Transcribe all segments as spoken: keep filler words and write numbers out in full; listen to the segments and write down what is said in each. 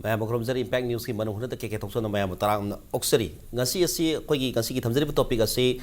ꯃꯌꯥꯝꯕꯨ ꯈꯨꯔꯨꯝꯖꯔꯤ꯫ Impact Newsꯀꯤ ꯃꯅꯨꯡ ꯍꯨꯠꯅ ꯀꯦ ꯀꯦ ꯊꯣꯛꯆꯣꯝꯅ ꯃꯌꯥꯝꯕꯨ ꯇꯔꯥꯝꯅ ꯑꯣꯛꯆꯔꯤ꯫ ꯉꯁꯤ ꯑꯁꯤ ꯑꯩꯈꯣꯏꯒꯤ ꯉꯁꯤꯒꯤ ꯊꯝꯖꯔꯤꯕ topic ꯑꯁꯤ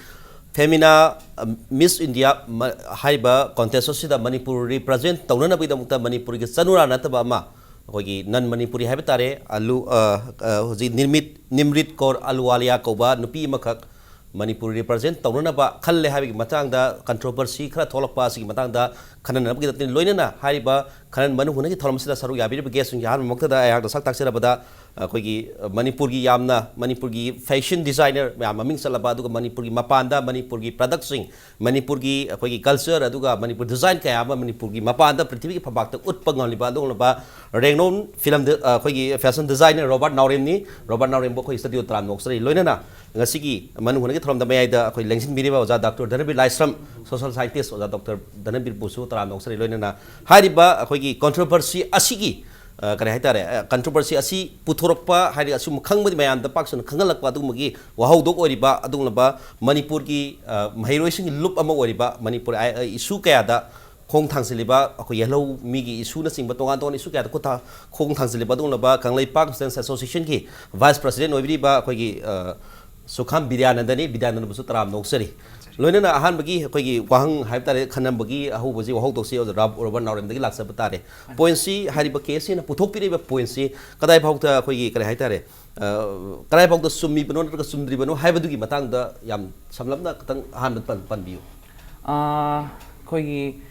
Femina, ꯑ, Miss India ꯃ-, ꯍꯥꯏꯔꯤꯕ contest ꯑꯁꯤꯗ ꯃꯅꯤꯄꯨꯔ represent ꯇꯧꯅꯅꯕꯒꯤꯗꯃꯛꯇ ꯃꯅꯤꯄꯨꯔꯒꯤ ꯆꯅꯨꯔꯥ ꯅꯠꯇꯕ ꯑꯃ, ꯑꯩꯈꯣꯏꯒꯤ non ꯃꯅꯤꯄꯨꯔꯤ ꯍꯥꯏꯕ ꯇꯥꯔꯦ, ꯑꯂꯨ-, ꯑ, ꯑ, ꯍꯧꯖꯤꯛ ꯅꯤꯔꯃꯤꯠ, ꯅꯤꯝꯔꯤꯠ ꯀꯧꯔ ꯑꯂꯨꯋꯥꯂꯤꯌꯥ ꯀꯧꯕ ꯅꯨꯄꯤ ꯑꯃꯈꯛ ꯃꯅꯤꯄꯨꯔ represent ꯇꯧꯅꯅꯕ ꯈꯜꯂꯦ ꯍꯥꯏꯕꯒꯤ ꯃꯇꯥꯡꯗ controversy ꯈꯔ ꯊꯣꯛꯂꯛꯄ ꯑꯁꯤꯒꯤ ꯃꯇꯥꯡꯗ ꯈꯟꯅꯅꯕꯒꯤꯗꯃꯛꯇ, ꯂꯣꯏꯅꯅ ꯍꯥꯏꯔꯤꯕ ꯈꯅꯟ ꯃꯅꯨꯡ ꯍꯨꯠꯅꯒꯤ ꯊꯧꯔꯝ ꯑꯁꯤꯗ ꯁꯔꯨꯛ ꯌꯥꯕꯤꯔꯤꯕ guestꯁꯤꯡꯒꯤ ꯑꯍꯥꯟꯕ ꯃꯛꯇꯗ ꯑꯩꯍꯥꯛꯅ ꯁꯛ ꯇꯥꯛꯆꯔꯕꯗ, ꯑꯩꯈꯣꯏꯒꯤ ꯃꯅꯤꯄꯨꯔꯒꯤ ꯌꯥꯝꯅ, ꯃꯅꯤꯄꯨꯔꯒꯤ fashion designer ꯃꯌꯥꯝ ꯃꯃꯤꯡ ꯆꯠꯂꯕ, ꯑꯗꯨꯒ ꯃꯅꯤꯄꯨꯔꯒꯤ ꯃꯄꯥꯟꯗ ꯃꯅꯤꯄꯨꯔꯒꯤ productꯁꯤꯡ, ꯃꯅꯤꯄꯨꯔꯒꯤ ꯑꯩꯈꯣꯏꯒꯤ culture, ꯑꯗꯨꯒ ꯃꯅꯤꯄꯨꯔ design ꯀꯌꯥ ꯑꯃ ꯃꯅꯤꯄꯨꯔꯒꯤ ꯃꯄꯥꯟꯗ ꯄ꯭ꯔꯤꯊꯤꯕꯤꯒꯤ ꯐꯝꯄꯥꯛꯇ ꯎꯠꯄ ꯉꯝꯂꯤꯕ ꯑꯗꯨꯒꯨꯝꯂꯕ renowned film ꯗ-, ꯑꯩꯈꯣꯏꯒꯤ fashion designer ꯔꯣꯕꯥꯔꯠ ꯅꯥꯎꯔꯦꯝꯅꯤ꯫ ꯔꯣꯕꯥꯔꯠ ꯅꯥꯎꯔꯦꯝꯕꯨ ꯑꯩꯈꯣꯏ studio ꯇꯔꯥꯝꯅ ꯑꯣꯛꯆꯔꯤ꯫ ꯂꯣꯏꯅꯅ ꯉꯁꯤꯒꯤ ꯃꯅꯨꯡ ꯍꯨꯠꯅꯒꯤ ꯊꯧꯔꯝꯗ ꯃꯌꯥꯏꯗ ꯑꯩꯈꯣꯏ ꯂꯦꯡꯁꯤꯟꯕꯤꯔꯤꯕ ꯑꯣꯖꯥ ꯗꯥꯛꯇꯔ ꯙꯅꯕꯤꯔ ꯂꯥꯏꯁ꯭ꯔꯝ, social scientist ꯑꯣꯖꯥ ꯗꯥꯛꯇꯔ ꯙꯅꯕꯤꯔꯕꯨꯁꯨ ꯇꯔꯥꯝꯅ ꯑꯣꯛꯆꯔꯤ꯫ ꯂꯣꯏꯅꯅ ꯍꯥꯏꯔꯤꯕ ꯑꯩꯈꯣꯏꯒꯤ controversy ꯑꯁꯤꯒꯤ, ꯑ, ꯀꯔꯤ ꯍꯥꯏꯇꯥꯔꯦ, ꯑ, controversy ꯑꯁꯤ ꯄꯨꯊꯣꯔꯛꯄ ꯍꯥꯏꯗꯤ ꯑꯁꯨꯝ ꯈꯪꯕꯗꯤ ꯃꯌꯥꯝꯗ ꯄꯥꯛ ꯁꯟꯅ ꯈꯪꯍꯜꯂꯛꯄ ꯑꯗꯨꯒꯨꯝꯕꯒꯤ ꯋꯥꯍꯧꯗꯣꯛ ꯑꯣꯏꯔꯤꯕ ꯑꯗꯨꯒꯨꯝꯂꯕ ꯃꯅꯤꯄꯨꯔꯒꯤ, ꯑ, ꯃꯍꯩꯔꯣꯏꯁꯤꯡꯒꯤ ꯂꯨꯞ ꯑꯃ ꯑꯣꯏꯔꯤꯕ ꯃꯅꯤꯄꯨꯔ ꯑꯥꯏ-, ꯑ, issue ꯀꯌꯥꯗ ꯈꯣꯡ ꯊꯥꯡꯖꯤꯜꯂꯤꯕ ꯑꯩꯈꯣꯏ ꯌꯦꯜꯍꯧ ꯃꯤꯒꯤ issueꯅꯆꯤꯡꯕ ꯇꯣꯉꯥꯟ ꯇꯣꯉꯥꯟꯕ issue ꯀꯌꯥꯗ ꯈꯨꯠ ꯊꯥ-, ꯈꯣꯡ ꯊꯥꯡꯖꯤꯜꯂꯤꯕ ꯑꯗꯨꯒꯨꯝꯂꯕ ꯀꯪꯂꯩꯄꯥꯛ Students Associationꯒꯤ vice president ꯑꯣꯏꯕꯤꯔꯤꯕ ꯑꯩꯈꯣꯏꯒꯤ, ꯑ, ꯁꯨꯈꯥꯝ ꯕꯤꯗ꯭ꯌꯥꯅꯟꯗꯅꯤ꯫ ꯕꯤꯗ꯭ꯌꯥꯅꯟꯗꯕꯨꯁꯨ ꯇꯔꯥꯝꯅ ꯑꯣꯛꯆꯔꯤ꯫ ꯂꯣꯏꯅꯅ ꯑꯍꯥꯟꯕꯒꯤ ꯑꯩꯈꯣꯏꯒꯤ ꯋꯥꯍꯪ ꯍꯥꯏꯕ ꯇꯥꯔꯦ, ꯈꯟꯅꯕꯒꯤ ꯑꯍꯧꯕꯁꯤ, ꯋꯥꯍꯧꯗꯣꯛꯁꯤ ꯑꯣꯖꯥ ꯔꯥꯕ-, ꯔꯣꯕꯥꯔꯠ ꯅꯥꯎꯔꯦꯝꯗꯒꯤ ꯂꯥꯛꯆꯕ ꯇꯥꯔꯦ꯫ Pointꯁꯤ, ꯍꯥꯏꯔꯤꯕ caseꯁꯤꯅ ꯄꯨꯊꯣꯛꯄꯤꯔꯤꯕ pointꯁꯤ ꯀꯗꯥꯏ ꯐꯥꯎꯗ ꯑꯩꯈꯣꯏꯒꯤ ꯀꯔꯤ ꯍꯥꯏꯇꯥꯔꯦ, ꯑ, ꯀꯗꯥꯏ ꯐꯥꯎꯗ ꯆꯨꯝꯃꯤꯕꯅꯣ ꯅꯠꯇ꯭ꯔꯒ ꯆꯨꯝꯗ꯭ꯔꯤꯕꯅꯣ ꯍꯥꯏꯕꯗꯨꯒꯤ ꯃꯇꯥꯡꯗ ꯌꯥꯝ ꯁꯝꯂꯞꯅ ꯈꯤꯇꯪ ꯑꯍꯥꯟꯕ ꯄꯟ-, ꯄꯟꯕꯤꯌꯨ꯫ ꯑ, ꯑꯩꯈꯣꯏꯒꯤ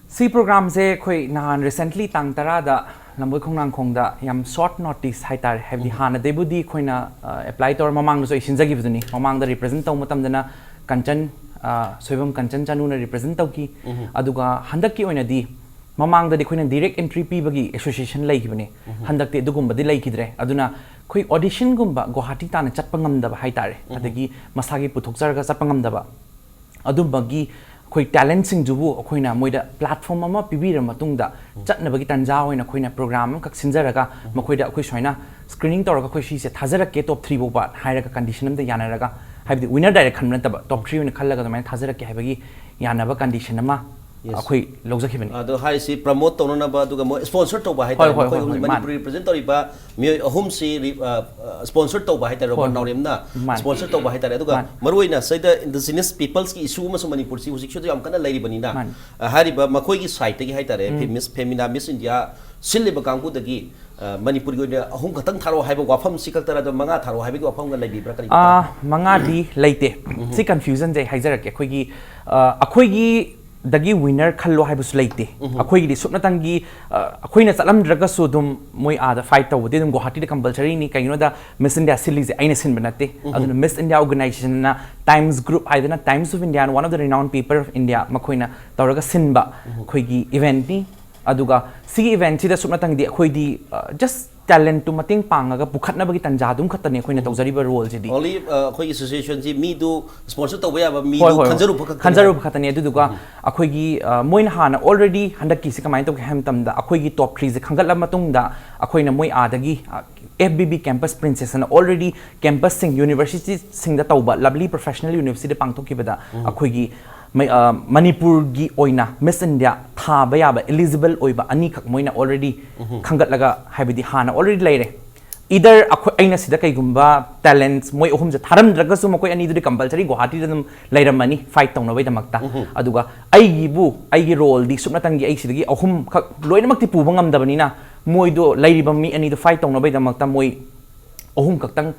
ꯁꯤ programꯁꯦ ꯑꯩꯈꯣꯏ ꯅꯍꯥꯟ recently ꯇꯥꯡ ꯇꯔꯥꯗ ꯂꯝꯕꯣꯏ ꯈꯣꯡꯅꯥꯡꯈꯣꯡꯗ ꯌꯥꯝ short notice ꯍꯥꯏꯇꯥꯔꯦ, ꯍꯥꯏꯕꯗꯤ ꯎꯝ꯫ ꯍꯥꯟꯅꯗꯩꯕꯨꯗꯤ ꯑꯩꯈꯣꯏꯅ, ꯑ, apply ꯇꯧꯔ ꯃꯃꯥꯡꯗꯁꯨ ꯑꯩ ꯁꯤꯟꯖꯈꯤꯕꯗꯨꯅꯤ꯫ ꯃꯃꯥꯡꯗ represent ꯇꯧꯕ ꯃꯇꯝꯗꯅ ꯀꯟꯆꯟ, ꯑ, ꯁꯣꯏꯕꯝ ꯀꯟꯆꯟ ꯆꯅꯨꯅ represent ꯇꯧꯈꯤ꯫ ꯎꯝ꯫ ꯑꯗꯨꯒ ꯍꯟꯗꯛꯀꯤ ꯑꯣꯏꯅꯗꯤ ꯃꯃꯥꯡꯗꯗꯤ ꯑꯩꯈꯣꯏꯅ direct entry ꯄꯤꯕꯒꯤ association ꯂꯩꯈꯤꯕꯅꯦ꯫ ꯎꯝ꯫ ꯍꯟꯗꯛꯇꯤ ꯑꯗꯨꯒꯨꯝꯕꯗꯤ ꯂꯩꯈꯤꯗ꯭ꯔꯦ꯫ ꯑꯗꯨꯅ ꯑꯩꯈꯣꯏ auditionꯒꯨꯝꯕ ꯒꯨꯋꯥꯍꯥꯇꯤ ꯇꯥꯟꯅ ꯆꯠꯄ ꯉꯝꯗꯕ ꯍꯥꯏꯇꯥꯔꯦ, ꯎꯝ꯫ ꯑꯗꯒꯤ ꯃꯁꯥꯒꯤ ꯄꯨꯊꯣꯛꯆꯔꯒ ꯆꯠꯄ ꯉꯝꯗꯕ, ꯑꯗꯨꯝꯕꯒꯤ ꯑꯩꯈꯣꯏ talentꯁꯤꯡꯗꯨꯕꯨ ꯑꯩꯈꯣꯏꯅ ꯃꯣꯏꯗ platform ꯑꯃ ꯄꯤꯕꯤꯔ ꯃꯇꯨꯡꯗ, ꯎꯝ꯫ ꯆꯠꯅꯕꯒꯤ ꯇꯥꯟꯖꯥ ꯑꯣꯏꯅ ꯑꯩꯈꯣꯏꯅ program ꯑꯃꯈꯛ ꯁꯤꯟꯖꯔꯒ, ꯎꯝ꯫ ꯃꯈꯣꯏꯗ ꯑꯩꯈꯣꯏ ꯁꯨꯃꯥꯏꯅ screening ꯇꯧꯔꯒ ꯑꯩꯈꯣꯏ ꯁꯤꯁꯦ ꯊꯥꯖꯔꯛꯀꯦ top three ꯐꯥꯎꯕ ꯍꯥꯏꯔꯒ condition ꯑꯃꯗ ꯌꯥꯅꯔꯒ, ꯍꯥꯏꯕꯗꯤ winner direct ꯈꯟꯕ ꯅꯠꯇꯕ, top three ꯑꯣꯏꯅ ꯈꯜꯂꯒ ꯑꯗꯨꯃꯥꯏꯅ ꯊꯥꯖꯔꯛꯀꯦ ꯍꯥꯏꯕꯒꯤ ꯌꯥꯅꯕ condition ꯑꯃ ꯑꯩꯈꯣꯏ ꯂꯧꯖꯈꯤꯕꯅꯤ꯫ ꯑꯗꯣ ꯍꯥꯏꯔꯤꯁꯤ ꯄ꯭ꯔꯃꯣꯠ ꯇꯧꯅꯅꯕ, ꯑꯗꯨꯒ ꯃꯣꯏ ꯁ꯭ꯄꯣꯟꯁꯔ ꯇꯧꯕ ꯍꯥꯏꯇꯥꯔꯦ, ꯍꯣꯏ, ꯍꯣꯏ, ꯃꯈꯣꯏ ꯍꯣꯏ, ꯑꯍꯨꯝꯁꯦ, ꯍꯣꯏ, ꯃꯥꯅꯤ꯫ ꯃꯅꯤꯄꯨꯔꯤ ꯔꯤꯄ꯭ꯔꯖꯦꯟ ꯇꯧꯔꯤꯕ ꯃꯤꯑꯣꯏ ꯑꯍꯨꯝꯁꯤ ꯔꯤ-, ꯑ, ꯑ, ꯁ꯭ꯄꯣꯟꯁꯔ ꯇꯧꯕ ꯍꯥꯏꯇꯥꯔꯦ, ꯔꯣꯕꯥꯔꯠ ꯍꯣꯏ, ꯍꯣꯏ꯫ ꯅꯥꯎꯔꯦꯝꯅ ꯃꯥꯅꯤ꯫ ꯁ꯭ꯄꯣꯟꯁꯔ ꯇꯧꯕ ꯍꯥꯏꯇꯥꯔꯦ꯫ ꯑꯗꯨꯒ ꯃꯥꯅꯤ꯫ ꯃꯔꯨꯑꯣꯏꯅ ꯁꯤꯗ ꯏꯟꯗꯤꯖꯤꯅꯁ ꯄꯤꯄꯜꯁꯀꯤ ꯏꯁꯨ ꯑꯃꯁꯨ ꯃꯅꯤꯄꯨꯔꯁꯤ ꯍꯧꯖꯤꯛꯁꯨ ꯌꯥꯝ ꯀꯟꯅ ꯂꯩꯔꯤꯕꯅꯤꯅ, ꯃꯥꯅꯤ꯫ ꯑ, ꯍꯥꯏꯔꯤꯕ ꯃꯈꯣꯏꯒꯤ ꯁꯥꯏꯠꯇꯒꯤ ꯍꯥꯏꯇꯥꯔꯦ, ꯎꯝ꯫ ꯐꯦꯃꯤꯁ-, ꯐꯦꯃꯤꯅꯥ ꯃꯤꯁ ꯏꯟꯗꯤꯌꯥ ꯁꯤꯜꯂꯤꯕ ꯀꯥꯡꯕꯨꯗꯒꯤ, ꯑ, ꯃꯅꯤꯄꯨꯔꯒꯤ ꯑꯣꯏꯅ ꯑꯍꯨꯝ ꯈꯛꯇꯪ ꯊꯥꯔꯛꯑꯣ ꯍꯥꯏꯕ ꯋꯥꯐꯝꯁꯤ ꯈꯛꯇꯔ, ꯑꯗꯣ ꯃꯉꯥ ꯊꯥꯔꯛꯑꯣ ꯍꯥꯏꯕꯒꯤ ꯋꯥꯐꯝꯒ ꯂꯩꯕꯤꯕ꯭ꯔꯥ, ꯀꯔꯤ ꯑꯥ, ꯃꯇꯥꯡ? ꯃꯉꯥꯗꯤ ꯂꯩꯇꯦ꯫ ꯎꯝ꯫ ꯁꯤ ꯀꯟꯐ꯭ꯌꯨꯖꯟꯁꯦ ꯑꯩ ꯍꯥꯏꯖꯔꯛꯀꯦ꯫ ꯑꯩꯈꯣꯏꯒꯤ, ꯑ, ꯑꯩꯈꯣꯏꯒꯤꯗꯒꯤ ꯋꯤꯟꯅꯔ ꯈꯜꯂꯣ ꯍꯥꯏꯕꯁꯨ ꯂꯩꯇꯦ꯫ ꯎꯝ꯫ ꯑꯩꯈꯣꯏꯒꯤꯗꯤ ꯁꯨꯞꯅꯇꯪꯒꯤ, ꯑ, ꯑꯩꯈꯣꯏꯅ ꯆꯠꯂꯝꯗ꯭ꯔꯒꯁꯨ ꯑꯗꯨꯝ ꯃꯣꯏ ꯑꯥꯗ ꯐꯥꯏꯠ ꯇꯧꯕꯗꯤ ꯑꯗꯨꯝ ꯒꯨꯋꯥꯍꯥꯇꯤꯗ ꯀꯝꯄꯜꯁꯔꯤꯅꯤ꯫ ꯀꯩꯒꯤꯅꯣꯗ ꯃꯤꯁ ꯏꯟꯗꯤꯌꯥ ꯁꯤꯜꯂꯤꯁꯦ ꯑꯩꯅ ꯁꯤꯟꯕ ꯅꯠꯇꯦ꯫ ꯎꯝ꯫ ꯑꯗꯨꯅ ꯃꯤꯁ ꯏꯟꯗꯤꯌꯥ ꯑꯣꯔꯒꯅꯥꯏꯖꯦꯁꯟꯅ ꯇꯥꯏꯝꯁ ꯒ꯭ꯔꯨꯞ ꯍꯥꯏꯗꯅ Times of India and one of the renowned paper of India ꯃꯈꯣꯏꯅ ꯇꯧꯔꯒ ꯁꯤꯟꯕ ꯎꯝ꯫ ꯑꯩꯈꯣꯏꯒꯤ ꯏꯚꯦꯟꯠꯅꯤ꯫ ꯑꯗꯨꯒ ꯁꯤꯒꯤ ꯏꯚꯦꯟꯠꯁꯤꯗ ꯁꯨꯞꯅꯇꯪꯗꯤ ꯑꯩꯈꯣꯏꯗꯤ, ꯑ, ꯖꯁ ꯇꯦꯂꯦꯟꯠꯇꯨ ꯃꯇꯦꯡ ꯄꯥꯡꯉꯒ ꯄꯨꯈꯠꯅꯕꯒꯤ ꯇꯟꯖꯥꯗꯨꯝ ꯈꯛꯇꯅꯤ ꯑꯩꯈꯣꯏꯅ ꯎꯝ꯫ ꯇꯧꯖꯔꯤꯕ ꯔꯣꯜꯁꯤꯗꯤ꯫ Only, ꯑ, ꯑꯩꯈꯣꯏꯒꯤ ꯑꯦꯁꯣꯁꯤꯌꯦꯁꯟꯁꯤ ꯃꯤꯗꯨ ꯁ꯭ꯄꯣꯟꯁꯔ ꯇꯧꯕ ꯌꯥꯕ ꯃꯤꯗꯨ ꯍꯣꯏ, ꯍꯣꯏ, ꯍꯣꯏ꯫ ꯈꯟꯖꯔꯨꯕ ꯈꯛꯇꯅꯤ ꯈꯟꯖꯔꯨꯕ ꯍꯥꯏꯕ? ꯈꯛꯇꯅꯤ꯫ ꯑꯗꯨꯗꯨꯒ ꯎꯝ꯫ ꯑꯩꯈꯣꯏꯒꯤ, ꯑ, ꯃꯣꯏꯅ ꯍꯥꯟꯅ already ꯍꯟꯗꯛꯀꯤꯁꯤ ꯀꯃꯥꯏꯅ ꯇꯧꯒꯦ ꯍꯥꯏꯕ ꯃꯇꯝꯗ, ꯑꯩꯈꯣꯏꯒꯤ ꯇꯣꯞ ꯊ꯭ꯔꯤꯁꯦ ꯈꯟꯒꯠꯂ ꯃꯇꯨꯡꯗ ꯑꯩꯈꯣꯏꯅ ꯃꯣꯏ ꯑꯥꯗꯒꯤ, ꯑ, F B B campus princess ꯑꯅ already ꯀꯦꯝꯄꯁꯁꯤꯡ, ꯌꯨꯅꯤꯚꯔꯁꯤꯇꯤꯁꯤꯡꯗ ꯇꯧꯕ, ꯂꯚꯂꯤ ꯄ꯭ꯔꯣꯐꯦꯁꯅꯦꯜ ꯌꯨꯅꯤꯚꯔꯁꯤꯇꯤꯗ ꯄꯥꯡꯊꯣꯛꯈꯤꯕꯗ ꯎꯝ꯫ ꯑꯩꯈꯣꯏꯒꯤ ꯃꯩ-, ꯑ, ꯃꯅꯤꯄꯨꯔꯒꯤ ꯑꯣꯏꯅ ꯃꯤꯁ ꯏꯟꯗꯤꯌꯥ ꯊꯥꯕ ꯌꯥꯕ eligible ꯑꯣꯏꯕ ꯑꯅꯤꯈꯛ ꯃꯣꯏꯅ already ꯎꯝ꯫ ꯈꯟꯒꯠꯂꯒ, ꯍꯥꯏꯕꯗꯤ ꯍꯥꯟꯅ already ꯂꯩꯔꯦ꯫ Either ꯑꯩꯈꯣꯏ, ꯑꯩꯅ ꯁꯤꯗ ꯀꯩꯒꯨꯝꯕ ꯇꯦꯂꯦꯟꯠꯁ ꯃꯣꯏ ꯑꯍꯨꯝꯁꯦ ꯊꯥꯔꯝꯗ꯭ꯔꯒꯁꯨ ꯃꯈꯣꯏ ꯑꯅꯤꯗꯨꯗꯤ ꯀꯝꯄꯜꯁꯔꯤ ꯒꯨꯋꯥꯍꯥꯇꯤꯗ ꯑꯗꯨꯝ ꯂꯩꯔꯝꯃꯅꯤ ꯐꯥꯏꯠ ꯇꯧꯅꯕꯒꯤꯗꯃꯛꯇ꯫ ꯎꯝ꯫ ꯑꯗꯨꯒ ꯑꯩꯒꯤꯕꯨ, ꯑꯩꯒꯤ ꯔꯣꯜꯗꯤ ꯁꯨꯞꯅꯇꯪꯒꯤ ꯑꯩ ꯁꯤꯗꯒꯤ ꯑꯍꯨꯝꯈꯛ ꯂꯣꯏꯅꯃꯛꯇꯤ ꯄꯨꯕ ꯉꯝꯗꯕꯅꯤꯅ ꯃꯣꯏꯗꯣ ꯂꯩꯔꯤꯕ ꯃꯤ ꯑꯅꯤꯗꯣ ꯐꯥꯏꯠ ꯇꯧꯅꯕꯒꯤꯗꯃꯛꯇ ꯃꯣꯏ ꯑꯍꯨꯝ ꯈꯛꯇꯪ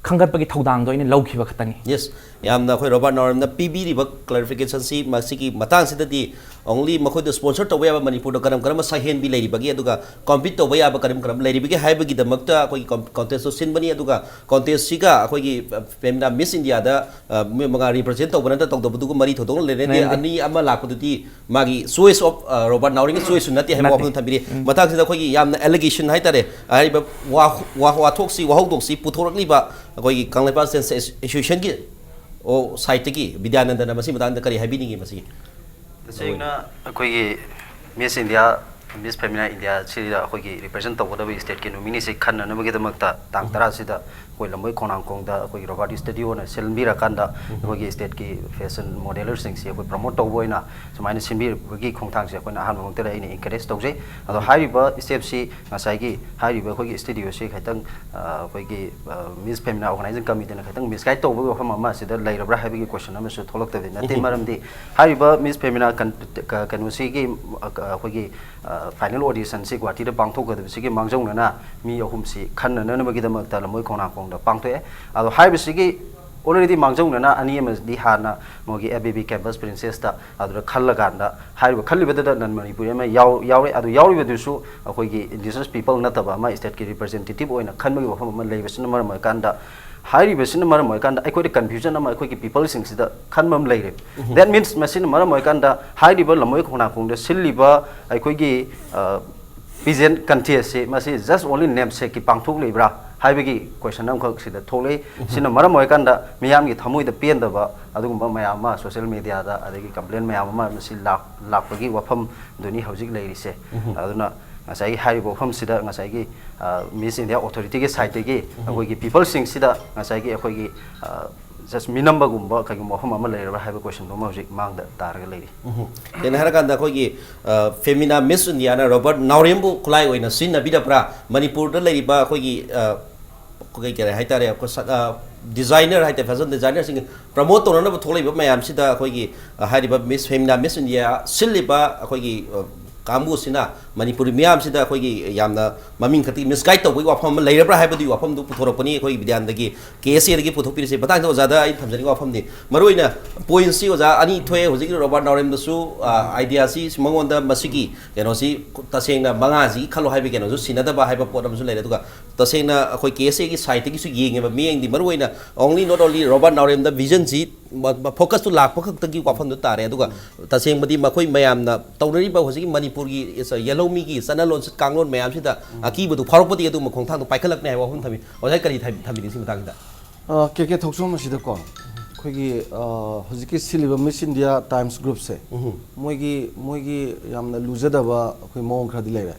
ꯈꯟꯒꯠꯄꯒꯤ ꯊꯧꯗꯥꯡꯗꯣ ꯑꯩꯅ ꯂꯧꯈꯤꯕ ꯈꯛꯇꯪꯅꯤ꯫ Yes, ꯌꯥꯝꯅ ꯑꯩꯈꯣꯏ ꯔꯣꯕꯥꯔꯠ ꯅꯥꯎꯔꯦꯝꯅ ꯄꯤꯕꯤꯔꯤꯕ ꯀ꯭ꯂꯦꯔꯤꯐꯤꯀꯦꯁꯟꯁꯤ ꯃꯁꯤꯒꯤ ꯃꯇꯥꯡꯁꯤꯗꯗꯤ only ꯃꯈꯣꯏꯗ ꯁ꯭ꯄꯣꯟꯁꯔ ꯇꯧꯕ ꯌꯥꯕ ꯃꯅꯤꯄꯨꯔꯗ ꯀꯔꯝ ꯀꯔꯝꯕ ꯁꯛꯍꯦꯟꯕꯤ ꯂꯩꯔꯤꯕꯒꯦ, ꯑꯗꯨꯒ ꯀꯝꯄꯤꯠ ꯇꯧꯕ ꯌꯥꯕ ꯀꯔꯝ ꯀꯔꯝ ꯂꯩꯔꯤꯕꯒꯦ ꯍꯥꯏꯕꯒꯤꯗꯃꯛꯇ ꯑꯩꯈꯣꯏꯒꯤ ꯀꯝ-, ꯀꯣꯟꯇꯦꯁꯇꯣ ꯁꯤꯟꯕꯅꯤ꯫ ꯑꯗꯨꯒ ꯀꯣꯟꯇꯦꯁꯁꯤꯒ ꯑꯩꯈꯣꯏꯒꯤ, ꯑ, ꯐꯦꯃꯤꯅꯥ ꯃꯤꯁ ꯏꯟꯗꯤꯌꯥꯗ, ꯑ, ꯃꯤ ꯃꯉꯥ ꯔꯤꯄ꯭ꯔꯖꯦꯟ ꯇꯧꯕ ꯅꯠꯇ ꯇꯧꯗꯕꯗꯨꯒ ꯃꯔꯤ ꯊꯣꯏꯗꯣꯛꯅ ꯂꯩꯅꯗꯦ꯫ ꯂꯩꯅꯗꯦ꯫ ꯑꯅꯤ ꯑꯃ ꯂꯥꯛꯄꯗꯨꯗꯤ ꯃꯥꯒꯤ choice of, ꯑ, ꯔꯣꯕꯥꯔꯠ ꯅꯥꯎꯔꯦꯝꯒꯤ choiceꯁꯨ ꯅꯠꯇꯦ ꯍꯥꯏꯕ ꯅꯠꯇꯦ꯫ ꯋꯥꯐꯝ ꯊꯝꯕꯤꯔꯤ꯫ ꯎꯝ꯫ ꯃꯊꯪꯁꯤꯗ ꯑꯩꯈꯣꯏꯒꯤ ꯌꯥꯝꯅ allegation ꯍꯥꯏꯇꯥꯔꯦ, ꯍꯥꯏꯔꯤꯕ ꯋꯥ-, ꯋꯥ-, ꯋꯥꯊꯣꯛꯁꯤ, ꯋꯥꯍꯧꯗꯣꯛꯁꯤ ꯄꯨꯊꯣꯔꯛꯂꯤꯕ ꯑꯩꯈꯣꯏꯒꯤ ꯀꯪꯂꯩꯄꯥꯛ ꯁ꯭ꯇꯦꯠ ꯑꯦꯁꯣꯁꯤꯌꯦꯁꯟꯒꯤ, ꯑꯣ, ꯁꯥꯏꯠꯇꯒꯤ ꯕꯤꯗ꯭ꯌꯥꯅꯟꯗꯅ ꯃꯁꯤ ꯃꯇꯥꯡꯗ ꯀꯔꯤ ꯍꯥꯏꯕꯤꯅꯤꯡꯉꯤ ꯃꯁꯤ? ꯇꯁꯦꯡꯅ ꯑꯩꯈꯣꯏꯒꯤ ꯃꯤꯁ ꯏꯟꯗꯤꯌꯥ Miss Femina India ꯁꯤꯗ ꯑꯩꯈꯣꯏꯒꯤ represent ꯇꯧꯒꯗꯕ stateꯀꯤ nomineeꯁꯤ ꯈꯟꯅꯅꯕꯒꯤꯗꯃꯛꯇ ꯇꯥꯡ ꯇꯔꯥꯁꯤꯗ ꯑꯩꯈꯣꯏ ꯂꯝꯕꯣꯏ ꯈꯣꯡꯅꯥꯡꯈꯣꯡꯗ ꯑꯩꯈꯣꯏꯒꯤ Robert Studioꯅ ꯁꯤꯟꯕꯤꯔꯀꯥꯟꯗ ꯑꯩꯈꯣꯏꯒꯤ stateꯀꯤ fashion modelerꯁꯤꯡꯁꯤ ꯑꯩꯈꯣꯏ promote ꯇꯧꯕ ꯑꯣꯏꯅ ꯁꯨꯃꯥꯏꯅ ꯁꯤꯟꯕꯤꯕꯒꯤ ꯈꯣꯡꯊꯥꯡꯁꯦ ꯑꯩꯈꯣꯏꯅ ꯑꯍꯥꯟꯕꯃꯛꯇꯗ ꯑꯩꯅ encourage ꯇꯧꯖꯩ꯫ ꯑꯗꯣ ꯍꯥꯏꯔꯤꯕ stepꯁꯤ ꯉꯁꯥꯏꯒꯤ ꯍꯥꯏꯔꯤꯕ ꯑꯩꯈꯣꯏꯒꯤ studioꯁꯤ ꯈꯤꯇꯪ, ꯑ, ꯑꯩꯈꯣꯏꯒꯤ, ꯑ, Miss Femina Organizing Committeeꯅ ꯈꯤꯇꯪ misguide ꯇꯧꯕꯒꯤ ꯋꯥꯐꯝ ꯑꯃ ꯁꯤꯗ ꯂꯩꯔꯕ꯭ꯔꯥ ꯍꯥꯏꯕꯒꯤ question ꯑꯃꯁꯨ ꯊꯣꯛꯂꯛꯇꯕꯗꯤ ꯅꯠꯇꯦ꯫ ꯎꯝ꯫ ꯃꯔꯝꯗꯤ ꯍꯥꯏꯔꯤꯕ Miss Femina ꯀꯟ-, ꯀ-, ꯀꯩꯅꯣꯁꯤꯒꯤ, ꯑ, ꯑꯩꯈꯣꯏꯒꯤ, ꯑ, final auditionꯁꯤ ꯒꯨꯍꯥꯇꯤꯗ ꯄꯥꯡꯊꯣꯛꯀꯗꯕꯁꯤꯒꯤ ꯃꯥꯡꯖꯧꯅꯅ ꯃꯤ ꯑꯍꯨꯝꯁꯤ ꯈꯟꯅꯅꯕꯒꯤꯗꯃꯛꯇ ꯂꯝꯕꯣꯏ ꯈꯣꯡꯅꯥꯡꯈꯣꯡꯗ ꯄꯥꯡꯊꯣꯛꯑꯦ꯫ ꯑꯗꯣ ꯍꯥꯏꯔꯤꯕꯁꯤꯒꯤ already ꯃꯥꯡꯖꯧꯅꯅ ꯑꯅꯤ ꯑꯃꯗꯤ ꯍꯥꯟꯅ ꯃꯣꯏꯒꯤ F B B Campus Princessꯇ ꯑꯗꯨꯗ ꯈꯜꯂꯀꯥꯟꯗ ꯍꯥꯏꯔꯤꯕ ꯈꯜꯂꯤꯕꯗꯨꯗ non Manipuri ꯑꯃ ꯌꯥꯎ-, ꯌꯥꯎꯔꯦ꯫ ꯑꯗꯨ ꯌꯥꯎꯔꯤꯕꯗꯨꯁꯨ ꯑꯩꯈꯣꯏꯒꯤ indigenous people ꯅꯠꯇꯕ ꯑꯃ stateꯀꯤ representative ꯑꯣꯏꯅ ꯈꯟꯕꯒꯤ ꯋꯥꯐꯝ ꯑꯃ ꯂꯩꯕꯁꯤꯅ ꯃꯔꯝ ꯑꯣꯏꯔꯀꯥꯟꯗ, ꯍꯥꯏꯔꯤꯕꯁꯤꯅ ꯃꯔꯝ ꯑꯣꯏꯔꯀꯥꯟꯗ ꯑꯩꯈꯣꯏꯗ confusion ꯑꯃ ꯑꯩꯈꯣꯏꯒꯤ peopleꯁꯤꯡꯁꯤꯗ ꯈꯟꯕ ꯑꯃ ꯂꯩꯔꯦ꯫ That means ꯃꯁꯤꯅ ꯃꯔꯝ ꯑꯣꯏꯔꯀꯥꯟꯗ ꯍꯥꯏꯔꯤꯕ ꯂꯝꯕꯣꯏ ꯈꯣꯡꯅꯥꯡꯈꯣꯡꯗ ꯁꯤꯜꯂꯤꯕ ꯑꯩꯈꯣꯏꯒꯤ, ꯑ, pageant contestꯁꯤ ꯃꯁꯤ just only namesakeꯀꯤ ꯄꯥꯡꯊꯣꯛꯂꯤꯕ꯭ꯔꯥ ꯍꯥꯏꯕꯒꯤ question ꯑꯃꯈꯛ ꯁꯤꯗ ꯊꯣꯛꯂꯛꯏ꯫ ꯁꯤꯅ ꯃꯔꯝ ꯑꯣꯏꯔꯀꯥꯟꯗ ꯃꯤꯌꯥꯝꯒꯤ ꯊꯃꯣꯏꯗ ꯄꯦꯟꯗꯕ ꯑꯗꯨꯒꯨꯝꯕ ꯃꯌꯥꯝ ꯑꯃ social mediaꯗ ꯑꯗꯒꯤ complaint ꯃꯌꯥꯝ ꯑꯃ ꯃꯁꯤ ꯂꯥꯛ-, ꯂꯥꯛꯄꯒꯤ ꯋꯥꯐꯝꯗꯨꯅꯤ ꯍꯧꯖꯤꯛ ꯂꯩꯔꯤꯁꯦ꯫ ꯑꯗꯨꯅ ꯉꯁꯥꯏꯒꯤ ꯍꯥꯏꯔꯤꯕ ꯋꯥꯐꯝꯁꯤꯗ ꯉꯁꯥꯏꯒꯤ, ꯑ, Miss India Authorityꯒꯤ sideꯇꯒꯤ ꯑꯩꯈꯣꯏꯒꯤ peopleꯁꯤꯡꯁꯤꯗ ꯉꯁꯥꯏꯒꯤ ꯑꯩꯈꯣꯏꯒꯤ, ꯑ, just ꯃꯤꯅꯝꯕꯒꯨꯝꯕ ꯀꯩꯒꯨꯝꯕ ꯋꯥꯐꯝ ꯑꯃ ꯂꯩꯔꯕ꯭ꯔꯥ ꯍꯥꯏꯕ questionꯗꯨ ꯑꯃ ꯍꯧꯖꯤꯛ ꯃꯥꯡꯗ ꯇꯥꯔꯒ ꯂꯩꯔꯤ꯫ ꯎꯝ꯫ ꯁꯦꯡꯅ ꯍꯥꯏꯔꯀꯥꯟꯗ ꯑꯩꯈꯣꯏꯒꯤ, ꯑ, Femina Miss Indiaꯅ Robert Naoremꯕꯨ ꯈꯨꯠꯂꯥꯏ ꯑꯣꯏꯅ ꯁꯤꯖꯤꯟꯅꯕꯤꯔꯕ꯭ꯔꯥ? ꯃꯅꯤꯄꯨꯔꯗ ꯂꯩꯔꯤꯕ ꯑꯩꯈꯣꯏꯒꯤ, ꯑ, ꯑꯩꯈꯣꯏ ꯀꯔꯤ ꯍꯥꯏꯇꯥꯔꯦ, ꯑꯩꯈꯣꯏ ꯁꯛ-, ꯑ, designer ꯍꯥꯏꯇꯥꯔꯦ, fashion designerꯁꯤꯡ promote ꯇꯧꯅꯅꯕ ꯊꯣꯛꯂꯛꯏꯕ ꯃꯌꯥꯝꯁꯤꯗ ꯑꯩꯈꯣꯏꯒꯤ, ꯑ, ꯍꯥꯏꯔꯤꯕ Miss Femina Miss India ꯁꯤꯜꯂꯤꯕ ꯑꯩꯈꯣꯏꯒꯤ, ꯑ, ꯀꯥꯡꯕꯨꯁꯤꯅ ꯃꯅꯤꯄꯨꯔꯤ ꯃꯤꯌꯥꯝꯁꯤꯗ ꯑꯩꯈꯣꯏꯒꯤ ꯌꯥꯝꯅ ꯃꯃꯤꯡ ꯈꯛꯇꯒꯤ misguide ꯇꯧꯕꯒꯤ ꯋꯥꯐꯝ ꯑꯃ ꯂꯩꯔꯕ꯭ꯔꯥ ꯍꯥꯏꯕꯗꯨꯒꯤ ꯋꯥꯐꯝꯗꯨ ꯄꯨꯊꯣꯔꯛꯄꯅꯤ ꯑꯩꯈꯣꯏꯒꯤ ꯕꯤꯗ꯭ꯌꯥꯅꯟꯗꯒꯤ ꯀꯦ ꯑꯦꯁ ꯑꯦꯗꯒꯤ ꯄꯨꯊꯣꯛꯄꯤꯔꯤꯁꯦ꯫ ꯃꯇꯥꯡꯁꯤꯗ ꯑꯣꯖꯥꯗ ꯑꯩꯅ ꯊꯝꯖꯅꯤꯡꯕ ꯋꯥꯐꯝꯗꯤ, ꯃꯔꯨꯑꯣꯏꯅ pointꯁꯤ ꯑꯣꯖꯥ ꯑꯅꯤ ꯊꯣꯛꯑꯦ꯫ ꯍꯧꯖꯤꯛꯀꯤ ꯔꯣꯕꯥꯔꯠ ꯅꯥꯎꯔꯦꯝꯗꯁꯨ, ꯑ, ideaꯁꯤ ꯃꯉꯣꯟꯗ ꯃꯁꯤꯒꯤ ꯀꯩꯅꯣꯁꯤ ꯇꯁꯦꯡꯅ ꯃꯉꯥꯁꯤ ꯈꯜꯂꯣ ꯍꯥꯏꯕꯒꯤ ꯀꯩꯅꯣꯁꯨ ꯁꯤꯟꯅꯗꯕ ꯍꯥꯏꯕ ꯄꯣꯠ ꯑꯃꯁꯨ ꯂꯩꯔꯦ꯫ ꯑꯗꯨꯒ ꯇꯁꯦꯡꯅ ꯑꯩꯈꯣꯏ ꯀꯦ ꯑꯦꯁ ꯑꯦꯒꯤ sideꯇꯒꯤꯁꯨ ꯌꯦꯡꯉꯦꯕ ꯃꯤꯠꯌꯦꯡꯗꯤ, ꯃꯔꯨꯑꯣꯏꯅ only not only ꯔꯣꯕꯥꯔꯠ ꯅꯥꯎꯔꯦꯝꯗ visionꯁꯤ ꯃ-, ꯃ-, focusꯇꯨ ꯂꯥꯛꯄ ꯈꯛꯇꯒꯤ ꯋꯥꯐꯝꯗꯨ ꯇꯥꯔꯦ꯫ ꯑꯗꯨꯒ ꯇꯁꯦꯡꯕꯗꯤ ꯃꯈꯣꯏ ꯃꯌꯥꯝꯅ ꯇꯧꯅꯔꯤꯕ ꯍꯧꯖꯤꯛꯀꯤ ꯃꯅꯤꯄꯨꯔꯒꯤ ꯏꯁ-, ꯌꯦꯜꯍꯧꯃꯤꯒꯤ ꯆꯠꯅ ꯂꯣꯟꯆꯠ ꯀꯥꯡꯂꯣꯟ ꯃꯌꯥꯝꯁꯤꯗ ꯑꯀꯤꯕꯗꯨ ꯐꯥꯎꯔꯛꯄꯗꯒꯤ ꯑꯗꯨꯒꯨꯝꯕ ꯈꯣꯡꯊꯥꯡꯗꯣ ꯄꯥꯏꯈꯠꯂꯛꯄꯅꯦ ꯍꯥꯏꯕ ꯋꯥꯐꯝ ꯊꯝꯃꯤ꯫ ꯑꯣꯖꯥ ꯀꯔꯤ ꯊꯝ-, ꯊꯝꯕꯤꯅꯤ ꯁꯤ ꯃꯇꯥꯡꯁꯤꯗ? ꯑ, ꯀꯦ ꯀꯦ ꯊꯣꯛꯆꯣꯝ ꯑꯁꯤꯗꯀꯣ, ꯑꯩꯈꯣꯏꯒꯤ ꯑ, ꯍꯧꯖꯤꯛꯀꯤ ꯁꯤꯜꯂꯤꯕ Miss India Times Groupꯁꯦ, ꯃꯣꯏꯒꯤ ꯃꯣꯏꯒꯤ ꯌꯥꯝꯅ ꯂꯨꯖꯗꯕ ꯑꯩꯈꯣꯏ ꯃꯑꯣꯡ ꯈꯔꯗꯤ ꯂꯩꯔꯦ꯫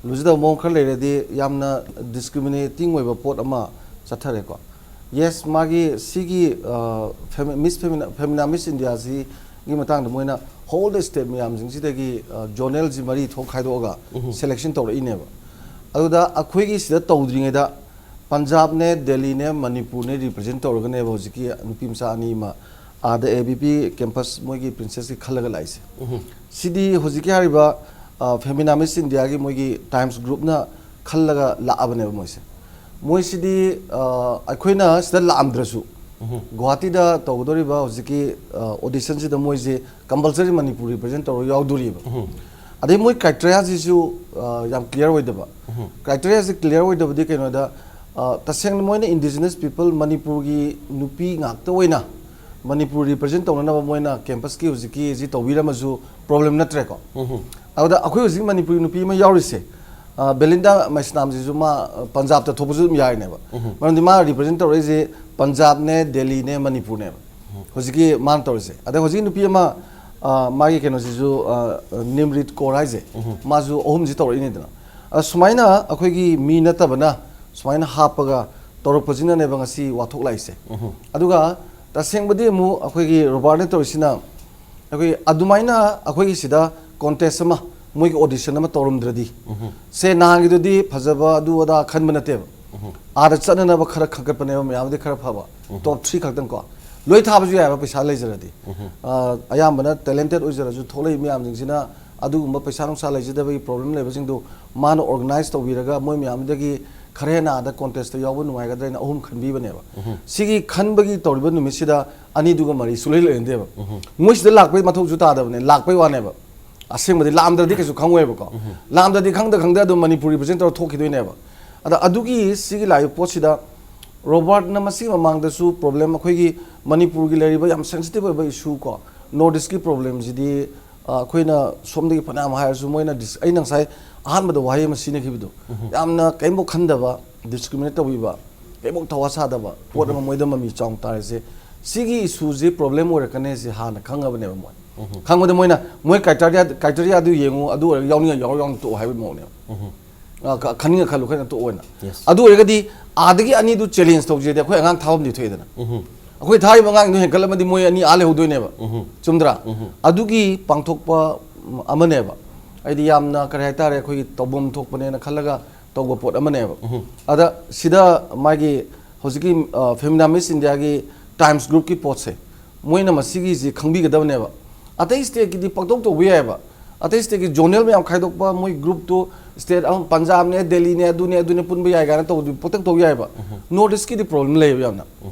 ꯂꯨꯖꯗꯕ ꯃꯑꯣꯡ ꯈꯔ ꯂꯩꯔꯗꯤ ꯌꯥꯝꯅ discriminating ꯑꯣꯏꯕ ꯄꯣꯠ ꯑꯃ ꯆꯠꯊꯔꯦꯀꯣ꯫ Yes, ꯃꯥꯒꯤ ꯁꯤꯒꯤ ꯑ, ꯐꯦꯃꯤ- Miss Femina, Femina Miss Indiaꯁꯤꯒꯤ ꯃꯇꯥꯡꯗ ꯃꯣꯏꯅ whole state ꯃꯌꯥꯝꯁꯤꯡꯁꯤꯗꯒꯤ ꯑ, zonalꯁꯤ ꯃꯔꯤ ꯊꯣꯛ ꯈꯥꯏꯗꯣꯛꯑꯒ selection ꯇꯧꯔꯛꯏꯅꯦꯕ꯫ ꯑꯗꯨꯗ ꯑꯩꯈꯣꯏꯒꯤ ꯁꯤꯗ ꯇꯧꯗ꯭ꯔꯤꯉꯩꯗ ꯄꯟꯖꯥꯕꯅꯦ, ꯗꯦꯜꯂꯤꯅꯦ, ꯃꯅꯤꯄꯨꯔꯅꯦ represent ꯇꯧꯔꯒꯅꯦꯕ ꯍꯧꯖꯤꯛꯀꯤ ꯅꯨꯄꯤ ꯃꯆꯥ ꯑꯅꯤ ꯑꯃ ꯑꯥꯗ A B P campus ꯃꯣꯏꯒꯤ princessꯀꯤ ꯈꯜꯂꯒ ꯂꯥꯛꯏꯁꯦ꯫ ꯁꯤꯗꯤ ꯍꯧꯖꯤꯛꯀꯤ ꯍꯥꯏꯔꯤꯕ ꯑ, Femina Miss Indiaꯒꯤ ꯃꯣꯏꯒꯤ Times Groupꯅ ꯈꯜꯂꯒ ꯂꯥꯛꯑꯕꯅꯦꯕ ꯃꯣꯏꯁꯦ꯫ ꯃꯣꯏꯁꯤꯗꯤ ꯑ, ꯑꯩꯈꯣꯏꯅ ꯁꯤꯗ ꯂꯥꯛꯑꯝꯗ꯭ꯔꯁꯨ ꯒꯨꯋꯥꯍꯥꯇꯤꯗ ꯇꯧꯒꯗꯧꯔꯤꯕ ꯍꯧꯖꯤꯛꯀꯤ ꯑ, auditionꯁꯤꯗ ꯃꯣꯏꯁꯦ compulsory ꯃꯅꯤꯄꯨꯔ represent ꯇꯧꯔꯒ ꯌꯥꯎꯗꯣꯔꯤꯕ꯫ ꯑꯗꯩ ꯃꯣꯏ criteriaꯁꯤꯁꯨ ꯑ, ꯌꯥꯝ clear ꯑꯣꯏꯗꯕ꯫ Criteriaꯁꯤ clear ꯑꯣꯏꯗꯕꯗꯤ ꯀꯩꯅꯣꯗ ꯑ, ꯇꯁꯦꯡꯅ ꯃꯣꯏꯅ indigenous people ꯃꯅꯤꯄꯨꯔꯒꯤ ꯅꯨꯄꯤ ꯉꯥꯛꯇ ꯑꯣꯏꯅ ꯃꯅꯤꯄꯨꯔ represent ꯇꯧꯅꯅꯕ ꯃꯣꯏꯅ campusꯀꯤ ꯍꯧꯖꯤꯛꯀꯤ ꯁꯤ ꯇꯧꯕꯤꯔꯝꯃꯁꯨ problem ꯅꯠꯇ꯭ꯔꯦꯀꯣ꯫ ꯑꯗꯨꯗ ꯑꯩꯈꯣꯏ ꯍꯧꯖꯤꯛ ꯃꯅꯤꯄꯨꯔꯒꯤ ꯅꯨꯄꯤ ꯑꯃ ꯌꯥꯎꯔꯤꯁꯦ, ꯑ, ꯕꯦꯂꯤꯟꯗꯥ ꯃꯩꯁꯅꯥꯝꯁꯤꯁꯨ ꯃꯥ ꯑ, ꯄꯟꯖꯥꯕꯇ ꯊꯣꯛꯄꯁꯨ ꯑꯗꯨꯝ ꯌꯥꯏꯅꯦꯕ꯫ ꯃꯔꯝꯗꯤ ꯃꯥ represent ꯇꯧꯔꯛꯏꯁꯦ ꯄꯟꯖꯥꯕꯅꯦ, ꯗꯦꯜꯂꯤꯅꯦ, ꯃꯅꯤꯄꯨꯔꯅꯦꯕ꯫ ꯍꯧꯖꯤꯛꯀꯤ ꯃꯥꯅ ꯇꯧꯔꯤꯁꯦ꯫ ꯑꯗꯩ ꯍꯧꯖꯤꯛ ꯅꯨꯄꯤ ꯑꯃ ꯑ, ꯃꯥꯒꯤ ꯀꯩꯅꯣꯁꯤꯁꯨ ꯑ, ꯅꯤꯝꯔꯤꯠ ꯀꯣꯔ ꯍꯥꯏꯁꯦ, ꯃꯥꯁꯨ ꯑꯍꯨꯝꯁꯤ ꯇꯧꯔꯛꯏꯅꯤꯗꯅ꯫ ꯑ, ꯁꯨꯃꯥꯏꯅ ꯑꯩꯈꯣꯏꯒꯤ ꯃꯤ ꯅꯠꯇꯕꯅ ꯁꯨꯃꯥꯏꯅ ꯍꯥꯞꯄꯒ ꯇꯧꯔꯛꯄꯁꯤꯅꯅꯦꯕ ꯉꯁꯤ ꯋꯥꯊꯣꯛ ꯂꯥꯛꯏꯁꯦ꯫ ꯑꯗꯨꯒ ꯇꯁꯦꯡꯕꯗꯤ ꯑꯃꯨꯛ ꯑꯩꯈꯣꯏꯒꯤ ꯔꯣꯕꯥꯔꯠꯅ ꯇꯧꯔꯤꯁꯤꯅ ꯑꯩꯈꯣꯏ ꯑꯗꯨꯃꯥꯏꯅ ꯑꯩꯈꯣꯏꯒꯤ ꯁꯤꯗ contest ꯑꯃ, ꯃꯣꯏꯒꯤ audition ꯑꯃ ꯇꯧꯔꯝꯗ꯭ꯔꯗꯤ, ꯁꯦ ꯅꯍꯥꯟꯒꯤꯗꯨꯗꯤ ꯐꯖꯕ ꯑꯗꯨ ꯑꯗꯥ ꯈꯟꯕ ꯅꯠꯇꯦꯕ꯫ ꯑꯥꯗ ꯆꯠꯅꯅꯕ ꯈꯔ ꯈꯟꯒꯠꯄꯅꯦꯕ, ꯃꯌꯥꯝꯗꯤ ꯈꯔ ꯐꯕ꯫ Top three ꯈꯛꯇꯪ ꯀꯣ꯫ ꯂꯣꯏ ꯊꯥꯕꯁꯨ ꯌꯥꯏꯕ, ꯄꯩꯁꯥ ꯂꯩꯖꯔꯗꯤ꯫ ꯑ, ꯑꯌꯥꯝꯕꯅ talented ꯑꯣꯏꯖꯔꯁꯨ ꯊꯣꯛꯂꯛꯏ ꯃꯌꯥꯝꯁꯤꯡꯁꯤꯅ ꯑꯗꯨꯒꯨꯝꯕ ꯄꯩꯁꯥ ꯅꯨꯡꯁꯥ ꯂꯩꯖꯗꯕꯒꯤ problem ꯂꯩꯕꯁꯤꯡꯗꯨ ꯃꯥꯅ organize ꯇꯧꯕꯤꯔꯒ ꯃꯣꯏ ꯃꯌꯥꯝꯗꯒꯤ ꯈꯔ ꯍꯦꯟꯅ ꯑꯥꯗ contest ꯇ ꯌꯥꯎꯕ ꯅꯨꯡꯉꯥꯏꯒꯗ꯭ꯔꯥ ꯍꯥꯏꯅ ꯑꯍꯨꯝ ꯈꯟꯕꯤꯕꯅꯦꯕ꯫ ꯁꯤꯒꯤ ꯈꯟꯕꯒꯤ ꯇꯧꯔꯤꯕ ꯅꯨꯃꯤꯠꯁꯤꯗ ꯑꯅꯤꯗꯨꯒ ꯃꯔꯤ ꯁꯨꯡꯂꯩ ꯂꯩꯅꯗꯦꯕ꯫ ꯃꯣꯏ ꯁꯤꯗ ꯂꯥꯛꯄꯩ ꯃꯊꯧꯁꯨ ꯇꯥꯗꯕꯅꯦ, ꯂꯥꯛꯄꯩ ꯋꯥꯅꯦꯕ꯫ ꯑꯁꯦꯡꯕꯗꯤ ꯂꯥꯛꯑꯝꯗ꯭ꯔꯗꯤ ꯀꯩꯁꯨ ꯈꯪꯉꯣꯏꯕꯀꯣ꯫ ꯂꯥꯛꯑꯝꯗ꯭ꯔꯗꯤ ꯈꯪꯗ ꯈꯪꯗ ꯑꯗꯨꯝ ꯃꯅꯤꯄꯨꯔ represent ꯇꯧꯔ ꯊꯣꯛꯈꯤꯗꯣꯏꯅꯦꯕ꯫ ꯑꯗ ꯑꯗꯨꯒꯤ ꯁꯤꯒꯤ ꯂꯥꯛꯏꯕ ꯄꯣꯠꯁꯤꯗ ꯔꯣꯕꯥꯔꯠꯅ ꯃꯁꯤꯒꯤ ꯃꯃꯥꯡꯗꯁꯨ problem, ꯑꯩꯈꯣꯏꯒꯤ ꯃꯅꯤꯄꯨꯔꯒꯤ ꯂꯩꯔꯤꯕ ꯌꯥꯝ sensitive ꯑꯣꯏꯕ issue ꯀꯣ, North East ꯀꯤ problem ꯁꯤꯗꯤ, ꯑ, ꯑꯩꯈꯣꯏꯅ ꯁꯣꯝꯗꯒꯤ ꯐꯅꯌꯥꯝ ꯍꯥꯏꯔꯁꯨ ꯃꯣꯏꯅ dis-, ꯑꯩꯅ ꯉꯁꯥꯏ ꯑꯍꯥꯟꯕꯗ ꯋꯥꯍꯩ ꯑꯃ ꯁꯤꯖꯤꯟꯅꯈꯤꯕꯗꯣ, ꯌꯥꯝꯅ ꯀꯔꯤꯝꯐꯥꯎ ꯈꯟꯗꯕ, discriminate ꯇꯧꯕꯤꯕ, ꯀꯔꯤꯝꯐꯥꯎ ꯊꯋꯥ ꯁꯥꯗꯕ ꯄꯣꯠ ꯑꯃ ꯃꯣꯏꯗ ꯃꯃꯤ ꯆꯥꯎꯅ ꯇꯥꯔꯤꯁꯦ꯫ ꯁꯤꯒꯤ ꯏꯁꯨꯁꯤ ꯄ꯭ꯔꯣꯕ꯭ꯂꯦꯝ ꯑꯣꯏꯔꯛꯀꯅꯤ ꯁꯤ ꯍꯥꯟꯅ ꯈꯪꯉꯕꯅꯦꯕ ꯃꯣꯏ꯫ ꯈꯪꯕꯗ ꯃꯣꯏꯅ, "ꯃꯣꯏ ꯀ꯭ꯔꯥꯏꯇꯔꯤꯌꯥ, ꯀ꯭ꯔꯥꯏꯇꯔꯤꯌꯥꯗꯨ ꯌꯦꯡꯉꯨ, ꯑꯗꯨ ꯑꯣꯏꯔꯒ ꯌꯥꯎꯅꯤꯡꯉ ꯌꯥꯎꯔ, ꯌꯥꯎꯅ ꯇꯣꯛꯑꯣ" ꯍꯥꯏꯕꯒꯤ ꯃꯑꯣꯡꯅꯦꯕ꯫ ꯑ, ꯈ-, ꯈꯟꯅꯤꯡꯉ ꯈꯜꯂꯨ, ꯈꯔ ꯇꯣꯛꯑꯣꯅ꯫ Yes. ꯑꯗꯨ ꯑꯣꯏꯔꯒꯗꯤ ꯑꯥꯗꯒꯤ ꯑꯅꯤꯗꯨ ꯆꯦꯂꯦꯟꯖ ꯇꯧꯁꯦꯗꯤ ꯑꯩꯈꯣꯏ ꯑꯉꯥꯡ ꯊꯥꯐꯝꯗꯤ ꯊꯣꯛꯑꯦꯗꯅ꯫ ꯑꯩꯈꯣꯏ ꯊꯥꯔꯤꯕ ꯑꯉꯥꯡꯗꯨ ꯍꯦꯟꯒꯠꯂꯝꯃꯗꯤ ꯃꯣꯏ ꯑꯅꯤ ꯑꯥ ꯂꯩꯍꯧꯗꯣꯏꯅꯦꯕ꯫ ꯆꯨꯝꯗ꯭ꯔꯥ? ꯑꯗꯨꯒꯤ ꯄꯥꯡꯊꯣꯛꯄ ꯑꯃꯅꯦꯕ꯫ ꯍꯥꯏꯗꯤ ꯌꯥꯝꯅ ꯀꯔꯤ ꯍꯥꯏꯇꯥꯔꯦ, ꯑꯩꯈꯣꯏꯒꯤ ꯇꯧꯐꯝ ꯊꯣꯛꯄꯅꯦꯅ ꯈꯜꯂꯒ ꯇꯧꯕ ꯄꯣꯠ ꯑꯃꯅꯦꯕ꯫ ꯑꯗ ꯁꯤꯗ ꯃꯥꯒꯤ ꯍꯧꯖꯤꯛꯀꯤ, ꯑ, ꯐꯦꯃꯤꯅꯥ ꯃꯤꯁ ꯏꯟꯗꯤꯌꯥꯒꯤ ꯇꯥꯏꯝꯁ ꯒ꯭ꯔꯨꯞꯀꯤ ꯄꯣꯠꯁꯦ, ꯃꯣꯏꯅ ꯃꯁꯤꯒꯤꯁꯤ ꯈꯪꯕꯤꯒꯗꯕꯅꯦꯕ꯫ ꯑꯇꯩ ꯁ꯭ꯇꯦꯠꯀꯤꯗꯤ ꯄꯪꯇꯧ ꯇꯧꯕ ꯌꯥꯏꯑꯕ꯫ ꯑꯇꯩ ꯁ꯭ꯇꯦꯠꯀꯤ ꯖꯣꯅꯦꯜ ꯃꯌꯥꯝ ꯈꯥꯏꯗꯣꯛꯄ, ꯃꯣꯏ ꯒ꯭ꯔꯨꯞꯇꯨ ꯁ꯭ꯇꯦꯠ ꯑꯃ, ꯄꯟꯖꯥꯕꯅꯦ, ꯗꯦꯜꯂꯤꯅꯦ, ꯑꯗꯨꯅꯦ, ꯑꯗꯨꯅꯦ ꯄꯨꯟꯕ ꯌꯥꯏ ꯀꯥꯏꯅ ꯇꯧꯕꯗꯤ ꯄꯪꯇꯧ ꯇꯧ ꯌꯥꯏꯑꯕ꯫ ꯅꯣꯔꯠ ꯏꯁꯀꯤꯗꯤ ꯄ꯭ꯔꯣꯕ꯭ꯂꯦꯝ ꯂꯩꯌꯦꯕ ꯌꯥꯝꯅ꯫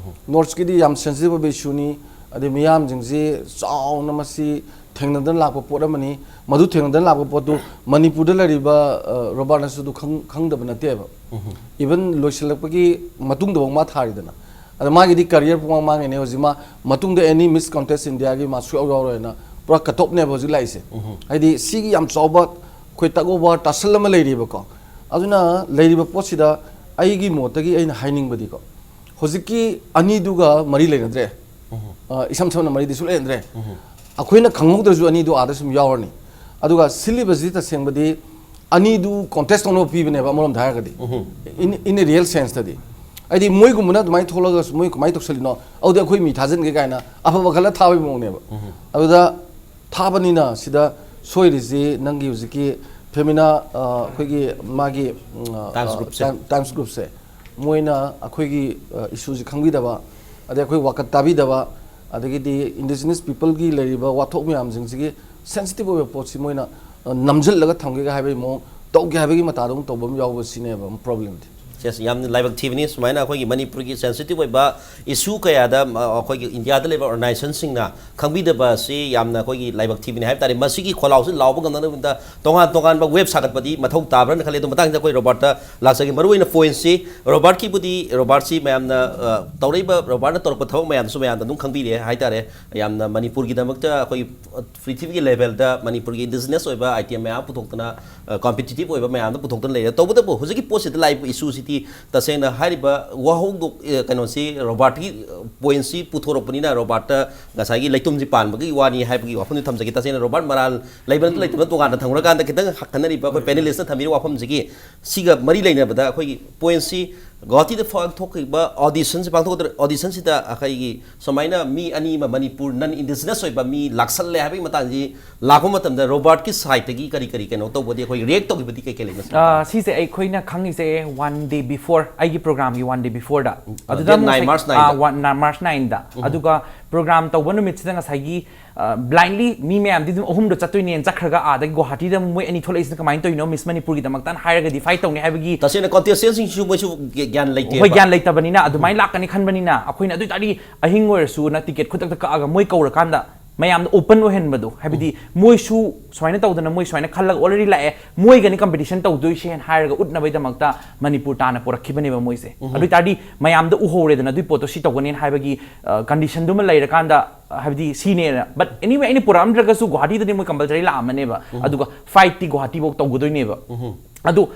ꯅꯣꯔꯠ ꯏꯁꯀꯤꯗꯤ ꯌꯥꯝ ꯁꯦꯟꯁꯤꯇꯤꯚ ꯑꯣꯏꯕ ꯏꯁꯨꯅꯤ, ꯑꯗꯩ ꯃꯤꯌꯥꯝꯁꯤꯡꯁꯤ ꯆꯥꯎꯅ ꯃꯁꯤ ꯊꯦꯡꯅꯗꯅ ꯂꯥꯛꯄ ꯄꯣꯠ ꯑꯃꯅꯤ꯫ ꯃꯗꯨ ꯊꯦꯡꯅꯗꯅ ꯂꯥꯛꯄ ꯄꯣꯠꯇꯨ ꯃꯅꯤꯄꯨꯔꯗ ꯂꯩꯔꯤꯕ, ꯑ, ꯔꯣꯕꯥꯔꯠꯅꯁꯨ ꯑꯗꯨ ꯈꯪ-, ꯈꯪꯗꯕ ꯅꯠꯇꯦꯕ꯫ ꯏꯚꯟ ꯂꯣꯏꯁꯤꯜꯂꯛꯄꯒꯤ ꯃꯇꯨꯡꯗꯐꯥꯎ ꯃꯥ ꯊꯥꯔꯤꯗꯅ꯫ ꯑꯗ ꯃꯥꯒꯤꯗꯤ ꯀꯔꯤꯌꯔ ꯄꯨꯡꯃꯥꯡ ꯃꯥꯡꯉꯤꯅꯦ꯫ ꯍꯧꯖꯤꯛ ꯃꯥ ꯃꯇꯨꯡꯗ ꯑꯦꯅꯤ ꯃꯤꯁ ꯀꯟꯇꯦꯁ ꯏꯟꯗꯤꯌꯥꯒꯤ ꯃꯥ ꯁꯨꯡꯌꯥꯎ ꯌꯥꯎꯔꯣꯏꯅ ꯄꯨꯔꯥ ꯀꯠ ꯑꯣꯐꯅꯦꯕ ꯍꯧꯖꯤꯛ ꯂꯥꯛꯏꯁꯦ꯫ ꯍꯥꯏꯗꯤ ꯁꯤꯒꯤ ꯌꯥꯝ ꯆꯥꯎꯕ ꯑꯩꯈꯣꯏ ꯇꯛ ꯑꯣꯐ ꯋꯥꯔ ꯇꯥꯁꯜ ꯑꯃ ꯂꯩꯔꯤꯕꯀꯣ꯫ ꯑꯗꯨꯅ ꯂꯩꯔꯤꯕ ꯄꯣꯠꯁꯤꯗ ꯑꯩꯒꯤ ꯃꯣꯠꯇꯒꯤ ꯑꯩꯅ ꯍꯥꯏꯅꯤꯡꯕꯗꯤꯀꯣ, ꯍꯧꯖꯤꯛꯀꯤ ꯑꯅꯤꯗꯨꯒ ꯃꯔꯤ ꯂꯩꯅꯗ꯭ꯔꯦ꯫ ꯑ, ꯏꯁꯝ ꯁꯝꯅ ꯃꯔꯤꯗꯤ ꯁꯨꯡꯂꯩ ꯂꯩꯅꯗ꯭ꯔꯦ꯫ ꯑꯩꯈꯣꯏꯅ ꯈꯪꯍꯧꯗ꯭ꯔꯁꯨ ꯑꯅꯤꯗꯨ ꯑꯥꯗ ꯁꯨꯝ ꯌꯥꯎꯔꯅꯤ꯫ ꯑꯗꯨꯒ ꯁꯤꯜꯂꯤꯕꯁꯤ ꯇꯁꯦꯡꯕꯗꯤ ꯑꯅꯤꯗꯨ ꯀꯣꯟꯇꯦꯁ ꯇꯧꯅꯕ ꯄꯤꯕꯅꯦꯕ ꯑꯃꯔꯣꯝꯗ ꯍꯥꯏꯔꯒꯗꯤ꯫ ꯏꯟ, in a real sense ꯇꯗꯤ꯫ ꯍꯥꯏꯗꯤ ꯃꯣꯏꯒꯨꯝꯕꯅ ꯑꯗꯨꯃꯥꯏꯅ ꯊꯣꯛꯂꯒ ꯃꯣꯏ ꯀꯃꯥꯏꯅ ꯇꯧꯁꯜꯂꯤꯅꯣ? ꯑꯗꯨꯗꯤ ꯑꯩꯈꯣꯏ ꯃꯤ ꯊꯥꯖꯤꯟꯒꯦ ꯀꯥꯏꯅ ꯑꯐꯕ ꯈꯜꯂ ꯊꯥꯕꯒꯤ ꯃꯑꯣꯡꯅꯦꯕ꯫ ꯑꯗꯨꯗ ꯊꯥꯕꯅꯤꯅ ꯁꯤꯗ ꯁꯣꯏꯔꯤꯁꯤ ꯅꯪꯒꯤ ꯍꯧꯖꯤꯛꯀꯤ ꯐꯦꯃꯤꯅꯥ, ꯑ, ꯑꯩꯈꯣꯏꯒꯤ, ꯎꯝ, ꯑ, ꯇꯥꯏꯝꯁ ꯑ, ꯒ꯭ꯔꯨꯞꯁꯦ꯫ Time-, times ꯒ꯭ꯔꯨꯞꯁꯦ꯫ ꯃꯣꯏꯅ ꯑꯩꯈꯣꯏꯒꯤ, ꯑ, ꯏꯁꯨꯁꯤ ꯈꯪꯕꯤꯗꯕ, ꯑꯗꯩ ꯑꯩꯈꯣꯏ ꯋꯥꯀꯠ ꯇꯥꯕꯤꯗꯕ, ꯑꯗꯒꯤꯗꯤ ꯏꯟꯗꯤꯖꯤꯅꯁ ꯄꯤꯄꯜꯒꯤ ꯂꯩꯔꯤꯕ ꯋꯥꯊꯣꯛ ꯃꯌꯥꯝꯁꯤꯡꯁꯤꯒꯤ ꯁꯦꯟꯁꯤꯇꯤꯚ ꯑꯣꯏꯕ ꯄꯣꯠꯁꯤ ꯃꯣꯏꯅ, ꯑ, ꯅꯝꯁꯤꯜꯂꯒ ꯊꯝꯒꯦꯒ ꯍꯥꯏꯕꯒꯤ ꯃꯑꯣꯡ, ꯇꯧꯒꯦ ꯍꯥꯏꯕꯒꯤ ꯃꯇꯥꯗ ꯑꯃꯨꯛ ꯇꯧꯕ ꯑꯃ ꯌꯥꯎꯕ ꯁꯤꯅꯦꯕ ꯑꯃ ꯄ꯭ꯔꯣꯕ꯭ꯂꯦꯝꯗꯤ꯫ Yes, ꯌꯥꯝꯅ ꯂꯥꯏꯕꯛ ꯊꯤꯕꯅꯤ꯫ ꯁꯨꯃꯥꯏꯅ ꯑꯩꯈꯣꯏꯒꯤ ꯃꯅꯤꯄꯨꯔꯒꯤ ꯁꯦꯟꯁꯤꯇꯤꯚ ꯑꯣꯏꯕ ꯏꯁꯨ ꯀꯌꯥꯗ, ꯑ, ꯑꯩꯈꯣꯏꯒꯤ ꯏꯟꯗꯤꯌꯥꯗ ꯂꯩꯕ ꯑꯣꯔꯒꯅꯥꯏꯖꯦꯁꯟꯁꯤꯡꯅ ꯈꯪꯕꯤꯗꯕ ꯑꯁꯤ ꯌꯥꯝꯅ ꯑꯩꯈꯣꯏꯒꯤ ꯂꯥꯏꯕꯛ ꯊꯤꯕꯅꯤ ꯍꯥꯏꯕ ꯇꯥꯔꯦ꯫ ꯃꯁꯤꯒꯤ ꯈꯣꯜꯂꯥꯎꯁꯤ ꯂꯥꯎꯕ ꯉꯝꯅꯅꯕꯒꯤꯗꯃꯛꯇ ꯇꯣꯉꯥꯟ ꯇꯣꯉꯥꯟꯕ ꯋꯦꯕ ꯁꯥꯒꯠꯄꯗꯤ ꯃꯊꯧ ꯇꯥꯕ꯭ꯔꯅ ꯈꯜꯂꯤ꯫ ꯑꯗꯨ ꯃꯇꯥꯡꯁꯤꯗ ꯑꯩꯈꯣꯏ ꯔꯣꯕꯥꯔꯠꯇ ꯂꯥꯛꯆꯒꯦ꯫ ꯃꯔꯨꯑꯣꯏꯅ ꯄꯣꯏꯟꯠꯁꯤ ꯔꯣꯕꯥꯔꯠꯀꯤꯕꯨꯗꯤ, ꯔꯣꯕꯥꯔꯠꯁꯤ ꯃꯌꯥꯝꯅ, ꯑ, ꯇꯧꯔꯛꯏꯕ, ꯔꯣꯕꯥꯔꯠꯅ ꯇꯧꯔꯛꯄ ꯊꯕꯛ ꯃꯌꯥꯝꯗꯨꯁꯨ ꯃꯌꯥꯝꯅ ꯑꯗꯨꯝ ꯈꯪꯕꯤꯔꯦ ꯍꯥꯏꯇꯥꯔꯦ꯫ ꯌꯥꯝꯅ ꯃꯅꯤꯄꯨꯔꯒꯤꯗꯃꯛꯇ ꯑꯩꯈꯣꯏ ꯄ꯭ꯔꯤꯊꯤꯕꯤꯒꯤ ꯂꯦꯚꯦꯜꯗ ꯃꯅꯤꯄꯨꯔꯒꯤ ꯏꯟꯗꯤꯖꯤꯅꯁ ꯑꯣꯏꯕ ꯑꯥꯏꯇꯦꯝ ꯃꯌꯥꯝ ꯄꯨꯊꯣꯛꯇꯅ, ꯑ, ꯀꯝꯄꯤꯇꯤꯇꯤꯚ ꯑꯣꯏꯕ ꯃꯌꯥꯝꯗ ꯄꯨꯊꯣꯛꯇꯅ ꯂꯩꯔꯦ꯫ ꯇꯧꯕꯇꯕꯨ ꯍꯧꯖꯤꯛꯀꯤ ꯄꯣꯠꯁꯤꯗ ꯂꯥꯛꯏꯕ ꯏꯁꯨꯁꯤꯗꯤ ꯇꯁꯦꯡꯅ ꯍꯥꯏꯔꯤꯕ ꯋꯥꯍꯧꯗꯣꯛ ꯑꯦ, ꯀꯩꯅꯣꯁꯤ ꯔꯣꯕꯥꯔꯠꯀꯤ ꯄꯣꯏꯟꯁꯤ ꯄꯨꯊꯣꯔꯛꯄꯅꯤꯅ, ꯔꯣꯕꯥꯔꯠꯇ ꯉꯁꯥꯏꯒꯤ ꯂꯩꯇꯨꯝꯁꯤ ꯄꯥꯟꯕꯒꯤ ꯋꯥꯅꯤ ꯍꯥꯏꯕꯒꯤ ꯋꯥꯐꯝꯗꯨ ꯊꯝꯖꯒꯦ꯫ ꯇꯁꯦꯡꯅ ꯔꯣꯕꯥꯔꯠ ꯃꯔꯥꯜ ꯂꯩꯕ ꯅꯠꯇ ꯂꯩꯇꯕ ꯇꯣꯉꯥꯟꯅ ꯊꯝꯈ꯭ꯔꯀꯥꯟꯗ, ꯈꯤꯇꯪ ꯈꯟꯅꯔꯤꯕ ꯑꯩꯈꯣꯏ ꯄꯦꯅꯦꯂꯤꯁꯅ ꯊꯝꯕꯤꯔꯤꯕ ꯋꯥꯐꯝꯁꯤꯒꯤ, ꯁꯤꯒ ꯃꯔꯤ ꯂꯩꯅꯕꯗ ꯑꯩꯈꯣꯏꯒꯤ ꯄꯣꯏꯟꯁꯤ ꯒꯨꯋꯥꯍꯥꯇꯤꯗ ꯄꯥꯡꯊꯣꯛꯈꯤꯕ ꯑꯣꯗꯤꯁꯟꯁꯤ ꯄꯥꯡꯊꯣꯛꯇ ꯑꯣꯗꯤꯁꯟꯁꯤꯗ ꯑꯩꯈꯣꯏꯒꯤ ꯁꯨꯃꯥꯏꯅ ꯃꯤ ꯑꯅꯤ ꯑꯃ ꯃꯅꯤꯄꯨꯔ ꯅꯟ ꯏꯟꯗꯤꯖꯤꯅꯁ ꯑꯣꯏꯕ ꯃꯤ ꯂꯥꯛꯁꯜꯂꯦ ꯍꯥꯏꯕꯒꯤ ꯃꯇꯥꯡꯁꯤ ꯂꯥꯛꯄ ꯃꯇꯝꯗ ꯔꯣꯕꯥꯔꯠꯀꯤ ꯁꯥꯏꯠꯇꯒꯤ ꯀꯔꯤ ꯀꯔꯤ ꯀꯩꯅꯣ ꯇꯧꯕꯗꯤ, ꯑꯩꯈꯣꯏ ꯔꯤꯌꯦꯛ ꯇꯧꯈꯤꯕꯗꯤ ꯀꯩ ꯀꯩ ꯂꯩꯕ? ꯑ, ꯁꯤꯁꯦ ꯑꯩꯈꯣꯏꯅ ꯈꯪꯉꯤꯁꯦ one day before, ꯑꯩꯒꯤ ꯄ꯭ꯔꯣꯒ꯭ꯔꯥꯝꯒꯤ one day beforeꯗ꯫ ꯑꯗꯨꯗ date ꯑꯃꯨꯛ nine, ꯉꯁꯥꯏ- March nineꯗ꯫ ꯑ, one, ꯅ- March nineꯗ꯫ ꯑꯗꯨꯒ ꯄ꯭ꯔꯣꯒ꯭ꯔꯥꯝ ꯇꯧꯕ ꯅꯨꯃꯤꯠꯁꯤꯗ ꯉꯁꯥꯏꯒꯤ ꯕ꯭ꯂꯥꯏꯟꯂꯤ ꯃꯤ ꯃꯌꯥꯝꯗꯤ ꯑꯗꯨꯝ ꯑꯍꯨꯝꯗꯣ ꯆꯠꯇꯣꯏꯅꯦꯅ ꯆꯠꯈ꯭ꯔꯒ, ꯑꯥꯗꯒꯤ ꯒꯨꯋꯥꯍꯥꯇꯤꯗ ꯃꯣꯏ ꯑꯅꯤ ꯊꯣꯛꯂꯛꯏꯁꯤꯅ ꯀꯃꯥꯏꯅ ꯇꯧꯔꯤꯅꯣ, ꯃꯤꯁ ꯃꯅꯤꯄꯨꯔꯒꯤꯗꯃꯛꯇꯅ ꯍꯥꯏꯔꯒꯗꯤ ꯐꯥꯏꯠ ꯇꯧꯅꯤ ꯍꯥꯏꯕꯒꯤ ꯇꯁꯦꯡꯅ ꯀꯣꯟꯇꯦꯁꯇꯦꯟꯁꯤꯡꯁꯨ ꯃꯣꯏꯁꯨ ꯒ꯭ꯌꯥ- ꯒ꯭ꯌꯥꯟ ꯂꯩꯇꯦꯕ꯫ ꯍꯣꯏ, ꯒ꯭ꯌꯥꯟ ꯂꯩꯇꯕꯅꯤꯅ ꯑꯗꯨꯃꯥꯏꯅ ꯂꯥꯛꯀꯅꯤ ꯈꯟꯕꯅꯤꯅ, ꯑꯩꯈꯣꯏꯅ ꯑꯗꯨ ꯑꯣꯏꯇꯥꯔꯗꯤ ꯑꯍꯤꯡ ꯑꯣꯏꯔꯁꯨꯅ ꯇꯤꯀꯦꯠ ꯈꯨꯗꯛꯇ ꯀꯛꯑꯒ ꯃꯣꯏ ꯀꯧꯔꯀꯥꯟꯗ ꯃꯌꯥꯝꯗ ꯑꯣꯄꯟ ꯑꯣꯏꯍꯟꯕꯗꯣ, ꯍꯥꯏꯕꯗꯤ ꯃꯣꯏꯁꯨ ꯁꯨꯃꯥꯏꯅ ꯇꯧꯗꯅ, ꯃꯣꯏ ꯁꯨꯃꯥꯏꯅ ꯈꯜꯂꯒ ꯑꯣꯜꯔꯦꯗꯤ ꯂꯥꯛꯑꯦ, ꯃꯣꯏꯒꯅꯤ ꯀꯝꯄꯤꯇꯤꯁꯟ ꯇꯧꯗꯣꯏꯁꯦꯅ ꯍꯥꯏꯔꯒ ꯎꯠꯅꯕꯒꯤꯗꯃꯛꯇ ꯃꯅꯤꯄꯨꯔ ꯇꯥꯟꯅ ꯄꯨꯔꯛꯈꯤꯕꯅꯦꯕ ꯃꯣꯏꯁꯦ꯫ ꯑꯗꯨ ꯑꯣꯏꯇꯥꯔꯗꯤ ꯃꯌꯥꯝꯗ ꯎꯍꯧꯔꯦꯗꯅ, ꯑꯗꯨꯏ ꯄꯣꯠꯇꯣ ꯁꯤ ꯇꯧꯒꯅꯤꯅ ꯍꯥꯏꯕꯒꯤ ꯀꯟꯗꯤꯁꯟꯗꯨꯃ ꯂꯩꯔꯀꯥꯟꯗ, ꯍꯥꯏꯕꯗꯤ ꯁꯤꯅꯦꯅ꯫ But anyway, ꯑꯩꯅ ꯄꯨꯔꯛꯑꯝꯗ꯭ꯔꯒꯁꯨ ꯒꯨꯋꯥꯍꯥꯇꯤꯗꯗꯤ ꯃꯣꯏ ꯀꯝꯄꯜꯁꯔꯤ ꯂꯥꯛꯑꯝꯃꯅꯦꯕ, ꯑꯗꯨꯒ ꯐꯥꯏꯠꯇꯤ ꯒꯨꯋꯥꯍꯥꯇꯤꯐꯧ ꯇꯧꯒꯗꯣꯏꯅꯦꯕ꯫ ꯑꯗꯨ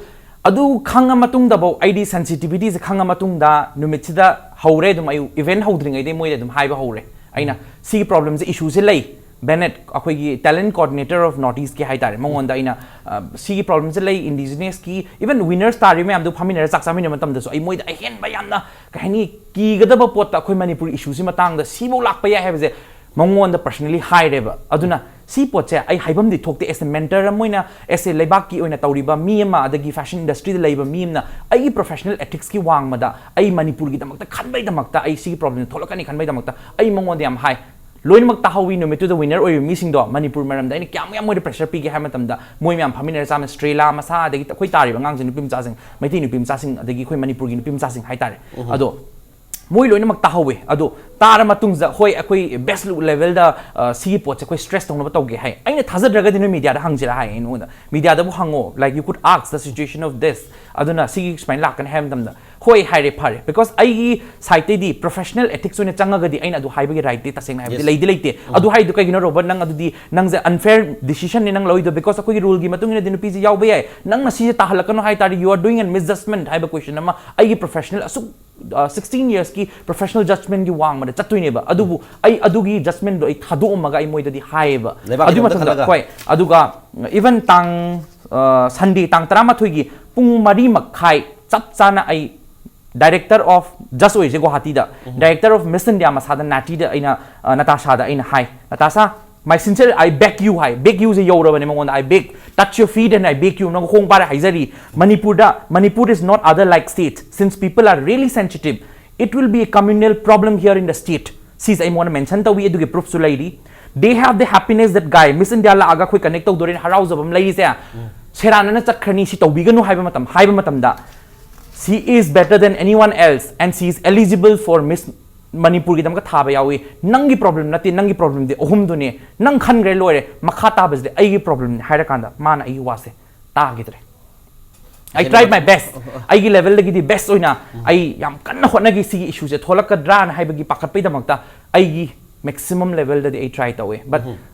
ꯑꯗꯨ ꯈꯪꯉ ꯃꯇꯨꯡꯗꯐꯧ, ꯑꯩꯗꯤ ꯁꯦꯟꯁꯤꯇꯤꯚꯤꯇꯤꯁꯦ ꯈꯪꯉ ꯃꯇꯨꯡꯗ, ꯅꯨꯃꯤꯠꯁꯤꯗ ꯍꯧꯔꯦ ꯑꯗꯨꯝ, ꯑꯩ ꯏꯚꯦꯟꯠ ꯍꯧꯗ꯭ꯔꯤꯉꯩꯗꯩ ꯃꯣꯏꯗ ꯑꯗꯨꯝ ꯍꯥꯏꯕ ꯍꯧꯔꯦ꯫ ꯑꯩꯅ ꯁꯤꯒꯤ ꯄ꯭ꯔꯣꯕ꯭ꯂꯦꯝꯁꯦ, ꯏꯁꯨꯁꯦ ꯂꯩ, ꯕꯦꯅꯦꯠ, ꯑꯩꯈꯣꯏꯒꯤ ꯇꯦꯂꯦꯟꯠ ꯀꯣꯑꯣꯔꯗꯤꯅꯦꯇꯔ ꯑꯣꯐ ꯅꯣꯔꯠ ꯏꯁꯀꯤ ꯍꯥꯏꯇꯥꯔꯦ, ꯃꯉꯣꯟꯗ ꯑꯩꯅ, ꯑ, ꯁꯤꯒꯤ ꯄ꯭ꯔꯣꯕ꯭ꯂꯦꯝꯁꯦ ꯂꯩ, ꯏꯟꯗꯤꯖꯤꯅꯁꯀꯤ ꯏꯚꯟ ꯋꯤꯅꯔꯁ ꯇꯥꯔꯤꯕ ꯃꯌꯥꯝꯗꯨ ꯐꯝꯃꯤꯟꯅꯔ ꯆꯥꯛ ꯆꯥꯃꯤꯟꯅꯕ ꯃꯇꯝꯗꯁꯨ ꯑꯩ ꯃꯣꯏꯗ ꯑꯍꯦꯟꯕ ꯌꯥꯝꯅ, ꯀꯩ ꯍꯥꯏꯅꯤ, ꯀꯤꯒꯗꯕ ꯄꯣꯠꯇ ꯑꯩꯈꯣꯏ ꯃꯅꯤꯄꯨꯔ ꯏꯁꯨꯁꯤ ꯃꯇꯥꯡꯗ ꯁꯤꯐꯧ ꯂꯥꯛꯄ ꯌꯥꯏ ꯍꯥꯏꯕꯁꯦ ꯃꯉꯣꯟꯗ ꯄꯔꯁꯅꯦꯂꯤ ꯍꯥꯏꯔꯦꯕ꯫ ꯑꯗꯨꯅ ꯁꯤ ꯄꯣꯠꯁꯦ ꯑꯩ ꯍꯥꯏꯐꯝꯗꯤ ꯊꯣꯛꯇꯦ, ꯑꯦꯁ ꯑꯦ ꯃꯦꯟꯇꯔ ꯑꯃ ꯑꯣꯏꯅ, ꯑꯦꯁ ꯑꯦ ꯂꯩꯕꯥꯛꯀꯤ ꯑꯣꯏꯅ ꯇꯧꯔꯤꯕ ꯃꯤ ꯑꯃ, ꯑꯗꯒꯤ ꯐꯦꯁꯟ ꯏꯟꯗꯁꯇ꯭ꯔꯤꯗ ꯂꯩꯕ ꯃꯤ ꯑꯃꯅ ꯑꯩꯒꯤ ꯄ꯭ꯔꯣꯐꯦꯁꯅꯦꯜ ꯑꯦꯊꯤꯛꯁꯀꯤ ꯋꯥꯡꯃꯗ ꯑꯩ ꯃꯅꯤꯄꯨꯔꯒꯤꯗꯃꯛꯇ ꯈꯟꯕꯩꯗꯃꯛꯇ, ꯑꯩ ꯁꯤꯒꯤ ꯄ꯭ꯔꯣꯕ꯭ꯂꯦꯝ ꯊꯣꯛꯂꯛꯀꯅꯤ ꯈꯟꯕꯩꯗꯃꯛꯇ ꯑꯩ ꯃꯉꯣꯟꯗ ꯌꯥꯝ ꯍꯥꯏ꯫ ꯂꯣꯏꯅꯃꯛ ꯇꯥꯍꯧꯋꯤ, ꯅꯨꯃꯤꯠꯇꯨꯗ ꯋꯤꯅꯔ ꯑꯣꯏꯔꯤꯕ ꯃꯤꯁꯤꯡꯗꯣ ꯃꯅꯤꯄꯨꯔ ꯃꯔꯝꯗ ꯑꯩꯅ ꯀꯌꯥꯃꯨꯛ ꯌꯥꯝ ꯃꯣꯏꯗ ꯄ꯭ꯔꯦꯁꯔ ꯄꯤꯒꯦ ꯍꯥꯏꯕ ꯃꯇꯝꯗ, ꯃꯣꯏ ꯃꯌꯥꯝ ꯐꯝꯃꯤꯟꯅꯔ ꯆꯥꯕ, ꯁ꯭ꯇ꯭ꯔꯦꯂꯥ ꯃꯁꯥ, ꯑꯗꯒꯤ ꯑꯩꯈꯣꯏ ꯇꯥꯔꯤꯕ ꯑꯉꯥꯡꯁꯤꯡ, ꯅꯨꯄꯤ ꯃꯆꯥꯁꯤꯡ, ꯃꯩꯇꯩ ꯅꯨꯄꯤ ꯃꯆꯥꯁꯤꯡ, ꯑꯗꯒꯤ ꯑꯩꯈꯣꯏ ꯃꯅꯤꯄꯨꯔꯒꯤ ꯅꯨꯄꯤ ꯃꯆꯥꯁꯤꯡ ꯍꯥꯏꯇꯥꯔꯦ꯫ ꯑꯗꯣ ꯃꯣꯏ ꯂꯣꯏꯅꯃꯛ ꯇꯥꯍꯧꯋꯦ꯫ ꯑꯗꯣ ꯇꯥꯔ ꯃꯇꯨꯡꯗ, "ꯍꯣꯏ, ꯑꯩꯈꯣꯏ best levelꯗ, ꯑ, ꯁꯤꯒꯤ ꯄꯣꯠꯁꯦ ꯑꯩꯈꯣꯏ stress ꯇꯧꯅꯕ ꯇꯧꯒꯦ" ꯍꯥꯏ꯫ ꯑꯩꯅ ꯊꯥꯖꯗ꯭ꯔꯒꯗꯤ ꯅꯣꯏ mediaꯗ ꯍꯪꯁꯤꯔꯥ ꯍꯥꯏ ꯑꯩꯉꯣꯟꯗ꯫ Mediaꯗꯕꯨ ꯍꯪꯉꯣ, like, you could ask the situation of this, ꯑꯗꯨꯅ ꯁꯤꯒꯤ ꯁꯨꯃꯥꯏꯅ ꯂꯥꯛꯀꯅꯤ ꯍꯥꯏꯕ ꯃꯇꯝꯗ, "ꯍꯣꯏ" ꯍꯥꯏꯔꯦ, ꯐꯔꯦ, because ꯑꯩꯒꯤ sideꯇꯩꯗꯤ professional ethicsꯇ ꯑꯣꯏꯅ ꯆꯪꯉꯒꯗꯤ ꯑꯩꯅ ꯑꯗꯨ ꯍꯥꯏꯕꯒꯤ rightꯇꯤ ꯇꯁꯦꯡꯅ ꯍꯥꯏꯕꯗꯤ Yes. ꯂꯩꯗꯤ ꯂꯩꯇꯦ꯫ ꯑꯗꯨ ꯍꯥꯏꯗꯨ ꯀꯩꯒꯤꯅꯣ, ꯔꯣꯕꯔꯠ? ꯅꯪ ꯑꯗꯨꯗꯤ, ꯅꯪꯁꯦ unfair decisionꯅꯦ ꯅꯪ ꯂꯧꯔꯤꯗꯣ, because ꯑꯩꯈꯣꯏꯒꯤ ruleꯒꯤ ꯃꯇꯨꯡ ꯏꯟꯅꯗꯤ ꯅꯨꯄꯤꯁꯦ ꯌꯥꯎꯕ ꯌꯥꯏ꯫ ꯅꯪꯅ ꯁꯤꯁꯦ ꯇꯥꯍꯜꯂꯛꯀꯅꯣ ꯍꯥꯏ ꯇꯥꯔꯗꯤ, you are doing a misjudgement ꯍꯥꯏꯕ question ꯑꯃ ꯑꯩꯒꯤ professional ꯑꯁꯨꯛ, ꯑ, sixteen yearsꯀꯤ professional judgmentꯀꯤ ꯋꯥꯡꯃꯗ ꯆꯠꯇꯣꯏꯅꯦꯕ꯫ ꯑꯗꯨꯕꯨ ꯑꯩ ꯑꯗꯨꯒꯤ judgmentꯗꯣ ꯑꯩ ꯊꯥꯗꯣꯛꯑꯝꯃꯒ ꯑꯩ ꯃꯣꯏꯗꯗꯤ ꯍꯥꯏꯌꯦꯕ꯫ ꯂꯩꯕꯥꯛꯀꯤ ꯑꯗꯨꯒꯤ ꯐꯤꯕꯝꯗ ꯃꯇꯨꯡꯗ, ꯈꯜꯂꯒ꯫ ꯍꯣꯏ, ꯑꯗꯨꯒ even ꯇꯥꯡ, ꯑ, Sunday ꯇꯥꯡ ꯇꯔꯥꯃꯥꯊꯣꯏꯒꯤ ꯄꯨꯡ ꯃꯔꯤ ꯃꯈꯥꯏ ꯆꯞ ꯆꯥꯅ ꯑꯩ director of, judge ꯑꯣꯏꯔꯤꯁꯦ ꯒꯨꯋꯥꯍꯥꯇꯤꯗ, director of Miss India ꯃꯁꯥꯗ ꯅꯥꯇꯤꯗ ꯑꯩꯅ, ꯑ, ꯅꯇꯥꯁꯥꯗ ꯑꯩꯅ ꯍꯥꯏ, "ꯅꯇꯥꯁꯥ, my sincere, I beg you" high, beg youꯁꯦ ꯌꯧꯔꯕꯅꯦ ꯃꯉꯣꯟꯗ, "I beg, touch your feet and I beg you", ꯅꯪ ꯈꯣꯡ ꯄꯥꯏꯔ ꯍꯥꯏꯖꯔꯤ꯫ ꯃꯅꯤꯄꯨꯔꯗ, "Manipur is not other like state. Since people are really sensitive, it will be a communal problem here in the state." ꯁꯤꯁꯦ ꯑꯩ ꯃꯉꯣꯟꯗ mention ꯇꯧꯏ, ꯑꯗꯨꯒꯤ proofꯁꯨ ꯂꯩꯔꯤ꯫ "They have the happiness that guy, Miss India ꯂꯥꯛꯑꯒ ꯑꯩꯈꯣꯏ connect ꯇꯧꯗꯣꯔꯦꯅ ꯍꯔꯥꯎꯖꯕ ꯑꯃ ꯂꯩꯔꯤꯁꯦ, ꯁꯦꯔꯥꯟꯅꯅ ꯆꯠꯈ꯭ꯔꯅꯤ, ꯁꯤ ꯇꯧꯕꯤꯒꯅꯨ" ꯍꯥꯏꯕ ꯃꯇꯝ, ꯍꯥꯏꯕ ꯃꯇꯝꯗ, "She is better than anyone else and she is eligible for Miss ꯃꯅꯤꯄꯨꯔꯒꯤꯗꯃꯛꯇ ꯊꯥꯕ ꯌꯥꯎꯏ꯫ ꯅꯪꯒꯤ problem ꯅꯠꯇꯦ, ꯅꯪꯒꯤ problemꯗꯤ ꯑꯍꯨꯝꯗꯨꯅꯦ꯫ ꯅꯪ ꯈꯟꯈ꯭ꯔꯦ, ꯂꯣꯏꯔꯦ꯫ ꯃꯈꯥ ꯇꯥꯕꯁꯤꯗꯤ ꯑꯩꯒꯤ problemꯅꯤ" ꯍꯥꯏꯔꯀꯥꯟꯗ ꯃꯥꯅ ꯑꯩꯒꯤ ꯋꯥꯁꯦ ꯇꯥꯈꯤꯗ꯭ꯔꯦ꯫ "I tried my best꯫ ꯑꯩꯒꯤ levelꯗꯒꯤꯗꯤ best ꯑꯣꯏꯅ ꯑꯩ ꯌꯥꯝ ꯀꯟꯅ ꯍꯣꯠꯅꯈꯤ ꯁꯤꯒꯤ issueꯁꯦ ꯊꯣꯛꯂꯛꯀꯗ꯭ꯔꯥꯅ ꯍꯥꯏꯕꯒꯤ ꯄꯥꯈꯠꯄꯩꯗꯃꯛꯇ꯫ ꯑꯩꯒꯤ maximum levelꯗꯗꯤ ꯑꯩ try ꯇꯧꯋꯦ, but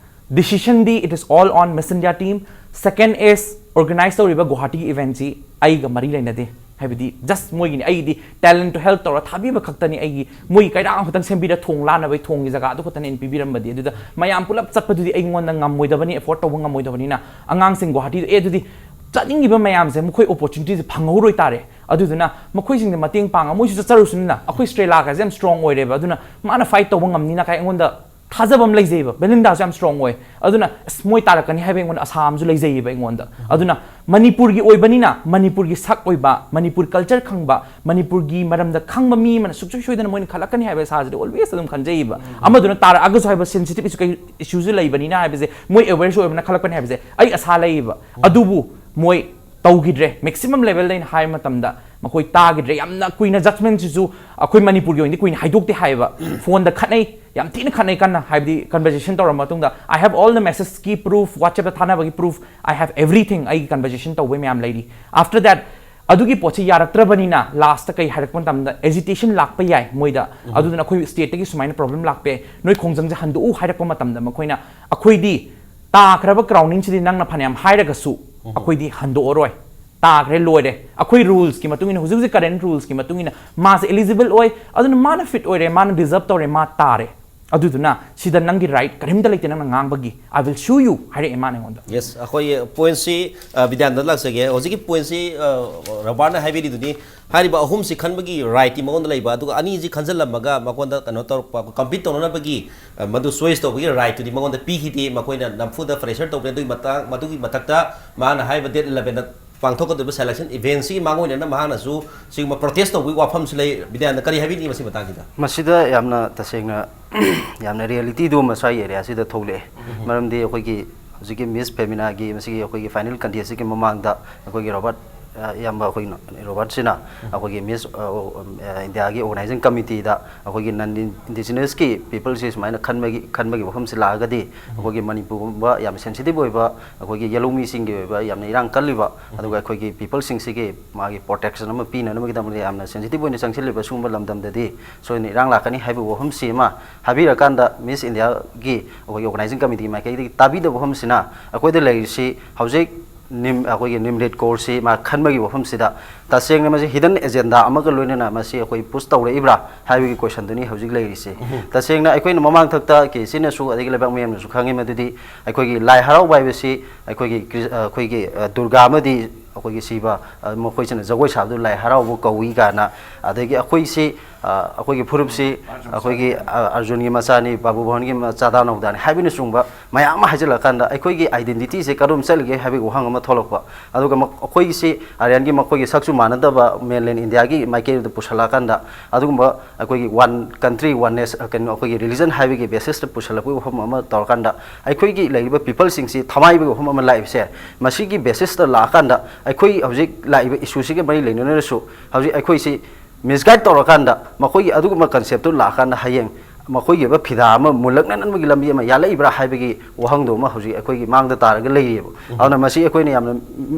decisionꯗꯤ it is all on Miss India team꯫ Second is organize ꯇꯧꯔꯤꯕ ꯒꯨꯋꯥꯍꯥꯇꯤꯒꯤ eventꯁꯤ ꯑꯩꯒ ꯃꯔꯤ ꯂꯩꯅꯗꯦ, ꯍꯥꯏꯕꯗꯤ just ꯃꯣꯏꯒꯤꯅꯤ꯫ ꯑꯩꯒꯤꯗꯤ talent to help ꯇꯧꯔ ꯊꯥꯕꯤꯕ ꯈꯛꯇꯅꯤ꯫ ꯑꯩꯒꯤ ꯃꯣꯏꯒꯤ ꯀꯩꯔꯥꯛ ꯑꯃꯈꯛꯇꯪ ꯁꯦꯝꯕꯤꯔ ꯊꯣꯡ ꯂꯥꯟꯅꯕꯒꯤ ꯊꯣꯡꯒꯤ ꯖꯒꯥ ꯑꯗꯨ ꯈꯛꯇꯅꯤ ꯑꯩꯅ ꯄꯤꯕꯤꯔꯝꯕꯗꯤ꯫ ꯑꯗꯨꯗ ꯃꯌꯥꯝ ꯄꯨꯂꯞ ꯆꯠꯄꯗꯨꯗꯤ ꯑꯩꯉꯣꯟꯗ ꯉꯝꯃꯣꯏꯗꯕꯅꯤ, afford ꯇꯧꯕ ꯉꯝꯃꯣꯏꯗꯕꯅꯤꯅ, ꯑꯉꯥꯡꯁꯤꯡ ꯒꯨꯋꯥꯍꯥꯇꯤꯗ, ꯑꯦ, ꯑꯗꯨꯗꯤ ꯆꯠꯅꯤꯡꯉꯤꯕ ꯃꯌꯥꯝꯁꯦ ꯃꯈꯣꯏ opportunityꯁꯦ ꯐꯪꯍꯧꯔꯣꯏ ꯇꯥꯔꯦ꯫ ꯑꯗꯨꯗꯨꯅ ꯃꯈꯣꯏꯁꯤꯡꯗ ꯃꯇꯦꯡ ꯄꯥꯡꯉ ꯃꯣꯏꯁꯨ ꯆꯠꯆꯔꯨꯁꯅꯨꯅ꯫ ꯑꯩꯈꯣꯏ ꯁ꯭ꯇꯦꯂꯥꯒꯁꯦ ꯌꯥꯝ strong ꯑꯣꯏꯔꯦꯕ꯫ ꯑꯗꯨꯅ ꯃꯥꯅ fight ꯇꯧꯕ ꯉꯝꯅꯤꯅ ꯀꯥꯏ ꯑꯩꯉꯣꯟꯗ ꯊꯥꯖꯕ ꯑꯃ ꯂꯩꯖꯩꯕ꯫ ꯕꯦꯂꯤꯟꯗꯥꯁꯨ ꯌꯥꯝ strong ꯑꯣꯏ꯫ ꯑꯗꯨꯅ ꯑꯁ, ꯃꯣꯏ ꯇꯥꯔꯛꯀꯅꯤ ꯍꯥꯏꯕ ꯑꯩꯉꯣꯟꯗ ꯑꯁꯥ ꯑꯃꯁꯨ ꯂꯩꯖꯩꯌꯦꯕ ꯑꯩꯉꯣꯟꯗ꯫ ꯑꯗꯨꯅ ꯃꯅꯤꯄꯨꯔꯒꯤ ꯑꯣꯏꯕꯅꯤꯅ, ꯃꯅꯤꯄꯨꯔꯒꯤ ꯁꯛ ꯑꯣꯏꯕ, ꯃꯅꯤꯄꯨꯔ culture ꯈꯪꯕ, ꯃꯅꯤꯄꯨꯔꯒꯤ ꯃꯔꯝꯗ ꯈꯪꯕ ꯃꯤ ꯑꯃꯅ ꯁꯨꯡꯁꯣꯏ ꯁꯣꯏꯗꯅ ꯃꯣꯏꯅ ꯈꯜꯂꯛꯀꯅꯤ ꯍꯥꯏꯕ ꯑꯁꯥꯁꯤꯗꯤ always ꯑꯗꯨꯝ ꯈꯟꯖꯩꯌꯦꯕ꯫ ꯑꯃꯗꯨꯅ ꯇꯥꯔꯛꯑꯒꯁꯨ ꯍꯥꯏꯕ sensitive issue, ꯀꯩ issueꯁꯨ ꯂꯩꯕꯅꯤꯅ ꯍꯥꯏꯕꯁꯦ ꯃꯣꯏ awareꯁꯨ ꯑꯣꯏꯕꯅ ꯈꯜꯂꯛꯄꯅꯤ ꯍꯥꯏꯕꯁꯦ ꯑꯩ ꯑꯁꯥ ꯂꯩꯌꯦꯕ꯫ ꯑꯗꯨꯕꯨ ꯃꯣꯏ ꯇꯧꯈꯤꯗ꯭ꯔꯦ꯫ Maximum levelꯗ ꯑꯩꯅ ꯍꯥꯏꯕ ꯃꯇꯝꯗ ꯃꯈꯣꯏ ꯇꯥꯈꯤꯗ꯭ꯔꯦ꯫ ꯌꯥꯝꯅ ꯀꯨꯏꯅ, ꯖꯖꯃꯦꯟꯁꯤꯁꯨ ꯑꯩꯈꯣꯏ ꯃꯅꯤꯄꯨꯔꯒꯤ ꯑꯣꯏꯅꯗꯤ ꯀꯨꯏꯅ ꯍꯥꯏꯗꯣꯛꯇꯦ ꯍꯥꯏꯌꯦꯕ꯫ ꯐꯣꯟꯗ ꯈꯠꯅꯩ, ꯌꯥꯝ ꯊꯤꯅ ꯈꯠꯅꯩ ꯀꯟꯅ, ꯍꯥꯏꯕꯗꯤ ꯀꯟꯚꯔꯖꯦꯁꯟ ꯇꯧꯔꯕ ꯃꯇꯨꯡꯗ꯫ I have all the messageꯀꯤ proof, WhatsAppꯇ ꯊꯥꯅꯕꯒꯤ proof, I have everything꯫ ꯑꯩꯒꯤ ꯀꯟꯚꯔꯖꯦꯁꯟ ꯇꯧꯕꯩ ꯃꯌꯥꯝ ꯂꯩꯔꯤ꯫ After that, ꯑꯗꯨꯒꯤ ꯄꯣꯠꯁꯤ ꯌꯥꯔꯛꯇ꯭ꯔꯕꯅꯤꯅ, ꯂꯥꯁꯇ ꯀꯩ ꯍꯥꯏꯔꯛꯄ ꯃꯇꯝꯗ, ꯑꯦꯖꯤꯇꯦꯁꯟ ꯂꯥꯛꯄ ꯌꯥꯏ ꯃꯣꯏꯗ꯫ ꯑꯗꯨꯗꯨꯅ ꯑꯩꯈꯣꯏ ꯁ꯭ꯇꯦꯠꯇꯒꯤ ꯁꯨꯃꯥꯏꯅ ꯄ꯭ꯔꯣꯕ꯭ꯂꯦꯝ ꯂꯥꯛꯄ ꯌꯥꯏ, ꯅꯣꯏ ꯈꯣꯡꯖꯪꯁꯦ ꯍꯟꯗꯣꯛꯎ ꯍꯥꯏꯔꯛꯄ ꯃꯇꯝꯗ, ꯃꯈꯣꯏꯅ, ꯑꯩꯈꯣꯏꯗꯤ ꯇꯥꯈ꯭ꯔꯕ ꯀ꯭ꯔꯥꯎꯅꯤꯡꯁꯤꯗꯤ ꯅꯪꯅ ꯐꯅꯌꯥꯝ ꯍꯥꯏꯔꯒꯁꯨ ꯑꯩꯈꯣꯏꯗꯤ ꯍꯟꯗꯣꯛꯑꯔꯣꯏ, ꯇꯥꯈ꯭ꯔꯦ, ꯂꯣꯏꯔꯦ꯫ ꯑꯩꯈꯣꯏ ꯔꯨꯜꯁꯀꯤ ꯃꯇꯨꯡ ꯏꯟꯅ, ꯍꯧꯖꯤꯛ ꯍꯧꯖꯤꯛ ꯀꯔꯦꯟ ꯔꯨꯜꯁꯀꯤ ꯃꯇꯨꯡ ꯏꯟꯅ ꯃꯥꯁꯦ eligible ꯑꯣꯏ, ꯑꯗꯨꯅ ꯃꯥꯅ ꯐꯤꯠ ꯑꯣꯏꯔꯦ, ꯃꯥꯅ ꯗꯤꯖꯔꯞ ꯇꯧꯔꯦ, ꯃꯥ ꯇꯥꯔꯦ꯫ ꯑꯗꯨꯗꯨꯅ ꯁꯤꯗ ꯅꯪꯒꯤ ꯔꯥꯏꯠ ꯀꯔꯤꯝꯇ ꯂꯩꯇꯦ ꯅꯪꯅ ꯉꯥꯡꯕꯒꯤ꯫ I will sue you ꯍꯥꯏꯔꯛꯑꯦ ꯃꯥꯅ ꯑꯩꯉꯣꯟꯗ꯫ ꯌꯦꯁ, ꯑꯩꯈꯣꯏ ꯄꯣꯏꯟꯠꯁꯤ, ꯕꯤꯗ꯭ꯌꯥꯅꯟꯗ ꯂꯥꯛꯆꯒꯦ꯫ ꯍꯧꯖꯤꯛꯀꯤ ꯄꯣꯏꯟꯠꯁꯤ ꯔꯕꯥꯔꯠꯅ ꯍꯥꯏꯕꯤꯔꯤꯗꯨꯅꯤ, ꯍꯥꯏꯔꯤꯕ ꯑꯍꯨꯝꯁꯤ ꯈꯟꯕꯒꯤ ꯔꯥꯏꯠꯇꯤ ꯃꯉꯣꯟꯗ ꯂꯩꯕ, ꯑꯗꯨꯒ ꯑꯅꯤꯁꯤ ꯈꯟꯖꯜꯂꯝꯃꯒ ꯃꯉꯣꯟꯗ ꯀꯩꯅꯣ ꯇꯧꯔꯛꯄ, ꯀꯝꯄꯤꯠ ꯇꯧꯅꯅꯕꯒꯤ, ꯑ, ꯃꯗꯨ ꯆꯣꯏꯁ ꯇꯧꯕꯒꯤ ꯔꯥꯏꯠꯇꯨꯗꯤ ꯃꯉꯣꯟꯗ ꯄꯤꯈꯤꯗꯦ꯫ ꯃꯈꯣꯏꯅ ꯅꯝꯐꯨꯗ ꯄ꯭ꯔꯦꯁꯔ ꯇꯧꯕꯅꯤ꯫ ꯑꯗꯨꯒꯤ ꯃꯇꯥꯡ, ꯃꯗꯨꯒꯤ ꯃꯊꯛꯇ ꯃꯥꯅ ꯍꯥꯏꯕ ꯗꯦꯠ elevenꯗ ꯄꯥꯡꯊꯣꯛꯀꯗꯧꯔꯤꯕ ꯁꯦꯂꯦꯛꯁꯟ ꯏꯚꯦꯟꯠꯁꯤꯒꯤ ꯃꯥꯡꯑꯣꯏꯅꯅ ꯃꯍꯥꯛꯅꯁꯨ ꯁꯤꯒꯨꯝꯕ ꯄ꯭ꯔꯣꯇꯦꯁ ꯇꯧꯕꯒꯤ ꯋꯥꯐꯝꯁꯨ ꯂꯩ꯫ ꯕꯤꯗ꯭ꯌꯥꯅꯟꯗ, ꯀꯔꯤ ꯍꯥꯏꯕꯤꯅꯤꯡꯉꯤ ꯃꯁꯤ ꯃꯇꯥꯡꯁꯤꯗ? ꯃꯁꯤꯗ ꯌꯥꯝꯅ ꯇꯁꯦꯡꯅ ꯌꯥꯝꯅ ꯔꯤꯌꯦꯂꯤꯇꯤꯗꯨ ꯑꯃ ꯁ꯭ꯋꯥꯏ ꯑꯦꯔꯤꯌꯥꯁꯤꯗ ꯊꯣꯛꯂꯛꯑꯦ꯫ ꯃꯔꯝꯗꯤ ꯑꯩꯈꯣꯏꯒꯤ ꯍꯧꯖꯤꯛꯀꯤ ꯃꯤꯁ ꯐꯦꯃꯤꯅꯥꯒꯤ ꯃꯁꯤꯒꯤ ꯑꯩꯈꯣꯏꯒꯤ ꯐꯥꯏꯅꯦꯜ ꯀꯟꯇꯦꯁꯁꯤꯒꯤ ꯃꯃꯥꯡꯗ ꯑꯩꯈꯣꯏꯒꯤ ꯔꯣꯕꯥꯔꯠ, ꯑ, ꯏꯌꯥꯝꯕ ꯑꯩꯈꯣꯏ ꯔꯣꯕꯥꯔꯠꯁꯤꯅ ꯑꯩꯈꯣꯏꯒꯤ ꯃꯤꯁ, ꯑ, ꯑ, ꯏꯟꯗꯤꯌꯥꯒꯤ ꯑꯣꯔꯒꯅꯥꯏꯖꯤꯡ ꯀꯃꯤꯇꯤꯗ ꯑꯩꯈꯣꯏꯒꯤ ꯅꯟ ꯏꯟꯗꯤꯖꯤꯅꯁꯀꯤ ꯄꯤꯄꯜꯁꯤ ꯁꯨꯃꯥꯏꯅ ꯈꯟꯕꯒꯤ, ꯈꯟꯕꯒꯤ ꯋꯥꯐꯝꯁꯤ ꯂꯥꯛꯑꯒꯗꯤ ꯑꯩꯈꯣꯏꯒꯤ ꯃꯅꯤꯄꯨꯔꯒꯨꯝꯕ ꯌꯥꯝꯅ ꯁꯦꯟꯁꯤꯇꯤꯚ ꯑꯣꯏꯕ, ꯑꯩꯈꯣꯏꯒꯤ ꯌꯦꯂꯧꯃꯤꯁꯤꯡꯒꯤ ꯑꯣꯏꯕ ꯌꯥꯝꯅ ꯏꯔꯥꯡ ꯀꯜꯂꯤꯕ, ꯑꯗꯨꯒ ꯑꯩꯈꯣꯏꯒꯤ ꯄꯤꯄꯜꯁꯤꯡꯁꯤꯒꯤ ꯃꯥꯒꯤ ꯄ꯭ꯔꯣꯇꯦꯛꯁꯟ ꯑꯃ ꯄꯤꯅꯅꯕꯒꯤꯗꯃꯛꯇ ꯌꯥꯝꯅ ꯁꯦꯟꯁꯤꯇꯤꯚ ꯑꯣꯏꯅ ꯆꯪꯁꯤꯜꯂꯤꯕ ꯁꯤꯒꯨꯝꯕ ꯂꯝꯗꯝꯗꯗꯤ ꯁꯣꯏꯗꯅ ꯏꯔꯥꯡ ꯂꯥꯛꯀꯅꯤ ꯍꯥꯏꯕ ꯋꯥꯐꯝꯁꯤ ꯑꯃ ꯍꯥꯏꯕꯤꯔꯀꯥꯟꯗ, ꯃꯤꯁ ꯏꯟꯗꯤꯌꯥꯒꯤ ꯑꯩꯈꯣꯏꯒꯤ ꯑꯣꯔꯒꯅꯥꯏꯖꯤꯡ ꯀꯃꯤꯇꯤ ꯃꯥꯏꯀꯩꯗꯒꯤ ꯇꯥꯕꯤꯗꯕ ꯋꯥꯐꯝꯁꯤꯅ ꯑꯩꯈꯣꯏꯗ ꯂꯩꯔꯤꯁꯤ ꯍꯧꯖꯤꯛ ꯅꯤꯝ-, ꯑꯩꯈꯣꯏꯒꯤ ꯅꯤꯝꯔꯤꯠ ꯀꯣꯔꯁꯁꯤ ꯃꯥ ꯈꯟꯕꯒꯤ ꯋꯥꯐꯝꯁꯤꯗ ꯇꯁꯦꯡꯅ ꯃꯁꯤ ꯍꯤꯗꯟ ꯑꯦꯖꯦꯟꯗꯥ ꯑꯃꯒ ꯂꯣꯏꯅꯅ ꯃꯁꯤ ꯑꯩꯈꯣꯏ ꯄꯨꯁ ꯇꯧꯔꯛꯏꯕ꯭ꯔꯥ ꯍꯥꯏꯕꯒꯤ ꯀꯣꯏꯁꯟꯗꯨꯅꯤ ꯍꯧꯖꯤꯛ ꯂꯩꯔꯤꯁꯦ꯫ ꯇꯁꯦꯡꯅ ꯑꯩꯈꯣꯏꯅ ꯃꯃꯥꯡꯊꯛꯇ ꯀꯦ ꯁꯤꯅꯁꯨ ꯑꯗꯒꯤ ꯂꯩꯕꯥꯛ ꯃꯤꯌꯥꯝꯅꯁꯨ ꯈꯪꯉꯤ ꯃꯗꯨꯗꯤ ꯑꯩꯈꯣꯏꯒꯤ ꯂꯥꯏ ꯍꯔꯥꯎꯕ ꯍꯥꯏꯕꯁꯤ ꯑꯩꯈꯣꯏꯒꯤ ꯀ꯭ꯔꯤ-, ꯑꯩꯈꯣꯏꯒꯤ, ꯑ, ꯗꯨꯔꯒꯥ ꯑꯃꯗꯤ ꯑꯩꯈꯣꯏꯒꯤ ꯁꯤꯕ, ꯑ, ꯃꯈꯣꯏꯁꯤꯅ ꯖꯒꯣꯏ ꯁꯥꯕꯗꯨ ꯂꯥꯏ ꯍꯔꯥꯎꯕ ꯀꯧꯏ ꯀꯥꯏꯅ, ꯑꯗꯒꯤ ꯑꯩꯈꯣꯏꯁꯤ ꯑ, ꯑꯩꯈꯣꯏꯒꯤ ꯐꯨꯔꯨꯞꯁꯤ ꯑꯩꯈꯣꯏꯒꯤ, ꯑ, ꯑꯔꯖꯨꯟꯒꯤ ꯃꯆꯥꯅꯤ, ꯕꯥꯕꯨ ꯚꯋꯟꯒꯤ ꯃꯆꯥꯗꯥ ꯅꯧꯗꯥꯅꯤ ꯍꯥꯏꯕꯅꯆꯤꯡꯕ ꯃꯌꯥꯝ ꯑꯃ ꯍꯥꯏꯖꯤꯜꯂꯀꯥꯟꯗ ꯑꯩꯈꯣꯏꯒꯤ identityꯁꯦ ꯀꯔꯣꯝ ꯆꯠꯂꯤꯒꯦ ꯍꯥꯏꯕꯒꯤ ꯋꯥꯍꯪ ꯑꯃ ꯊꯣꯛꯂꯛꯄ꯫ ꯑꯗꯨꯒ ꯃ-, ꯑꯩꯈꯣꯏꯒꯤꯁꯤ ꯑꯥꯔꯌꯟꯒꯤ ꯃꯈꯣꯏꯒꯤ ꯁꯛꯁꯨ ꯃꯥꯟꯅꯗꯕ mainland Indiaꯒꯤ ꯃꯥꯏꯀꯩꯗ ꯄꯨꯁꯜꯂꯛꯑꯀꯥꯟꯗ ꯑꯗꯨꯒꯨꯝꯕ ꯑꯩꯈꯣꯏꯒꯤ one country, one nation, ꯑ, ꯀꯩꯅꯣ, ꯑꯩꯈꯣꯏꯒꯤ religion ꯍꯥꯏꯕꯒꯤ basisꯇ ꯄꯨꯁꯜꯂꯛꯄꯒꯤ ꯋꯥꯐꯝ ꯑꯃ ꯇꯧꯔꯀꯥꯟꯗ ꯑꯩꯈꯣꯏꯒꯤ ꯂꯩꯔꯤꯕ peopleꯁꯤꯡꯁꯤ ꯊꯃꯥꯏꯕꯒꯤ ꯋꯥꯐꯝ ꯑꯃ ꯂꯥꯛꯏꯕꯁꯦ, ꯃꯁꯤꯒꯤ basisꯇ ꯂꯥꯛꯑꯀꯥꯟꯗ ꯑꯩꯈꯣꯏ ꯍꯧꯖꯤꯛ ꯂꯥꯛꯏꯕ issueꯁꯤꯒ ꯃꯔꯤ ꯂꯩꯅꯅꯁꯨ ꯍꯧꯖꯤꯛ ꯑꯩꯈꯣꯏꯁꯤ misguide ꯇꯧꯔꯀꯥꯟꯗ ꯃꯈꯣꯏꯒꯤ ꯑꯗꯨꯒꯨꯝꯕ conceptꯇꯨ ꯂꯥꯛꯑꯀꯥꯟꯗ ꯍꯌꯦꯡ ꯃꯈꯣꯏꯒꯤ ꯑꯣꯏꯕ ꯐꯤꯗꯥ ꯑꯃ ꯃꯨꯜꯂꯛꯅꯅꯕꯒꯤ ꯂꯝꯕꯤ ꯑꯃ ꯌꯥꯜꯂꯛꯏꯕ꯭ꯔꯥ ꯍꯥꯏꯕꯒꯤ ꯋꯥꯍꯪꯗꯣ ꯑꯃ ꯍꯧꯖꯤꯛ ꯑꯩꯈꯣꯏꯒꯤ ꯃꯥꯡꯗ ꯇꯥꯔꯒ ꯂꯩꯔꯤꯑꯕ꯫ ꯑꯗꯨꯅ ꯃꯁꯤ ꯑꯩꯈꯣꯏꯅ ꯌꯥꯝꯅ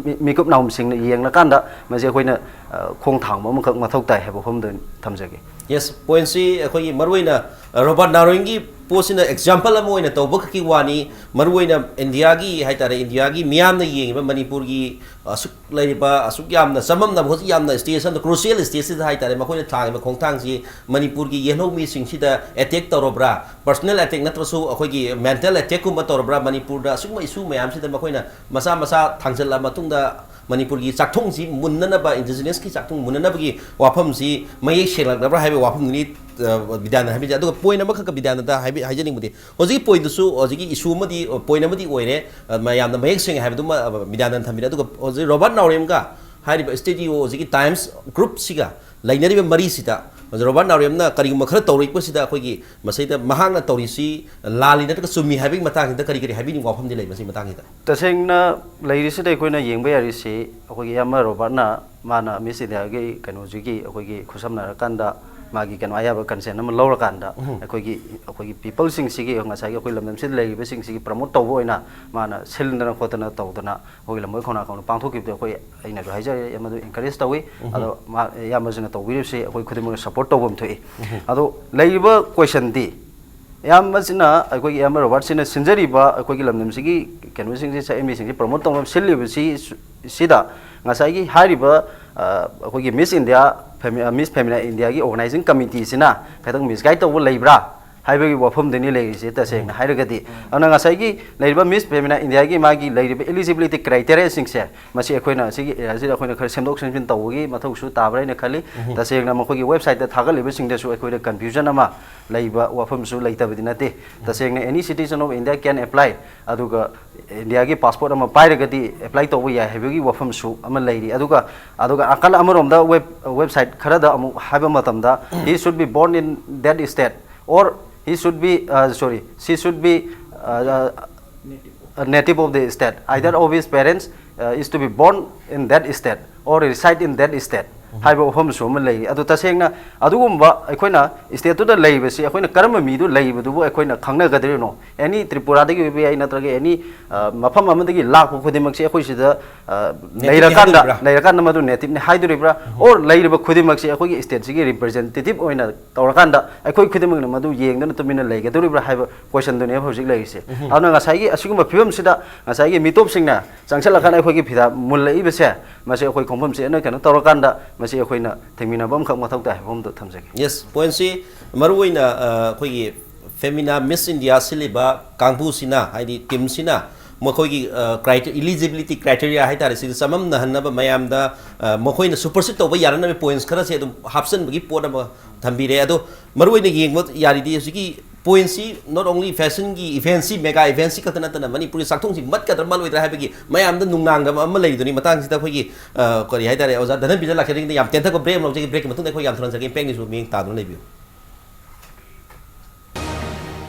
ꯃꯤ-, ꯃꯤꯀꯨꯞ ꯅꯥꯍꯨꯝꯁꯤꯡꯅ ꯌꯦꯡꯂꯀꯥꯟꯗ ꯃꯁꯤ ꯑꯩꯈꯣꯏꯅ, ꯑ, ꯈꯣꯡ ꯊꯥꯡꯕ ꯑꯃꯈꯛ ꯃꯊꯧ ꯇꯥꯏ ꯍꯥꯏꯕ ꯋꯥꯐꯝꯗꯣ ꯊꯝꯖꯒꯦ꯫ Yes, pointꯁꯤ ꯑꯩꯈꯣꯏꯒꯤ ꯃꯔꯨꯑꯣꯏꯅ ꯔꯣꯕꯥꯔꯠ ꯅꯥꯎꯔꯦꯝꯒꯤ ꯄꯣꯠꯁꯤꯅ example ꯑꯃ ꯑꯣꯏꯅ ꯇꯧꯕ ꯈꯛꯀꯤ ꯋꯥꯅꯤ꯫ ꯃꯔꯨꯑꯣꯏꯅ ꯏꯟꯗꯤꯌꯥꯒꯤ ꯍꯥꯏꯇꯥꯔꯦ, ꯏꯟꯗꯤꯌꯥꯒꯤ ꯃꯤꯌꯥꯝꯅ ꯌꯦꯡꯉꯤꯕ ꯃꯅꯤꯄꯨꯔꯒꯤ ꯑꯁꯨꯛ ꯂꯩꯔꯤꯕ, ꯑꯁꯨꯛ ꯌꯥꯝꯅ ꯆꯃꯝꯅꯕ, ꯍꯧꯖꯤꯛ ꯌꯥꯝꯅ stage ꯑꯃꯗ, crucial stageꯁꯤꯗ ꯍꯥꯏꯇꯥꯔꯦ, ꯃꯈꯣꯏꯅ ꯊꯥꯡꯉꯤꯕ ꯈꯣꯡꯊꯥꯡꯁꯤ ꯃꯅꯤꯄꯨꯔꯒꯤ ꯌꯦꯜꯍꯧꯃꯤꯁꯤꯡꯁꯤꯗ attack ꯇꯧꯔꯕ꯭ꯔꯥ, personal attack ꯅꯠꯇ꯭ꯔꯁꯨ ꯑꯩꯈꯣꯏꯒꯤ mental attackꯀꯨꯝꯕ ꯇꯧꯔꯕ꯭ꯔꯥ, ꯃꯅꯤꯄꯨꯔꯗ ꯑꯁꯤꯒꯨꯝꯕ issue ꯃꯌꯥꯝꯁꯤꯗ ꯃꯈꯣꯏꯅ ꯃꯁꯥ ꯃꯁꯥ ꯊꯥꯡꯖꯜꯂ ꯃꯇꯨꯡꯗ ꯃꯅꯤꯄꯨꯔꯒꯤ ꯆꯥꯛꯊꯨꯡꯁꯤ ꯃꯨꯟꯅꯅꯕ, indigenousꯀꯤ ꯆꯥꯛꯊꯨꯡ ꯃꯨꯟꯅꯅꯕꯒꯤ ꯋꯥꯐꯝꯁꯤ ꯃꯌꯦꯛ ꯁꯦꯡꯂꯛꯂꯕ꯭ꯔꯥ ꯍꯥꯏꯕꯒꯤ ꯋꯥꯐꯝꯗꯨꯅꯤ, ꯑ, ꯕꯤꯗ꯭ꯌꯥꯅꯟꯗ ꯍꯥꯏꯕꯤꯔꯤꯁꯦ꯫ ꯑꯗꯨꯒ point ꯑꯃꯈꯛꯀ ꯕꯤꯗ꯭ꯌꯥꯅꯟꯗ ꯍꯥꯏꯕꯤ-, ꯍꯥꯏꯖꯅꯤꯡꯕꯗꯤ, ꯍꯧꯖꯤꯛ pointꯗꯨꯁꯨ ꯍꯧꯖꯤꯛꯀꯤ issue ꯑꯃꯗꯤ, point ꯑꯃꯗꯤ ꯑꯣꯏꯔꯦ, ꯑ, ꯃꯌꯥꯝꯅ ꯃꯌꯦꯛ ꯁꯦꯡꯉꯦ ꯍꯥꯏꯕꯗꯨꯃ, ꯑ, ꯕꯤꯗ꯭ꯌꯥꯅꯟꯗ ꯊꯝꯕꯤꯔꯦ꯫ ꯑꯗꯨꯒ ꯍꯧꯖꯤꯛ ꯔꯣꯕꯥꯔꯠ ꯅꯥꯎꯔꯦꯝꯒ ꯍꯥꯏꯔꯤꯕ studio ꯍꯧꯖꯤꯛꯀꯤ Times Groupꯁꯤꯒ ꯂꯩꯅꯔꯤꯕ ꯃꯔꯤꯁꯤꯗ ꯔꯣꯕꯥꯔꯠ ꯅꯥꯎꯔꯦꯝꯅ ꯀꯔꯤꯒꯨꯝꯕ ꯈꯔ ꯇꯧꯔꯛꯄꯁꯤꯗ ꯑꯩꯈꯣꯏꯒꯤ ꯃꯁꯤꯗ ꯃꯍꯥꯛꯅ ꯇꯧꯔꯤꯁꯤ ꯂꯥꯜꯂꯤ ꯅꯠꯇ꯭ꯔꯒ ꯆꯨꯝꯃꯤ ꯍꯥꯏꯕꯒꯤ ꯃꯇꯥꯡꯁꯤꯗ ꯀꯔꯤ ꯀꯔꯤ ꯍꯥꯏꯕꯤꯅꯤꯡꯕ ꯋꯥꯐꯝꯗꯤ ꯂꯩ ꯃꯁꯤꯒꯤ ꯃꯇꯥꯡꯁꯤꯗ? ꯇꯁꯦꯡꯅ ꯂꯩꯔꯤꯁꯤꯗ ꯑꯩꯈꯣꯏꯅ ꯌꯦꯡꯕ ꯌꯥꯔꯤꯁꯤ, ꯑꯩꯈꯣꯏꯒꯤ ꯏꯌꯥꯝꯕ ꯔꯣꯕꯥꯔꯠꯅ ꯃꯥꯅ Miss Indiaꯒꯤ ꯀꯩꯅꯣꯁꯤꯒꯤ ꯑꯩꯈꯣꯏꯒꯤ ꯈꯨꯠꯁꯝꯅꯔꯀꯥꯟꯗ ꯃꯥꯒꯤ ꯀꯩꯅꯣ ꯑꯌꯥꯕ consent ꯑꯃ ꯂꯧꯔꯀꯥꯟꯗ ꯎꯝ꯫ ꯑꯩꯈꯣꯏꯒꯤ, ꯑꯩꯈꯣꯏꯒꯤ peopleꯁꯤꯡꯁꯤꯒꯤ ꯉꯁꯥꯏꯒꯤ ꯑꯩꯈꯣꯏ ꯂꯝꯗꯝꯁꯤꯗ ꯂꯩꯔꯤꯕꯁꯤꯡꯁꯤꯒꯤ promote ꯇꯧꯕ ꯑꯣꯏꯅ ꯃꯥꯅ ꯁꯤꯟꯗꯅ ꯈꯣꯠꯇꯅ ꯇꯧꯗꯅ ꯑꯩꯈꯣꯏꯒꯤ ꯂꯝꯕꯣꯏ ꯈꯣꯡꯅꯥꯡ ꯀꯥꯡꯕꯨꯅ ꯄꯥꯡꯊꯣꯛꯈꯤꯕꯗꯣ ꯑꯩꯈꯣꯏ, ꯑꯩꯅꯁꯨ ꯍꯥꯏꯖꯔꯦ, ꯃꯗꯨ encourage ꯇꯧꯏ꯫ ꯎꯝ꯫ ꯑꯗꯣ ꯃꯥ, ꯏꯌꯥꯝꯕꯁꯤꯅ ꯇꯧꯕꯤꯔꯤꯕꯁꯤ ꯑꯩꯈꯣꯏ ꯈꯨꯗꯤꯡꯃꯛꯅ support ꯇꯧꯐꯝ ꯊꯣꯛꯏ꯫ ꯎꯝ꯫ ꯑꯗꯣ ꯂꯩꯔꯤꯕ questionꯗꯤ, ꯏꯌꯥꯝꯕꯁꯤꯅ, ꯑꯩꯈꯣꯏꯒꯤ ꯏꯌꯥꯝꯕ ꯔꯣꯕꯥꯔꯠꯁꯤꯅ ꯁꯤꯟꯖꯔꯤꯕ ꯑꯩꯈꯣꯏꯒꯤ ꯂꯝꯗꯝꯁꯤꯒꯤ ꯀꯩꯅꯣꯁꯤꯡꯁꯤ, ꯁꯛꯍꯦꯟꯕꯤꯁꯤꯡꯁꯤ promote ꯇꯧꯅꯕ ꯁꯤꯜꯂꯤꯕꯁꯤ, ꯁꯤꯗ ꯉꯁꯥꯏꯒꯤ ꯍꯥꯏꯔꯤꯕ, ꯑ, ꯑꯩꯈꯣꯏꯒꯤ Miss India, ꯐꯦꯃꯤ-, ꯑ, Miss Femina Indiaꯒꯤ organizing committeeꯁꯤꯅ ꯈꯤꯇꯪ misguide ꯇꯧꯕ ꯂꯩꯕ꯭ꯔꯥ ꯍꯥꯏꯕꯒꯤ ꯋꯥꯐꯝꯗꯨꯅꯤ ꯂꯩꯔꯤꯁꯦ, ꯇꯁꯦꯡꯅ ꯍꯥꯏꯔꯒꯗꯤ꯫ ꯑꯗꯨꯅ ꯉꯁꯥꯏꯒꯤ ꯂꯩꯔꯤꯕ Miss Femina India ꯒꯤ ꯃꯥꯒꯤ ꯂꯩꯔꯤꯕ eligibility criteria ꯁꯤꯡꯁꯦ, ꯃꯁꯤ ꯑꯩꯈꯣꯏꯅ ꯁꯤꯒꯤ area ꯁꯤꯗ ꯑꯩꯈꯣꯏꯅ ꯈꯔ ꯁꯦꯝꯗꯣꯛ ꯁꯦꯝꯖꯤꯟ ꯇꯧꯕꯒꯤ ꯃꯊꯧꯁꯨ ꯇꯥꯕ꯭ꯔꯥ ꯍꯥꯏꯅ ꯈꯜꯂꯤ꯫ ꯇꯁꯦꯡꯅ ꯃꯈꯣꯏꯒꯤ website ꯇ ꯊꯥꯒꯠꯂꯤꯕꯁꯤꯡꯗꯁꯨ ꯑꯩꯈꯣꯏꯗ confusion ꯑꯃ ꯂꯩꯕ ꯋꯥꯐꯝꯁꯨ ꯂꯩꯇꯕꯗꯤ ꯅꯠꯇꯦ꯫ ꯇꯁꯦꯡꯅ any citizen of India can apply꯫ ꯑꯗꯨꯒ India ꯒꯤ passport ꯑꯃ ꯄꯥꯏꯔꯒꯗꯤ apply ꯇꯧꯕ ꯌꯥꯏ ꯍꯥꯏꯕꯒꯤ ꯋꯥꯐꯝꯁꯨ ꯑꯃ ꯂꯩꯔꯤ꯫ ꯑꯗꯨꯒ, ꯑꯗꯨꯒ ꯅꯥꯀꯜ ꯑꯃꯔꯣꯝꯗ web, website ꯈꯔꯗ ꯑꯃꯨꯛ ꯍꯥꯏꯕ ꯃꯇꯝꯗ, he should be born in that state, or he should be, uh, sorry, she should be, uh, a native of the state. Either of his parents, uh, is to be born in that state or reside in that state ꯍꯥꯏꯕ ꯋꯥꯐꯝꯁꯨ ꯑꯃ ꯂꯩꯔꯤ꯫ ꯑꯗꯨ ꯇꯁꯦꯡꯅ ꯑꯗꯨꯒꯨꯝꯕ ꯑꯩꯈꯣꯏꯅ state ꯇꯨꯗ ꯂꯩꯕꯁꯤ, ꯑꯩꯈꯣꯏꯅ ꯀꯔꯝꯕ ꯃꯤꯗꯨ ꯂꯩꯕꯗꯨꯕꯨ ꯑꯩꯈꯣꯏꯅ ꯈꯪꯅꯒꯗ꯭ꯔꯤꯅꯣ? Any ꯇ꯭ꯔꯤꯄꯨꯔꯥꯗꯒꯤ ꯑꯣꯏꯕ ꯌꯥꯏ, ꯅꯠꯇ꯭ꯔꯒ any, ꯑ, ꯃꯐꯝ ꯑꯃꯗꯒꯤ ꯂꯥꯛꯄ ꯈꯨꯗꯤꯡꯃꯛꯁꯤ ꯑꯩꯈꯣꯏ ꯁꯤꯗ, ꯑ, Native ꯅꯤ ꯂꯩꯔꯀꯥꯟꯗ, ꯍꯥꯏꯗꯣꯔꯤꯕ꯭ꯔꯥ? ꯂꯩꯔꯀꯥꯟꯗ ꯃꯗꯨ native ꯅꯤ ꯍꯥꯏꯗꯣꯔꯤꯕ꯭ꯔꯥ? Or ꯂꯩꯔꯤꯕ ꯈꯨꯗꯤꯡꯃꯛꯁꯤ ꯑꯩꯈꯣꯏꯒꯤ state ꯁꯤꯒꯤ representative ꯑꯣꯏꯅ ꯇꯧꯔꯀꯥꯟꯗ ꯑꯩꯈꯣꯏ ꯈꯨꯗꯤꯡꯃꯛꯅ ꯃꯗꯨ ꯌꯦꯡꯗꯨꯅ ꯇꯨꯃꯤꯟꯅ ꯂꯩꯒꯗꯧꯔꯤꯕ꯭ꯔꯥ ꯍꯥꯏꯕ question ꯗꯨꯅꯦꯕ ꯍꯧꯖꯤꯛ ꯂꯩꯔꯤꯁꯦ꯫ ꯑꯗꯨꯅ ꯉꯁꯥꯏꯒꯤ ꯑꯁꯤꯒꯨꯝꯕ ꯐꯤꯕꯝꯁꯤꯗ ꯉꯁꯥꯏꯒꯤ ꯃꯤꯇꯣꯞꯁꯤꯡꯅ ꯆꯪꯁꯤꯜꯂꯀꯥꯟꯗ ꯑꯩꯈꯣꯏꯒꯤ ꯐꯤꯗꯥ ꯃꯨꯜꯂꯛꯏꯕꯁꯦ, ꯃꯁꯤ ꯑꯩꯈꯣꯏ ꯈꯣꯡꯐꯝ ꯆꯦꯠꯅ ꯀꯩꯅꯣ ꯇꯧꯔꯀꯥꯟꯗ ꯃꯁꯤ ꯑꯩꯈꯣꯏꯅ ꯊꯦꯡꯃꯤꯟꯅꯕ ꯑꯃꯈꯛ ꯃꯊꯧ ꯇꯥꯏ ꯍꯥꯏꯕ ꯑꯃꯗꯣ ꯊꯝꯖꯒꯦ꯫ Yes, point ꯁꯤ ꯃꯔꯨꯑꯣꯏꯅ, ꯑ, ꯑꯩꯈꯣꯏꯒꯤ Femina Miss India ꯁꯤꯜꯂꯤꯕ ꯀꯥꯡꯕꯨꯁꯤꯅ, ꯍꯥꯏꯗꯤ team ꯁꯤꯅ ꯃꯈꯣꯏꯒꯤ, ꯑ, criter-, eligibility criteria ꯍꯥꯏꯇꯥꯔꯦ, ꯁꯤꯗ ꯆꯃꯝꯅꯍꯟꯅꯕ ꯃꯌꯥꯝꯗ, ꯑ, ꯃꯈꯣꯏꯅ supersede ꯇꯧꯕ ꯌꯥꯅꯅꯕ points ꯈꯔꯁꯦ ꯑꯗꯨꯝ ꯍꯥꯞꯆꯤꯟꯕꯒꯤ ꯄꯣꯠ ꯑꯃ ꯊꯝꯕꯤꯔꯦ꯫ ꯑꯗꯣ ꯃꯔꯨꯑꯣꯏꯅ ꯌꯦꯡꯕ ꯌꯥꯔꯤꯗꯤ ꯍꯧꯖꯤꯛꯀꯤ point ꯁꯤ not only fashion ꯒꯤ event ꯁꯤ, mega event ꯁꯤ ꯈꯛꯇ ꯅꯠꯇꯅ ꯃꯅꯤꯄꯨꯔꯒꯤ ꯆꯥꯛꯊꯣꯡꯁꯤ ꯃꯠꯀꯗ꯭ꯔꯥ ꯃꯠꯂꯣꯏꯗ꯭ꯔꯥ ꯍꯥꯏꯕꯒꯤ ꯃꯌꯥꯝꯗ ꯅꯨꯡꯅꯥꯡꯕ ꯑꯃ ꯂꯩꯔꯤꯗꯨꯅꯤ꯫ ꯃꯇꯥꯡꯁꯤꯗ ꯑꯩꯈꯣꯏꯒꯤ, ꯑ, ꯀꯔꯤ ꯍꯥꯏꯇꯥꯔꯦ, ꯑꯣꯖꯥ ꯙꯅꯟꯕꯤꯗ ꯂꯥꯛꯆꯔꯤꯉꯩꯗ ꯌꯥꯝ ꯇꯦꯟꯊꯕ break ꯑꯃ ꯂꯧꯖꯒꯦ꯫ Break ꯀꯤ ꯃꯇꯨꯡꯗ ꯑꯩꯈꯣꯏ ꯌꯥꯝ ꯊꯨꯅ ꯍꯟꯖꯔꯛꯀꯦ꯫ ꯏꯝꯄꯦꯛ ꯅ꯭ꯌꯨꯁꯄꯨ ꯃꯤꯠꯌꯦꯡ ꯇꯥꯗꯨꯅ ꯂꯩꯕꯤꯌꯨ꯫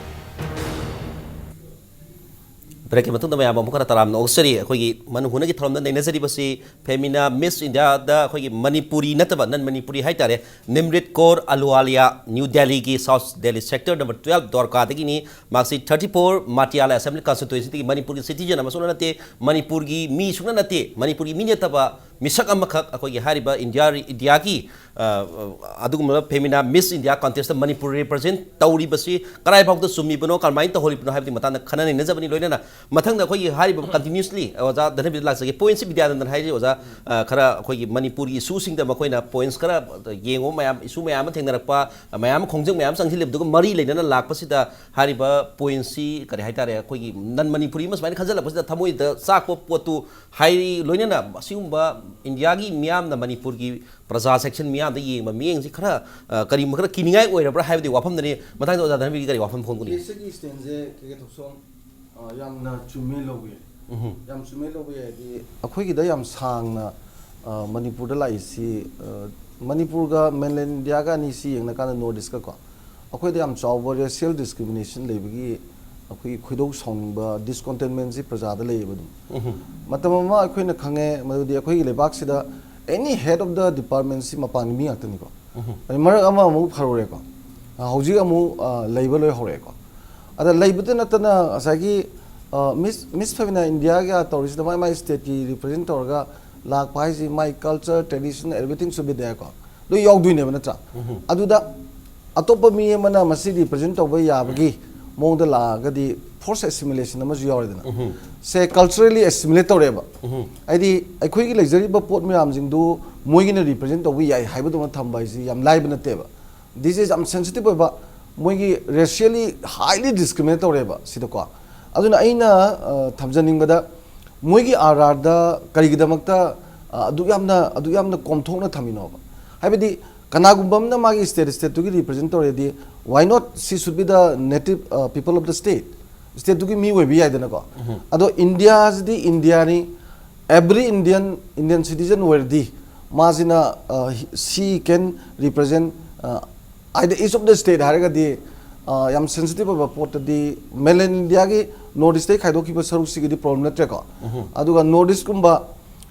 Break ꯀꯤ ꯃꯇꯨꯡꯗ ꯃꯌꯥꯝ ꯑꯃꯨꯛ ꯈꯔ ꯇꯔꯥꯝꯅ ꯑꯣꯛꯆꯔꯤ꯫ ꯑꯩꯈꯣꯏꯒꯤ ꯃꯅꯨ ꯍꯨꯅꯒꯤ ꯊꯧꯔꯝꯗ ꯅꯩꯅꯖꯔꯤꯕꯁꯤ Femina Miss India ꯗ ꯑꯩꯈꯣꯏꯒꯤ ꯃꯅꯤꯄꯨꯔꯤ ꯅꯠꯇꯕ, non ꯃꯅꯤꯄꯨꯔꯤ ꯍꯥꯏꯇꯥꯔꯦ, ꯅꯤꯝꯔꯤꯠ ꯀꯧꯔ ꯑꯍꯂꯨꯋꯥꯂꯤꯌꯥ, ꯅ꯭ꯌꯨ ꯗꯦꯜꯂꯤꯒꯤ, South Delhi sector number twelve ꯗ꯭ꯋꯥꯔꯀꯥꯗꯒꯤꯅꯤ꯫ ꯃꯍꯥꯛꯁꯤ thirty four ꯃꯥꯇꯤꯌꯥꯂꯥ Assembly Constituency ꯗꯒꯤ ꯃꯅꯤꯄꯨꯔꯒꯤ citizen ꯑꯃ ꯁꯨꯡꯅ ꯅꯠꯇꯦ, ꯃꯅꯤꯄꯨꯔꯒꯤ ꯃꯤ ꯁꯨꯡꯅ ꯅꯠꯇꯦ, ꯃꯅꯤꯄꯨꯔꯒꯤ ꯃꯤ ꯅꯠꯇꯕ ꯃꯤꯁꯛ ꯑꯃꯈꯛ ꯑꯩꯈꯣꯏꯒꯤ ꯍꯥꯏꯔꯤꯕ ꯏꯟꯗꯤꯌꯥ, ꯏꯟꯗꯤꯌꯥꯒꯤ, ꯑ, ꯑꯗꯨꯒꯨꯝꯂꯕ ꯐꯦꯃꯤꯅꯥ ꯃꯤꯁ ꯏꯟꯗꯤꯌꯥ ꯀꯟꯇꯦꯁꯇ ꯃꯅꯤꯄꯨꯔ ꯔꯤꯄ꯭ꯔꯖꯦꯟ ꯇꯧꯔꯤꯕꯁꯤ ꯀꯗꯥꯏ ꯐꯥꯎꯗ ꯆꯨꯝꯃꯤꯕꯅꯣ, ꯀꯔꯝꯍꯥꯏꯅ ꯇꯧꯍꯜꯂꯤꯕꯅꯣ ꯍꯥꯏꯕꯗꯤ ꯃꯇꯥꯡꯗ ꯈꯟꯅ ꯅꯩꯅꯖꯕꯅꯤ꯫ ꯂꯣꯏꯅꯅ ꯃꯊꯪꯗ ꯑꯩꯈꯣꯏꯒꯤ ꯍꯥꯏꯔꯤꯕ continuously ꯑꯣꯖꯥ ꯙꯅꯕꯤꯔ ꯂꯥꯛꯆꯒꯦ꯫ ꯄꯣꯏꯟꯠꯁꯤ ꯕꯤꯗ꯭ꯌꯥꯅꯟꯗꯟ ꯍꯥꯏꯔꯤ ꯑꯣꯖꯥ, ꯑ, ꯈꯔ ꯑꯩꯈꯣꯏꯒꯤ ꯃꯅꯤꯄꯨꯔꯒꯤ ꯏꯁꯨꯁꯤꯡꯗ ꯃꯈꯣꯏꯅ ꯄꯣꯏꯟꯠꯁ ꯈꯔ ꯌꯦꯡꯉꯨ ꯃꯌꯥꯝ, ꯏꯁꯨ ꯃꯌꯥꯝ ꯑꯃ ꯊꯦꯡꯅꯔꯛꯄ, ꯃꯌꯥꯝ ꯑꯃ ꯈꯣꯡꯖꯪ ꯃꯌꯥꯝ ꯆꯪꯁꯤꯜꯂꯤꯕꯗꯨꯒ ꯃꯔꯤ ꯂꯩꯅꯅ ꯂꯥꯛꯄꯁꯤꯗ ꯍꯥꯏꯔꯤꯕ ꯄꯣꯏꯟꯠꯁꯤ ꯀꯔꯤ ꯍꯥꯏꯇꯥꯔꯦ, ꯑꯩꯈꯣꯏꯒꯤ ꯅꯟ ꯃꯅꯤꯄꯨꯔꯤ ꯑꯃ ꯁꯨꯃꯥꯏꯅ ꯈꯟꯖꯜꯂꯛꯄꯁꯤꯗ ꯊꯃꯣꯏꯗ ꯆꯥꯛꯄ ꯄꯣꯠꯇꯨ ꯍꯥꯏꯔꯤ꯫ ꯂꯣꯏꯅꯅ ꯑꯁꯤꯒꯨꯝꯕ ꯏꯟꯗꯤꯌꯥꯒꯤ ꯃꯤꯌꯥꯝꯅ ꯃꯅꯤꯄꯨꯔꯒꯤ ꯄ꯭ꯔꯖꯥ ꯁꯦꯛꯁꯟ ꯃꯤꯌꯥꯝꯗ ꯌꯦꯡꯕ ꯃꯤꯠꯌꯦꯡꯁꯤ ꯈꯔ, ꯑ, ꯀꯔꯤꯒꯨꯝꯕ ꯈꯔ ꯀꯤꯅꯤꯡꯉꯥꯏ ꯑꯣꯏꯔꯕ꯭ꯔꯥ ꯍꯥꯏꯕꯗꯤ ꯋꯥꯐꯝꯗꯅꯤ꯫ ꯃꯊꯪꯗ ꯑꯣꯖꯥ ꯙꯅꯕꯤꯔꯒꯤ ꯀꯔꯤ ꯋꯥꯐꯝ ꯐꯣꯡꯒꯅꯤ? ꯀꯦꯁꯁꯤꯒꯤ ꯁ꯭ꯇꯦꯟꯁꯦ ꯀꯦ ꯀꯦ ꯊꯣꯛꯆꯣꯝ, ꯑ, ꯌꯥꯝꯅ ꯆꯨꯝꯃꯦ ꯂꯧꯕ ꯌꯥꯏ꯫ ꯎꯝꯍꯨꯝ꯫ ꯌꯥꯝ ꯆꯨꯝꯃꯦ ꯂꯧꯕ ꯌꯥꯏꯗꯤ, ꯑꯩꯈꯣꯏꯒꯤꯗ ꯌꯥꯝ ꯁꯥꯡꯅ, ꯑ, ꯃꯅꯤꯄꯨꯔꯗ ꯂꯥꯛꯏꯁꯤ, ꯑ, ꯃꯅꯤꯄꯨꯔꯒ ꯃꯦꯟꯂꯦꯟ ꯏꯟꯗꯤꯌꯥꯒ ꯑꯅꯤꯁꯤ ꯌꯦꯡꯅꯀꯥꯟꯗ ꯅꯣꯔꯠ ꯏꯁꯀ ꯀꯣ, ꯑꯩꯈꯣꯏꯗ ꯌꯥꯝ ꯆꯥꯎꯕ ꯔꯦꯁꯤꯌꯦꯜ ꯗꯤꯁꯀ꯭ꯔꯤꯃꯤꯅꯦꯁꯟ ꯂꯩꯕꯒꯤ ꯑꯩꯈꯣꯏꯒꯤ ꯈꯣꯏꯗꯧ ꯁꯥꯎꯅꯤꯡꯕ, ꯗꯤꯁꯀꯣꯟꯇꯦꯟꯃꯦꯟꯁꯤ ꯄ꯭ꯔꯖꯥꯗ ꯂꯩꯌꯦꯕ ꯑꯗꯨꯝ꯫ ꯎꯝꯍꯨꯝ꯫ ꯃꯇꯝ ꯑꯃ ꯑꯩꯈꯣꯏꯅ ꯈꯪꯉꯦ ꯃꯗꯨꯗꯤ ꯑꯩꯈꯣꯏꯒꯤ ꯂꯩꯕꯥꯛꯁꯤꯗ any head of the departmentꯁꯤ ꯃꯄꯥꯟꯒꯤ ꯃꯤ ꯉꯥꯛꯇꯅꯤꯀꯣ꯫ ꯎꯝꯍꯨꯝ꯫ ꯑꯗꯩ ꯃꯔꯛ ꯑꯃ ꯑꯃꯨꯛ ꯐꯔꯨꯔꯦꯀꯣ꯫ ꯑ, ꯍꯧꯖꯤꯛ ꯑꯃꯨꯛ, ꯑ, ꯂꯩꯕ ꯂꯣꯏ ꯍꯧꯔꯛꯑꯦꯀꯣ꯫ ꯑꯗ ꯂꯩꯕꯇ ꯅꯠꯇꯅ ꯉꯁꯥꯏꯒꯤ, ꯑ, ꯃꯤꯁ, ꯃꯤꯁ ꯐꯦꯃꯤꯅꯥ ꯏꯟꯗꯤꯌꯥꯒ ꯇꯧꯔꯤꯁꯤꯗ ꯃꯥꯏ ꯃꯥꯏ ꯁ꯭ꯇꯦꯠꯀꯤ ꯔꯤꯄ꯭ꯔꯖꯦꯟ ꯇꯧꯔꯒ ꯂꯥꯛꯄ ꯍꯥꯏꯁꯤ my culture, tradition, everything should be there ꯀꯣ꯫ ꯂꯣꯏ ꯌꯥꯎꯗꯣꯏꯅꯦꯕ ꯅꯠꯇ꯭ꯔꯥ? ꯎꯝꯍꯨꯝ꯫ ꯑꯗꯨꯗ ꯑꯇꯣꯞꯄ ꯃꯤ ꯑꯃꯅ ꯃꯁꯤ ꯔꯤꯄ꯭ꯔꯖꯦꯟ ꯇꯧꯕ ꯌꯥꯕꯒꯤ ꯃꯑꯣꯡꯗ ꯂꯥꯛꯑꯒꯗꯤ ꯐꯣꯔꯁ ꯑꯦꯁꯤꯃꯤꯂꯦꯁꯟ ꯑꯃꯁꯨ ꯌꯥꯎꯔꯦꯗꯅ꯫ ꯎꯝꯍꯨꯝ꯫ ꯁꯦ ꯀꯜꯆꯔꯦꯜꯂꯤ ꯑꯦꯁꯤꯃꯤꯂꯦꯠ ꯇꯧꯔꯦꯕ꯫ ꯎꯝꯍꯨꯝ꯫ ꯍꯥꯏꯗꯤ ꯑꯩꯈꯣꯏꯒꯤ ꯂꯩꯖꯔꯤꯕ ꯄꯣꯠ ꯃꯌꯥꯝꯁꯤꯡꯗꯨ ꯃꯣꯏꯒꯤꯅ ꯔꯤꯄ꯭ꯔꯖꯦꯟ ꯇꯧꯕ ꯌꯥꯏ ꯍꯥꯏꯕꯗꯧꯅ ꯊꯝꯕ ꯍꯥꯏꯁꯤ ꯌꯥꯝ ꯂꯥꯏꯕ ꯅꯠꯇꯦꯕ꯫ This is ꯌꯥꯝ ꯁꯦꯟꯁꯤꯇꯤꯞ ꯑꯣꯏꯕ, ꯃꯣꯏꯒꯤ ꯔꯦꯁꯤꯌꯦꯜꯂꯤ ꯍꯥꯏꯂꯤ ꯗꯤꯁꯀ꯭ꯔꯤꯃꯤꯅꯦꯠ ꯇꯧꯔꯦꯕ ꯁꯤꯗꯀꯣ꯫ ꯑꯗꯨꯅ ꯑꯩꯅ, ꯑ, ꯊꯝꯖꯅꯤꯡꯕꯗ ꯃꯣꯏꯒꯤ ꯑꯥꯔ ꯑꯥꯔꯗ ꯀꯔꯤꯒꯤꯗꯃꯛꯇ, ꯑ, ꯑꯗꯨꯛ ꯌꯥꯝꯅ, ꯑꯗꯨꯛ ꯌꯥꯝꯅ ꯀꯣꯝꯊꯣꯛꯅ ꯊꯝꯃꯤꯅꯣꯕ? ꯍꯥꯏꯕꯗꯤ ꯀꯅꯥꯒꯨꯝꯕ ꯑꯃꯅ ꯃꯥꯒꯤ ꯁ꯭ꯇꯦꯠ, ꯁ꯭ꯇꯦꯠꯇꯨꯒꯤ ꯔꯤꯄ꯭ꯔꯖꯦꯟ ꯇꯧꯔꯦꯗꯤ, why not she should be the native, uh, people of the state? ꯁ꯭ꯇꯦꯠꯇꯨꯒꯤ ꯃꯤ ꯑꯣꯏꯕ ꯌꯥꯏꯗꯅꯀꯣ꯫ ꯎꯝꯍꯨꯝ꯫ ꯑꯗꯣ ꯏꯟꯗꯤꯌꯥꯁꯤꯗꯤ ꯏꯟꯗꯤꯌꯥꯅꯤ, every Indian, Indian citizen ꯑꯣꯏꯔꯗꯤ ꯃꯥꯁꯤꯅ, uh, she can represent, uh, either each of the state ꯍꯥꯏꯔꯒꯗꯤ, uh, ꯌꯥꯝ ꯁꯦꯟꯁꯤꯇꯤꯞ ꯑꯣꯏꯕ ꯄꯣꯠꯇꯗꯤ ꯃꯦꯟꯂꯦꯟ ꯏꯟꯗꯤꯌꯥꯒꯤ ꯅꯣꯔꯠ ꯏꯁꯇꯩ ꯈꯥꯏꯗꯣꯛꯈꯤꯕ ꯁꯔꯨꯛꯁꯤꯒꯤꯗꯤ ꯄ꯭ꯔꯣꯕ꯭ꯂꯦꯝ ꯅꯠꯇ꯭ꯔꯦꯀꯣ꯫ ꯎꯝꯍꯨꯝ꯫ ꯑꯗꯨꯒ north ꯏꯁꯀꯨꯝꯕ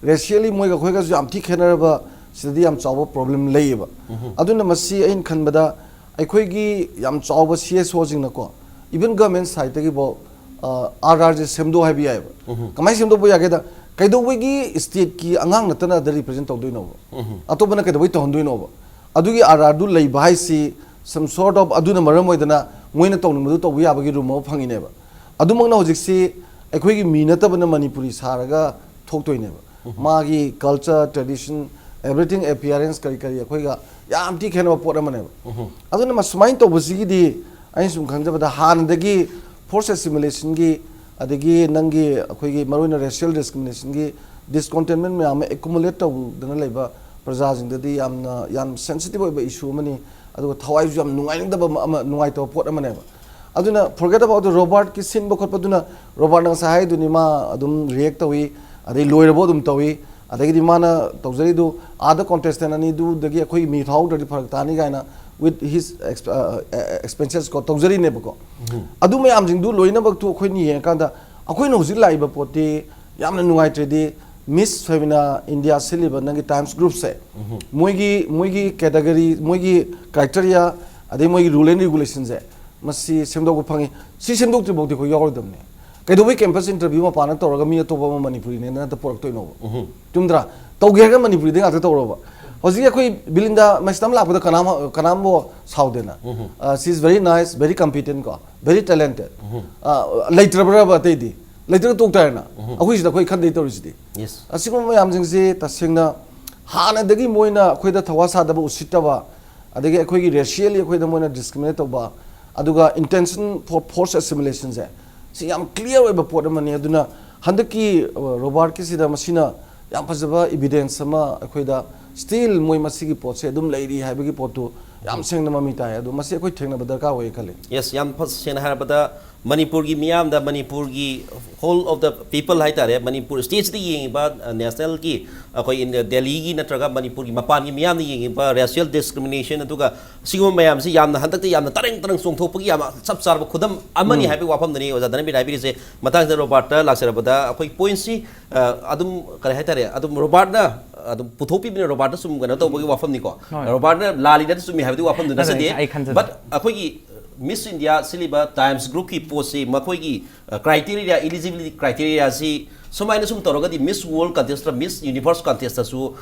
ꯔꯦꯁꯤꯌꯦꯜꯂꯤ ꯃꯣꯏꯒ ꯑꯩꯈꯣꯏꯒꯁꯨ ꯌꯥꯝ ꯊꯤ ꯈꯦꯠꯅꯔꯕ, ꯁꯤꯗꯗꯤ ꯌꯥꯝ ꯆꯥꯎꯕ ꯄ꯭ꯔꯣꯕ꯭ꯂꯦꯝ ꯂꯩꯌꯦꯕ꯫ ꯎꯝꯍꯨꯝ꯫ ꯑꯗꯨꯅ ꯃꯁꯤ ꯑꯩꯅ ꯈꯟꯕꯗ ꯑꯩꯈꯣꯏꯒꯤ ꯌꯥꯝ ꯆꯥꯎꯕ ꯁꯤ ꯑꯦꯁ ꯑꯣꯁꯤꯡꯅꯀꯣ, ꯏꯚꯟ ꯒꯚꯔꯟꯃꯦꯟ ꯁꯥꯏꯠꯇꯒꯤꯐꯥꯎ, ꯑꯥꯔ ꯑꯥꯔꯁꯦ ꯁꯦꯝꯗꯣꯛ ꯍꯥꯏꯕ ꯌꯥꯏꯑꯕ꯫ ꯎꯝꯍꯨꯝ꯫ ꯀꯃꯥꯏꯅ ꯁꯦꯝꯗꯣꯛꯄ ꯌꯥꯒꯦꯗ, ꯀꯩꯗꯧꯕꯒꯤ stateꯀꯤ ꯑꯉꯥꯡ ꯅꯠꯇꯅ ꯑꯗ represent ꯇꯧꯗꯣꯏꯅꯣꯕ? ꯑꯇꯣꯞꯄꯅ ꯀꯩꯗꯧꯕꯩ ꯇꯧꯍꯟꯗꯣꯏꯅꯣꯕ? ꯑꯗꯨꯒꯤ ꯑꯥꯔ ꯑꯥꯔꯗꯨ ꯂꯩꯕ ꯍꯥꯏꯁꯤ some sort of ꯑꯗꯨꯅ ꯃꯔꯝ ꯑꯣꯏꯗꯅ ꯃꯣꯏꯅ ꯇꯧꯅꯤꯡꯕꯗꯨ ꯇꯧꯕ ꯌꯥꯕꯒꯤ room ꯑꯃ ꯐꯪꯉꯤꯅꯦꯕ꯫ ꯑꯗꯨꯃꯛꯅ ꯍꯧꯖꯤꯛꯁꯤ ꯑꯩꯈꯣꯏꯒꯤ ꯃꯤ ꯅꯠꯇꯕꯅ ꯃꯅꯤꯄꯨꯔꯤ ꯁꯥꯔꯒ ꯊꯣꯛꯇꯣꯏꯅꯦꯕ꯫ ꯃꯥꯒꯤ culture, tradition, everything, appearance ꯀꯔꯤ ꯀꯔꯤ ꯑꯩꯈꯣꯏꯒ ꯌꯥꯝ ꯊꯤ ꯈꯦꯠꯅꯕ ꯄꯣꯠ ꯑꯃꯅꯦꯕ꯫ ꯑꯗꯨꯅ ꯃ-, ꯁꯨꯃꯥꯏꯅ ꯇꯧꯕꯁꯤꯒꯤꯗꯤ ꯑꯩꯅ ꯁꯨꯝ ꯈꯟꯖꯕꯗ ꯍꯥꯟꯅꯗꯒꯤ forced assimilationꯒꯤ, ꯑꯗꯒꯤ ꯅꯪꯒꯤ ꯑꯩꯈꯣꯏꯒꯤ ꯃꯔꯨꯑꯣꯏꯅ racial discriminationꯒꯤ discontentment ꯃꯌꯥꯝ ꯑꯃ accumulate ꯇꯧꯗꯅ ꯂꯩꯕ ꯄ꯭ꯔꯖꯥꯁꯤꯡꯗꯗꯤ ꯌꯥꯝꯅ, ꯌꯥꯝ sensitive ꯑꯣꯏꯕ issue ꯑꯃꯅꯤ꯫ ꯑꯗꯨꯒ ꯊꯋꯥꯏꯁꯨ ꯌꯥꯝ ꯅꯨꯡꯉꯥꯏꯅꯤꯡꯗꯕ ꯑꯃ, ꯑꯃ, ꯅꯨꯡꯉꯥꯏꯇꯕ ꯄꯣꯠ ꯑꯃꯅꯦꯕ꯫ ꯑꯗꯨꯅ forget about the Robertꯀꯤ ꯁꯤꯟꯕ ꯈꯣꯠꯄꯗꯨꯅ, Robertꯅ ꯉꯁꯥꯏ ꯍꯥꯏꯗꯨꯅꯤ, ꯃꯥ ꯑꯗꯨꯝ react ꯇꯧꯏ, ꯑꯗꯩ ꯂꯣꯏꯔꯕ ꯑꯗꯨꯝ ꯇꯧꯏ, ꯑꯗꯒꯤꯗꯤ ꯃꯥꯅ ꯇꯧꯖꯔꯤꯗꯨ ꯑꯥꯗ contestant ꯑꯅꯤꯗꯨꯗꯒꯤ ꯑꯩꯈꯣꯏ ꯃꯤ ꯊꯥꯍꯧꯗ꯭ꯔꯗꯤ ꯐꯔꯛ ꯇꯥꯅꯤ ꯀꯥꯏꯅ with his exp-, ꯑ, ꯑ, expenses ꯀꯣ ꯇꯧꯖꯔꯤꯅꯦꯕꯀꯣ꯫ ꯑꯗꯨ ꯃꯌꯥꯝꯁꯤꯡꯗꯨ ꯂꯣꯏꯅꯃꯛꯇꯨ ꯑꯩꯈꯣꯏꯅ ꯌꯦꯡꯉꯀꯥꯟꯗ ꯑꯩꯈꯣꯏꯅ ꯍꯧꯖꯤꯛ ꯂꯥꯛꯏꯕ ꯄꯣꯠꯇꯤ ꯌꯥꯝꯅ ꯅꯨꯡꯉꯥꯏꯇ꯭ꯔꯗꯤ Miss Femina India ꯁꯤꯜꯂꯤꯕ ꯅꯪꯒꯤ Times Groupꯁꯦ, ꯃꯣꯏꯒꯤ, ꯃꯣꯏꯒꯤ category, ꯃꯣꯏꯒꯤ criteria, ꯑꯗꯩ ꯃꯣꯏꯒꯤ rule and regulationꯁꯦ ꯃꯁꯤ ꯁꯦꯝꯗꯣꯛꯄ ꯐꯪꯉꯤ꯫ ꯁꯤ ꯁꯦꯝꯗꯣꯛꯇ꯭ꯔꯤꯐꯥꯎꯗꯤ ꯑꯩꯈꯣꯏ ꯌꯥꯎꯔꯣꯏꯗꯕꯅꯦ꯫ ꯀꯩꯗꯧꯕꯩ campus interview ꯃꯄꯥꯟꯗ ꯇꯧꯔꯒ ꯃꯤ ꯑꯇꯣꯞꯄ ꯑꯃ ꯃꯅꯤꯄꯨꯔꯤꯅꯦꯅ ꯅꯠꯇ ꯄꯨꯔꯛꯇꯣꯏꯅꯣꯕ? ꯆꯨꯝꯗ꯭ꯔꯥ? ꯇꯧꯒꯦ ꯍꯥꯏꯔꯒ ꯃꯅꯤꯄꯨꯔꯤꯗ ꯉꯥꯛꯇ ꯇꯧꯔꯣꯕ꯫ ꯍꯧꯖꯤꯛ ꯑꯩꯈꯣꯏ ꯕꯤꯂꯤꯟꯗꯥ ꯃꯁꯤꯗ ꯑꯃ ꯂꯥꯛꯄꯗ ꯀꯅꯥꯝ, ꯀꯅꯥꯝꯕꯨ ꯁꯥꯎꯗꯦꯅ꯫ She is very nice, very competent ꯀꯣ, very talented꯫ ꯑ, ꯂꯩꯇ꯭ꯔꯕ꯭ꯔꯕ ꯑꯇꯩꯗꯤ? ꯂꯩꯇ꯭ꯔꯒ ꯇꯣꯛ ꯇꯥꯔꯦꯅ꯫ ꯑꯩꯈꯣꯏ ꯁꯤꯗ ꯑꯩꯈꯣꯏ ꯈꯟꯗꯩ ꯇꯧꯔꯤꯁꯤꯗꯤ꯫ Yes. ꯑꯁꯤꯒꯨꯝꯕ ꯃꯌꯥꯝꯁꯤꯡꯁꯤ ꯇꯁꯦꯡꯅ ꯍꯥꯟꯅꯗꯒꯤ ꯃꯣꯏꯅ ꯑꯩꯈꯣꯏꯗ ꯊꯧꯋꯥ ꯁꯥꯗꯕ, ꯎꯁꯤꯠꯇꯕ, ꯑꯗꯒꯤ ꯑꯩꯈꯣꯏꯒꯤ racially ꯑꯩꯈꯣꯏꯗ ꯃꯣꯏꯅ discriminate ꯇꯧꯕ, ꯑꯗꯨꯒ intention for forced assimilationꯁꯦ, ꯁꯤ ꯌꯥꯝ clear ꯑꯣꯏꯕ ꯄꯣꯠ ꯑꯃꯅꯤ꯫ ꯑꯗꯨꯅ ꯍꯟꯗꯛꯀꯤ, ꯑ, Robertꯀꯤꯁꯤꯗ ꯃꯁꯤꯅ ꯌꯥꯝ ꯐꯖꯕ evidence ꯑꯃ ꯑꯩꯈꯣꯏꯗ still ꯃꯣꯏ ꯃꯁꯤꯒꯤ ꯄꯣꯠꯁꯦ ꯑꯗꯨꯝ ꯂꯩꯔꯤ ꯍꯥꯏꯕꯒꯤ ꯄꯣꯠꯇꯨ ꯌꯥꯝ ꯁꯦꯡꯅ ꯃꯃꯤ ꯇꯥꯏ꯫ ꯑꯗꯨ ꯃꯁꯤ ꯑꯩꯈꯣꯏ ꯊꯦꯡꯅꯕ ꯗꯔꯀꯥꯔ ꯑꯣꯏ ꯈꯜꯂꯤ꯫ Yes, ꯌꯥꯝ ꯐ-, ꯁꯦꯡꯅ ꯍꯥꯏꯔꯕꯗ ꯃꯅꯤꯄꯨꯔꯒꯤ ꯃꯤꯌꯥꯝꯗ, ꯃꯅꯤꯄꯨꯔꯒꯤ whole of the people ꯍꯥꯏꯇꯥꯔꯦ, ꯃꯅꯤꯄꯨꯔ stateꯁꯤꯗ ꯌꯦꯡꯉꯤꯕ, ꯑ, nationalꯒꯤ, ꯑꯩꯈꯣꯏ ꯏꯟꯗꯤꯌꯥ, ꯗꯦꯜꯂꯤꯒꯤ ꯅꯠꯇ꯭ꯔꯒ ꯃꯅꯤꯄꯨꯔꯒꯤ ꯃꯄꯥꯟꯒꯤ ꯃꯤꯌꯥꯝꯅ ꯌꯦꯡꯉꯤꯕ racial discrimination, ꯑꯗꯨꯒ ꯁꯤꯒꯨꯝꯕ ꯃꯌꯥꯝꯁꯤ ꯌꯥꯝꯅ ꯍꯟꯗꯛꯇꯤ ꯌꯥꯝꯅ ꯇꯔꯦꯡ ꯇꯔꯦꯡ ꯆꯣꯡꯊꯣꯛꯄꯒꯤ ꯌꯥꯝ ꯆꯞ ꯆꯥꯔꯕ ꯈꯨꯗꯝ ꯑꯃꯅꯤ ꯍꯥꯏꯕꯒꯤ ꯋꯥꯐꯝꯗꯨꯅꯤ ꯑꯣꯖꯥ ꯙꯅꯕꯤꯔ ꯍꯥꯏꯕꯤꯔꯤꯁꯦ꯫ ꯃꯊꯪꯁꯤꯗ Robertꯇ ꯂꯥꯛꯆꯔꯕꯗ ꯑꯩꯈꯣꯏ pointꯁꯤ, ꯑ, ꯑꯗꯨꯝ ꯀꯔꯤ ꯍꯥꯏꯇꯥꯔꯦ, ꯑꯗꯨꯝ Robertꯅ ꯑꯗꯨꯝ ꯄꯨꯊꯣꯛꯄꯤꯕꯅꯤ, Robertꯅ ꯁꯨꯝ ꯀꯩꯅꯣ ꯇꯧꯕꯒꯤ ꯋꯥꯐꯝꯅꯤꯀꯣ꯫ ꯍꯣꯏ꯫ Robertꯅ ꯂꯥꯜꯂꯤ ꯅꯠꯇ꯭ꯔ ꯆꯨꯝꯃꯤ ꯍꯥꯏꯕꯗꯤ ꯋꯥꯐꯝꯗꯨ ꯅꯠꯇꯦ, ꯅꯠꯆꯗꯦ꯫ ꯑꯩ ꯈꯟꯖꯗꯦ꯫ But ꯑꯩꯈꯣꯏꯒꯤ Miss India ꯁꯤꯜꯂꯤꯕ Times Groupꯀꯤ ꯄꯣꯠꯁꯤ ꯃꯈꯣꯏꯒꯤ, ꯑ, criteria, eligibility criteriaꯁꯤ ꯁꯨꯃꯥꯏꯅ ꯁꯨꯝ ꯇꯧꯔꯒꯗꯤ Miss World contest, Miss Universe contest ꯇꯁꯨ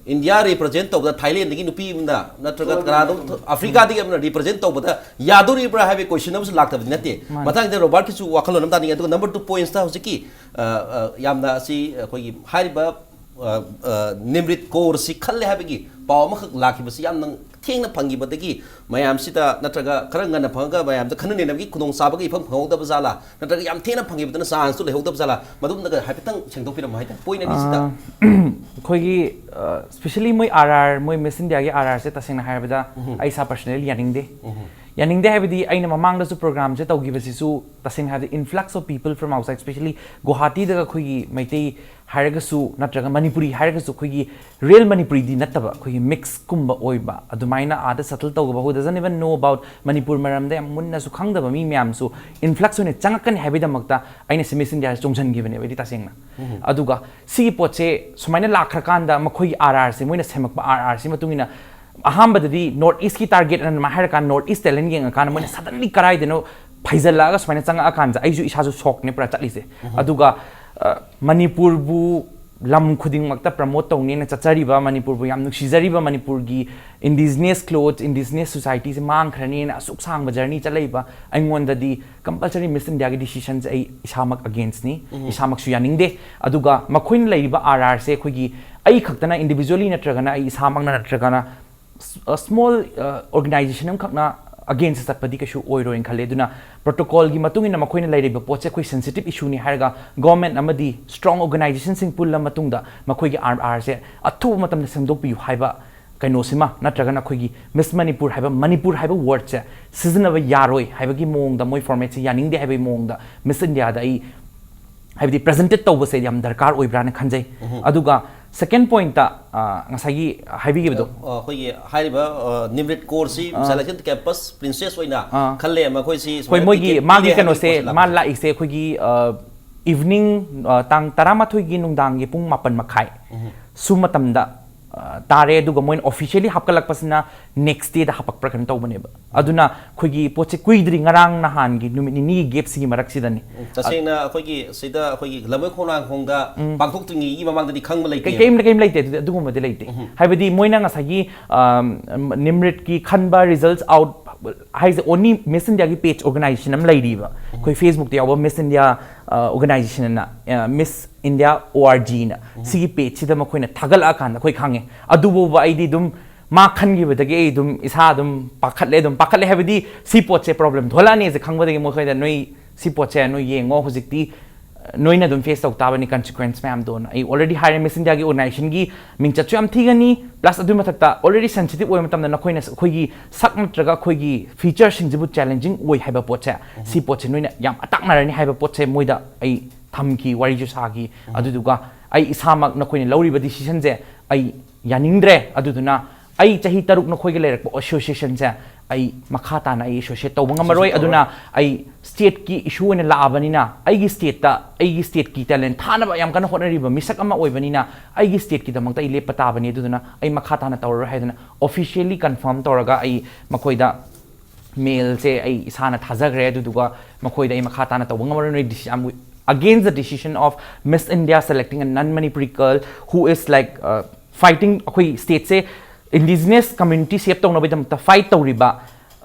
ꯏꯟꯗꯤꯌꯥ represent ꯇꯧꯕꯗ ꯊꯥꯏꯂꯦꯟꯗꯒꯤ ꯅꯨꯄꯤ ꯑꯃꯅ ꯅꯠꯇ꯭ꯔꯒ ꯀꯅꯥꯅꯣꯝ ꯑꯐ꯭ꯔꯤꯀꯥꯗꯒꯤ ꯑꯃꯅ represent ꯇꯧꯕꯗ ꯌꯥꯗꯣꯔꯤꯕ꯭ꯔꯥ ꯍꯥꯏꯕꯒꯤ question ꯑꯃꯁꯨ ꯂꯥꯛꯇꯕꯗꯤ ꯅꯠꯇꯦ꯫ ꯃꯥꯅꯤ꯫ ꯃꯊꯪꯗ ꯔꯣꯕꯥꯔꯠꯀꯤꯁꯨ ꯋꯥꯈꯜꯂꯣꯟ ꯑꯃ ꯇꯥꯅꯤꯡꯉꯦ꯫ ꯑꯗꯨꯒ number two points ꯇ ꯍꯧꯖꯤꯛꯀꯤ, ꯑ, ꯑ, ꯌꯥꯝꯅ ꯑꯁꯤ ꯑꯩꯈꯣꯏꯒꯤ ꯍꯥꯏꯔꯤꯕ, ꯑ, ꯑ, ꯅꯤꯝꯔꯤꯠ ꯀꯣꯔꯁꯤ ꯈꯜꯂꯦ ꯍꯥꯏꯕꯒꯤ ꯄꯥꯎ ꯑꯃꯈꯛ ꯂꯥꯛꯈꯤꯕꯁꯤ ꯌꯥꯝꯅ ꯊꯦꯡꯅ ꯐꯪꯈꯤꯕꯗꯒꯤ ꯃꯌꯥꯝꯁꯤꯗ ꯅꯠꯇ꯭ꯔꯒ ꯈꯔ ꯉꯟꯅ ꯐꯪꯉꯒ ꯃꯌꯥꯝꯗ ꯈꯟꯅ ꯅꯩꯅꯕꯒꯤ ꯈꯨꯗꯣꯡꯆꯥꯕꯒꯤ ꯏꯐꯪ ꯐꯪꯍꯧꯗꯕ ꯖꯥꯠꯂꯥ, ꯅꯠꯇ꯭ꯔꯒ ꯌꯥꯝ ꯊꯦꯡꯅ ꯐꯪꯈꯤꯕꯗꯨꯅ chance ꯇꯨ ꯂꯩꯍꯧꯗꯕ ꯖꯥꯠꯂꯥ, ꯃꯗꯨꯝꯅꯒ ꯍꯥꯏꯐꯦꯠꯇꯪ ꯁꯦꯡꯗꯣꯛꯄꯤꯔꯝꯃꯣ ꯍꯥꯏꯇꯥꯔꯦ, point ꯑꯅꯤꯁꯤꯗ꯫ ꯑꯥ, ꯑꯩꯈꯣꯏꯒꯤ, ꯑ, specially ꯃꯣꯏ R R, ꯃꯣꯏ Miss Indiaꯒꯤ R R ꯁꯦ ꯇꯁꯦꯡꯅ ꯍꯥꯏꯔꯕꯗ ꯎꯝ꯫ ꯑꯩ ꯏꯁꯥ personally ꯌꯥꯅꯤꯡꯗꯦ꯫ ꯎꯝ꯫ ꯌꯥꯅꯤꯡꯗꯦ ꯍꯥꯏꯕꯗꯤ ꯑꯩꯅ ꯃꯃꯥꯡꯗꯁꯨ programꯁꯦ ꯇꯧꯈꯤꯕꯁꯤꯁꯨ ꯇꯁꯦꯡꯅ ꯍꯥꯏꯔꯕꯗ influx of people from outside, specially ꯒꯨꯋꯥꯍꯥꯇꯤꯗꯒ ꯑꯩꯈꯣꯏꯒꯤ ꯃꯩꯇꯩ ꯍꯥꯏꯔꯒꯁꯨ ꯅꯠꯇ꯭ꯔꯒ ꯃꯅꯤꯄꯨꯔꯤ ꯍꯥꯏꯔꯒꯁꯨ ꯑꯩꯈꯣꯏꯒꯤ real ꯃꯅꯤꯄꯨꯔꯤꯗꯤ ꯅꯠꯇꯕ ꯑꯩꯈꯣꯏꯒꯤ mix ꯀꯨꯝꯕ ꯑꯣꯏꯕ ꯑꯗꯨꯃꯥꯏꯅ ꯑꯥꯗ settle ꯇꯧꯕ, who doesn't even know about Manipur ꯃꯔꯝꯗ ꯌꯥꯝ ꯃꯨꯟꯅꯁꯨ ꯈꯪꯗꯕ ꯃꯤ ꯃꯌꯥꯝꯁꯨ influx ꯑꯣꯏꯅ ꯆꯪꯉꯛꯀꯅꯤ ꯍꯥꯏꯕꯒꯤꯗꯃꯛꯇ ꯑꯩꯅ ꯁꯤ Miss Indiaꯁꯦ ꯆꯣꯡꯁꯤꯟꯈꯤꯕꯅꯦꯕ ꯑꯩꯗꯤ ꯇꯁꯦꯡꯅ꯫ ꯎꯝ꯫ ꯑꯗꯨꯒ ꯁꯤꯒꯤ ꯄꯣꯠꯁꯦ ꯁꯨꯃꯥꯏꯅ ꯂꯥꯛꯈ꯭ꯔꯀꯥꯟꯗ ꯃꯈꯣꯏꯒꯤ R R ꯁꯦ, ꯃꯣꯏꯅ ꯁꯦꯝꯃꯛꯄ R R ꯁꯤ ꯃꯇꯨꯡ ꯏꯟꯅ ꯑꯍꯥꯟꯕꯗꯗꯤ North Eastꯀꯤ target ꯑꯅ ꯑꯗꯨꯃꯥꯏꯅ ꯍꯥꯏꯔꯀꯥꯟꯗ North East talent ꯌꯦꯡꯉꯀꯥꯟꯗ ꯃꯣꯏꯅ suddenly ꯀꯔꯥꯏꯗꯅꯣ ꯐꯩꯖꯜꯂꯛꯑꯒ ꯁꯨꯃꯥꯏꯅ ꯆꯪꯉꯛꯑꯀꯥꯟꯗ ꯑꯩꯁꯨ ꯏꯁꯥꯁꯨ shockꯅꯦ ꯄꯨꯔꯥ ꯆꯠꯂꯤꯁꯦ꯫ ꯎꯝ꯫ ꯑꯗꯨꯒ, ꯑ, ꯃꯅꯤꯄꯨꯔꯕꯨ ꯂꯝ ꯈꯨꯗꯤꯡꯃꯛꯇ promote ꯇꯧꯅꯦꯅ ꯆꯠꯆꯔꯤꯕ, ꯃꯅꯤꯄꯨꯔꯕꯨ ꯌꯥꯝ ꯅꯨꯡꯁꯤꯖꯔꯤꯕ, ꯃꯅꯤꯄꯨꯔꯒꯤ indigenous clothes, indigenous societyꯁꯦ ꯃꯥꯡꯈ꯭ꯔꯅꯤꯅ ꯑꯁꯨꯛ ꯁꯥꯡꯕ journey ꯆꯠꯂꯛꯏꯕ ꯑꯩꯉꯣꯟꯗꯗꯤ compulsory Miss Indiaꯒꯤ decisionꯁꯦ ꯑꯩ ꯏꯁꯥꯃꯛ againstꯅꯤ, ꯎꯝ꯫ ꯏꯁꯥꯃꯛꯁꯨ ꯌꯥꯅꯤꯡꯗꯦ꯫ ꯑꯗꯨꯒ ꯃꯈꯣꯏꯅ ꯂꯩꯔꯤꯕ R Rꯁꯦ ꯑꯩꯈꯣꯏꯒꯤ ꯑꯩ ꯈꯛꯇꯅ individually ꯅꯠꯇ꯭ꯔꯒꯅ ꯑꯩ ꯏꯁꯥꯃꯛꯅ ꯅꯠꯇ꯭ꯔꯒꯅ ꯁ-, ꯑ, small, ꯑ, organization ꯑꯃꯈꯛꯅ against ꯆꯠꯄꯗꯤ ꯀꯩꯁꯨ ꯑꯣꯏꯔꯣꯏꯅ ꯈꯜꯂꯦ꯫ ꯑꯗꯨꯅ protocolꯒꯤ ꯃꯇꯨꯡ ꯏꯟꯅ ꯃꯈꯣꯏꯅ ꯂꯩꯔꯤꯕ ꯄꯣꯠꯁꯦ ꯑꯩꯈꯣꯏ sensitive issueꯅꯤ ꯍꯥꯏꯔꯒ government ꯑꯃꯗꯤ strong organizationꯁꯤꯡ ꯄꯨꯜꯂ ꯃꯇꯨꯡꯗ ꯃꯈꯣꯏꯒꯤ R Rꯁꯦ ꯑꯊꯨꯕ ꯃꯇꯝꯗ ꯁꯦꯝꯗꯣꯛꯄꯤꯌꯨ ꯍꯥꯏꯕ ꯀꯩꯅꯣꯁꯤꯃ, ꯅꯠꯇ꯭ꯔꯒꯅ ꯑꯩꯈꯣꯏꯒꯤ Miss Manipur ꯍꯥꯏꯕ, ꯃꯅꯤꯄꯨꯔ ꯍꯥꯏꯕ wordꯁꯦ ꯁꯤꯖꯤꯟꯅꯕ ꯌꯥꯔꯣꯏ ꯍꯥꯏꯕꯒꯤ ꯃꯑꯣꯡꯗ, ꯃꯣꯏ formatꯁꯦ ꯌꯥꯅꯤꯡꯗꯦ ꯍꯥꯏꯕꯒꯤ ꯃꯑꯣꯡꯗ Miss Indiaꯗ ꯑꯩ, ꯍꯥꯏꯕꯗꯤ, presented ꯇꯧꯕꯁꯦ ꯌꯥꯝ ꯗꯔꯀꯥꯔ ꯑꯣꯏꯕ꯭ꯔꯥꯅ ꯈꯟꯖꯩ꯫ ꯎꯝ꯫ ꯑꯗꯨꯒ second pointꯇ, ꯑ, ꯉꯁꯥꯏꯒꯤ ꯍꯥꯏꯕꯤꯈꯤꯕꯗꯣ, ꯑ, ꯑꯩꯈꯣꯏꯒꯤ ꯍꯥꯏꯔꯤꯕ, ꯑ, ꯅꯤꯝꯔꯤꯠ ꯀꯣꯔꯁꯤ ꯑ꯫ Selection Campus Princess ꯑꯣꯏꯅ ꯑ꯫ ꯈꯜꯂꯦ, ꯃꯈꯣꯏꯁꯤ ꯍꯣꯏ, ꯁꯨꯃꯥꯏꯅ ꯃꯣꯏꯒꯤ, ticket ꯃꯥꯒꯤ ꯄꯤꯔꯦ ꯍꯥꯏꯕꯒꯤ ꯀꯩꯅꯣꯁꯦ, ꯄꯣꯠꯁꯤ ꯃꯥ ꯂꯥꯛꯄꯁꯦ꯫ ꯂꯥꯛꯏꯁꯦ ꯑꯩꯈꯣꯏꯒꯤ, ꯑ, evening, ꯑ, ꯇꯥꯡ ꯇꯔꯥꯃꯥꯊꯣꯏꯒꯤ ꯅꯨꯡꯗꯥꯡꯒꯤ ꯄꯨꯡ ꯃꯥꯄꯟ ꯃꯈꯥꯏ ꯎꯝ꯫ ꯁꯨ ꯃꯇꯝꯗ ꯑ, ꯇꯥꯔꯦ, ꯑꯗꯨꯒ ꯃꯣꯏꯅ officially ꯍꯥꯞꯀꯠꯂꯛꯄꯁꯤꯅ next dayꯗ ꯍꯥꯞꯄꯛꯄ꯭ꯔꯥ ꯀꯩꯅꯣ ꯇꯧꯕꯅꯦꯕ꯫ ꯑꯗꯨꯅ ꯑꯩꯈꯣꯏꯒꯤ ꯄꯣꯠꯁꯦ ꯀꯨꯏꯗ꯭ꯔꯤ, ꯉꯔꯥꯡ ꯅꯍꯥꯟꯒꯤ ꯅꯨꯃꯤꯠ ꯅꯤꯅꯤꯒꯤ gapꯁꯤꯒꯤ ꯃꯔꯛꯁꯤꯗꯅꯤ꯫ ꯎꯝ, ꯇꯁꯦꯡꯅ ꯑꯩꯈꯣꯏꯒꯤ ꯁꯤꯗ ꯑꯩꯈꯣꯏꯒꯤ ꯂꯝꯕꯣꯏ ꯈꯣꯡꯅꯥꯡꯈꯣꯡꯗ ꯄꯥꯡꯊꯣꯛꯇ꯭ꯔꯤꯉꯩꯒꯤ ꯃꯃꯥꯡꯗꯗꯤ ꯈꯪꯕ ꯂꯩꯇꯦ꯫ ꯀꯩꯝ ꯀꯩꯝ ꯂꯩꯇꯦ ꯑꯗꯨꯗꯤ, ꯑꯗꯨꯒꯨꯝꯕꯗꯤ ꯂꯩꯇꯦ꯫ ꯍꯥꯏꯕꯗꯤ ꯃꯣꯏꯅ ꯉꯁꯥꯏꯒꯤ, ꯑꯝ, NIMRITꯀꯤ ꯈꯟꯕ results out ꯍꯥꯏꯁꯦ only Miss Indiaꯒꯤ page organization ꯑꯃ ꯂꯩꯔꯤꯕ, ꯑꯩꯈꯣꯏ Facebookꯇ ꯌꯥꯎꯕ Miss India, ꯑ, organization ꯑꯅ, ꯑ, Miss India org ꯅ꯫ ꯁꯤꯒꯤ pageꯁꯤꯗ ꯃꯈꯣꯏꯅ ꯊꯥꯒꯠꯂꯛꯑꯀꯥꯟꯗ ꯑꯩꯈꯣꯏ ꯈꯪꯉꯦ꯫ ꯑꯗꯨꯐꯥꯎꯕ ꯑꯩꯗꯤ ꯑꯗꯨꯝ ꯃꯥ ꯈꯟꯈꯤꯕꯗꯒꯤ ꯑꯩ ꯑꯗꯨꯝ ꯏꯁꯥ ꯑꯗꯨꯝ ꯄꯥꯈꯠꯂꯦ, ꯑꯗꯨꯝ ꯄꯥꯈꯠꯂꯦ ꯍꯥꯏꯕꯗꯤ ꯁꯤ ꯄꯣꯠꯁꯦ problem ꯊꯣꯛꯂꯛꯑꯅꯤꯁꯦ ꯈꯪꯕꯗꯒꯤ ꯃꯈꯣꯏꯗ, "ꯅꯣꯏ ꯁꯤ ꯄꯣꯠꯁꯦ ꯅꯣꯏ ꯌꯦꯡꯉꯣ, ꯍꯧꯖꯤꯛꯇꯤ ꯅꯣꯏꯅ ꯑꯗꯨꯝ face ꯇꯧ ꯇꯥꯕꯅꯤ consequence ꯃꯌꯥꯝꯗꯣꯅ." ꯑꯩ already ꯍꯥꯏꯔꯦ, Miss Indiaꯒꯤ organizationꯒꯤ ꯃꯤꯡꯆꯠꯁꯨ ꯌꯥꯝ ꯊꯤꯒꯅꯤ, plus ꯑꯗꯨꯒꯤ ꯃꯊꯛꯇ already sensitive ꯑꯣꯏꯕ ꯃꯇꯝꯗ ꯅꯈꯣꯏꯅ ꯑꯩꯈꯣꯏꯒꯤ ꯁꯛ ꯅꯠꯇ꯭ꯔꯒ ꯑꯩꯈꯣꯏꯒꯤ featureꯁꯤꯡꯁꯤꯕꯨ challenging ꯑꯣꯏ ꯍꯥꯏꯕ ꯄꯣꯠꯁꯦ, ꯁꯤ ꯄꯣꯠꯁꯦ ꯅꯣꯏꯅ ꯌꯥꯝ ꯑꯇꯥꯛꯅꯔꯅꯤ ꯍꯥꯏꯕ ꯄꯣꯠꯁꯦ ꯃꯣꯏꯗ ꯑꯩ ꯊꯝꯈꯤ, ꯋꯥꯔꯤꯁꯨ ꯁꯥꯈꯤ꯫ ꯑꯗꯨꯗꯨꯒ ꯑꯩ ꯏꯁꯥꯃꯛ ꯅꯈꯣꯏꯅ ꯂꯧꯔꯤꯕ decisionꯁꯦ ꯑꯩ ꯌꯥꯅꯤꯡꯗ꯭ꯔꯦ꯫ ꯑꯗꯨꯗꯨꯅ ꯑꯩ ꯆꯍꯤ ꯇꯔꯨꯛ ꯅꯈꯣꯏꯒ ꯂꯩꯔꯛꯄ associationꯁꯦ ꯑꯩ ꯃꯈꯥ ꯇꯥꯅ ꯑꯩ associate ꯇꯧꯕ ꯉꯝꯃꯔꯣꯏ꯫ ꯑꯗꯨꯅ ꯑꯩ stateꯀꯤ issue ꯑꯣꯏꯅ ꯂꯥꯛꯑꯕꯅꯤꯅ, ꯑꯩꯒꯤ stateꯇ, ꯑꯩꯒꯤ stateꯀꯤ talent ꯊꯥꯅꯕ ꯌꯥꯝ ꯀꯟꯅ ꯍꯣꯠꯅꯔꯤꯕ ꯃꯤꯁꯛ ꯑꯃ ꯑꯣꯏꯕꯅꯤꯅ, ꯑꯩꯒꯤ stateꯀꯤꯗꯃꯛꯇ ꯑꯩ ꯂꯦꯞꯄ ꯇꯥꯕꯅꯤ꯫ ꯑꯗꯨꯗꯨꯅ ꯑꯩ ꯃꯈꯥ ꯇꯥꯅ ꯇꯧꯔꯔꯣꯏ ꯍꯥꯏꯗꯅ officially confirm ꯇꯧꯔꯒ ꯑꯩ ꯃꯈꯣꯏꯗ mailꯁꯦ ꯑꯩ ꯏꯁꯥꯅ ꯊꯥꯖꯈ꯭ꯔꯦ꯫ ꯑꯗꯨꯗꯨꯒ ꯃꯈꯣꯏꯗ ꯑꯩ ꯃꯈꯥ ꯇꯥꯅ ꯇꯧꯕ ꯉꯝꯃꯔꯣꯏ, ꯅꯣꯏ DC-, I'm against the decision of Miss India selecting a non-Manipuri girl who is like, uh, fighting, ꯑꯩꯈꯣꯏ stateꯁꯦ indigenous community shape ꯇꯧꯅꯕꯒꯤꯗꯃꯛꯇ fight ꯇꯧꯔꯤꯕ,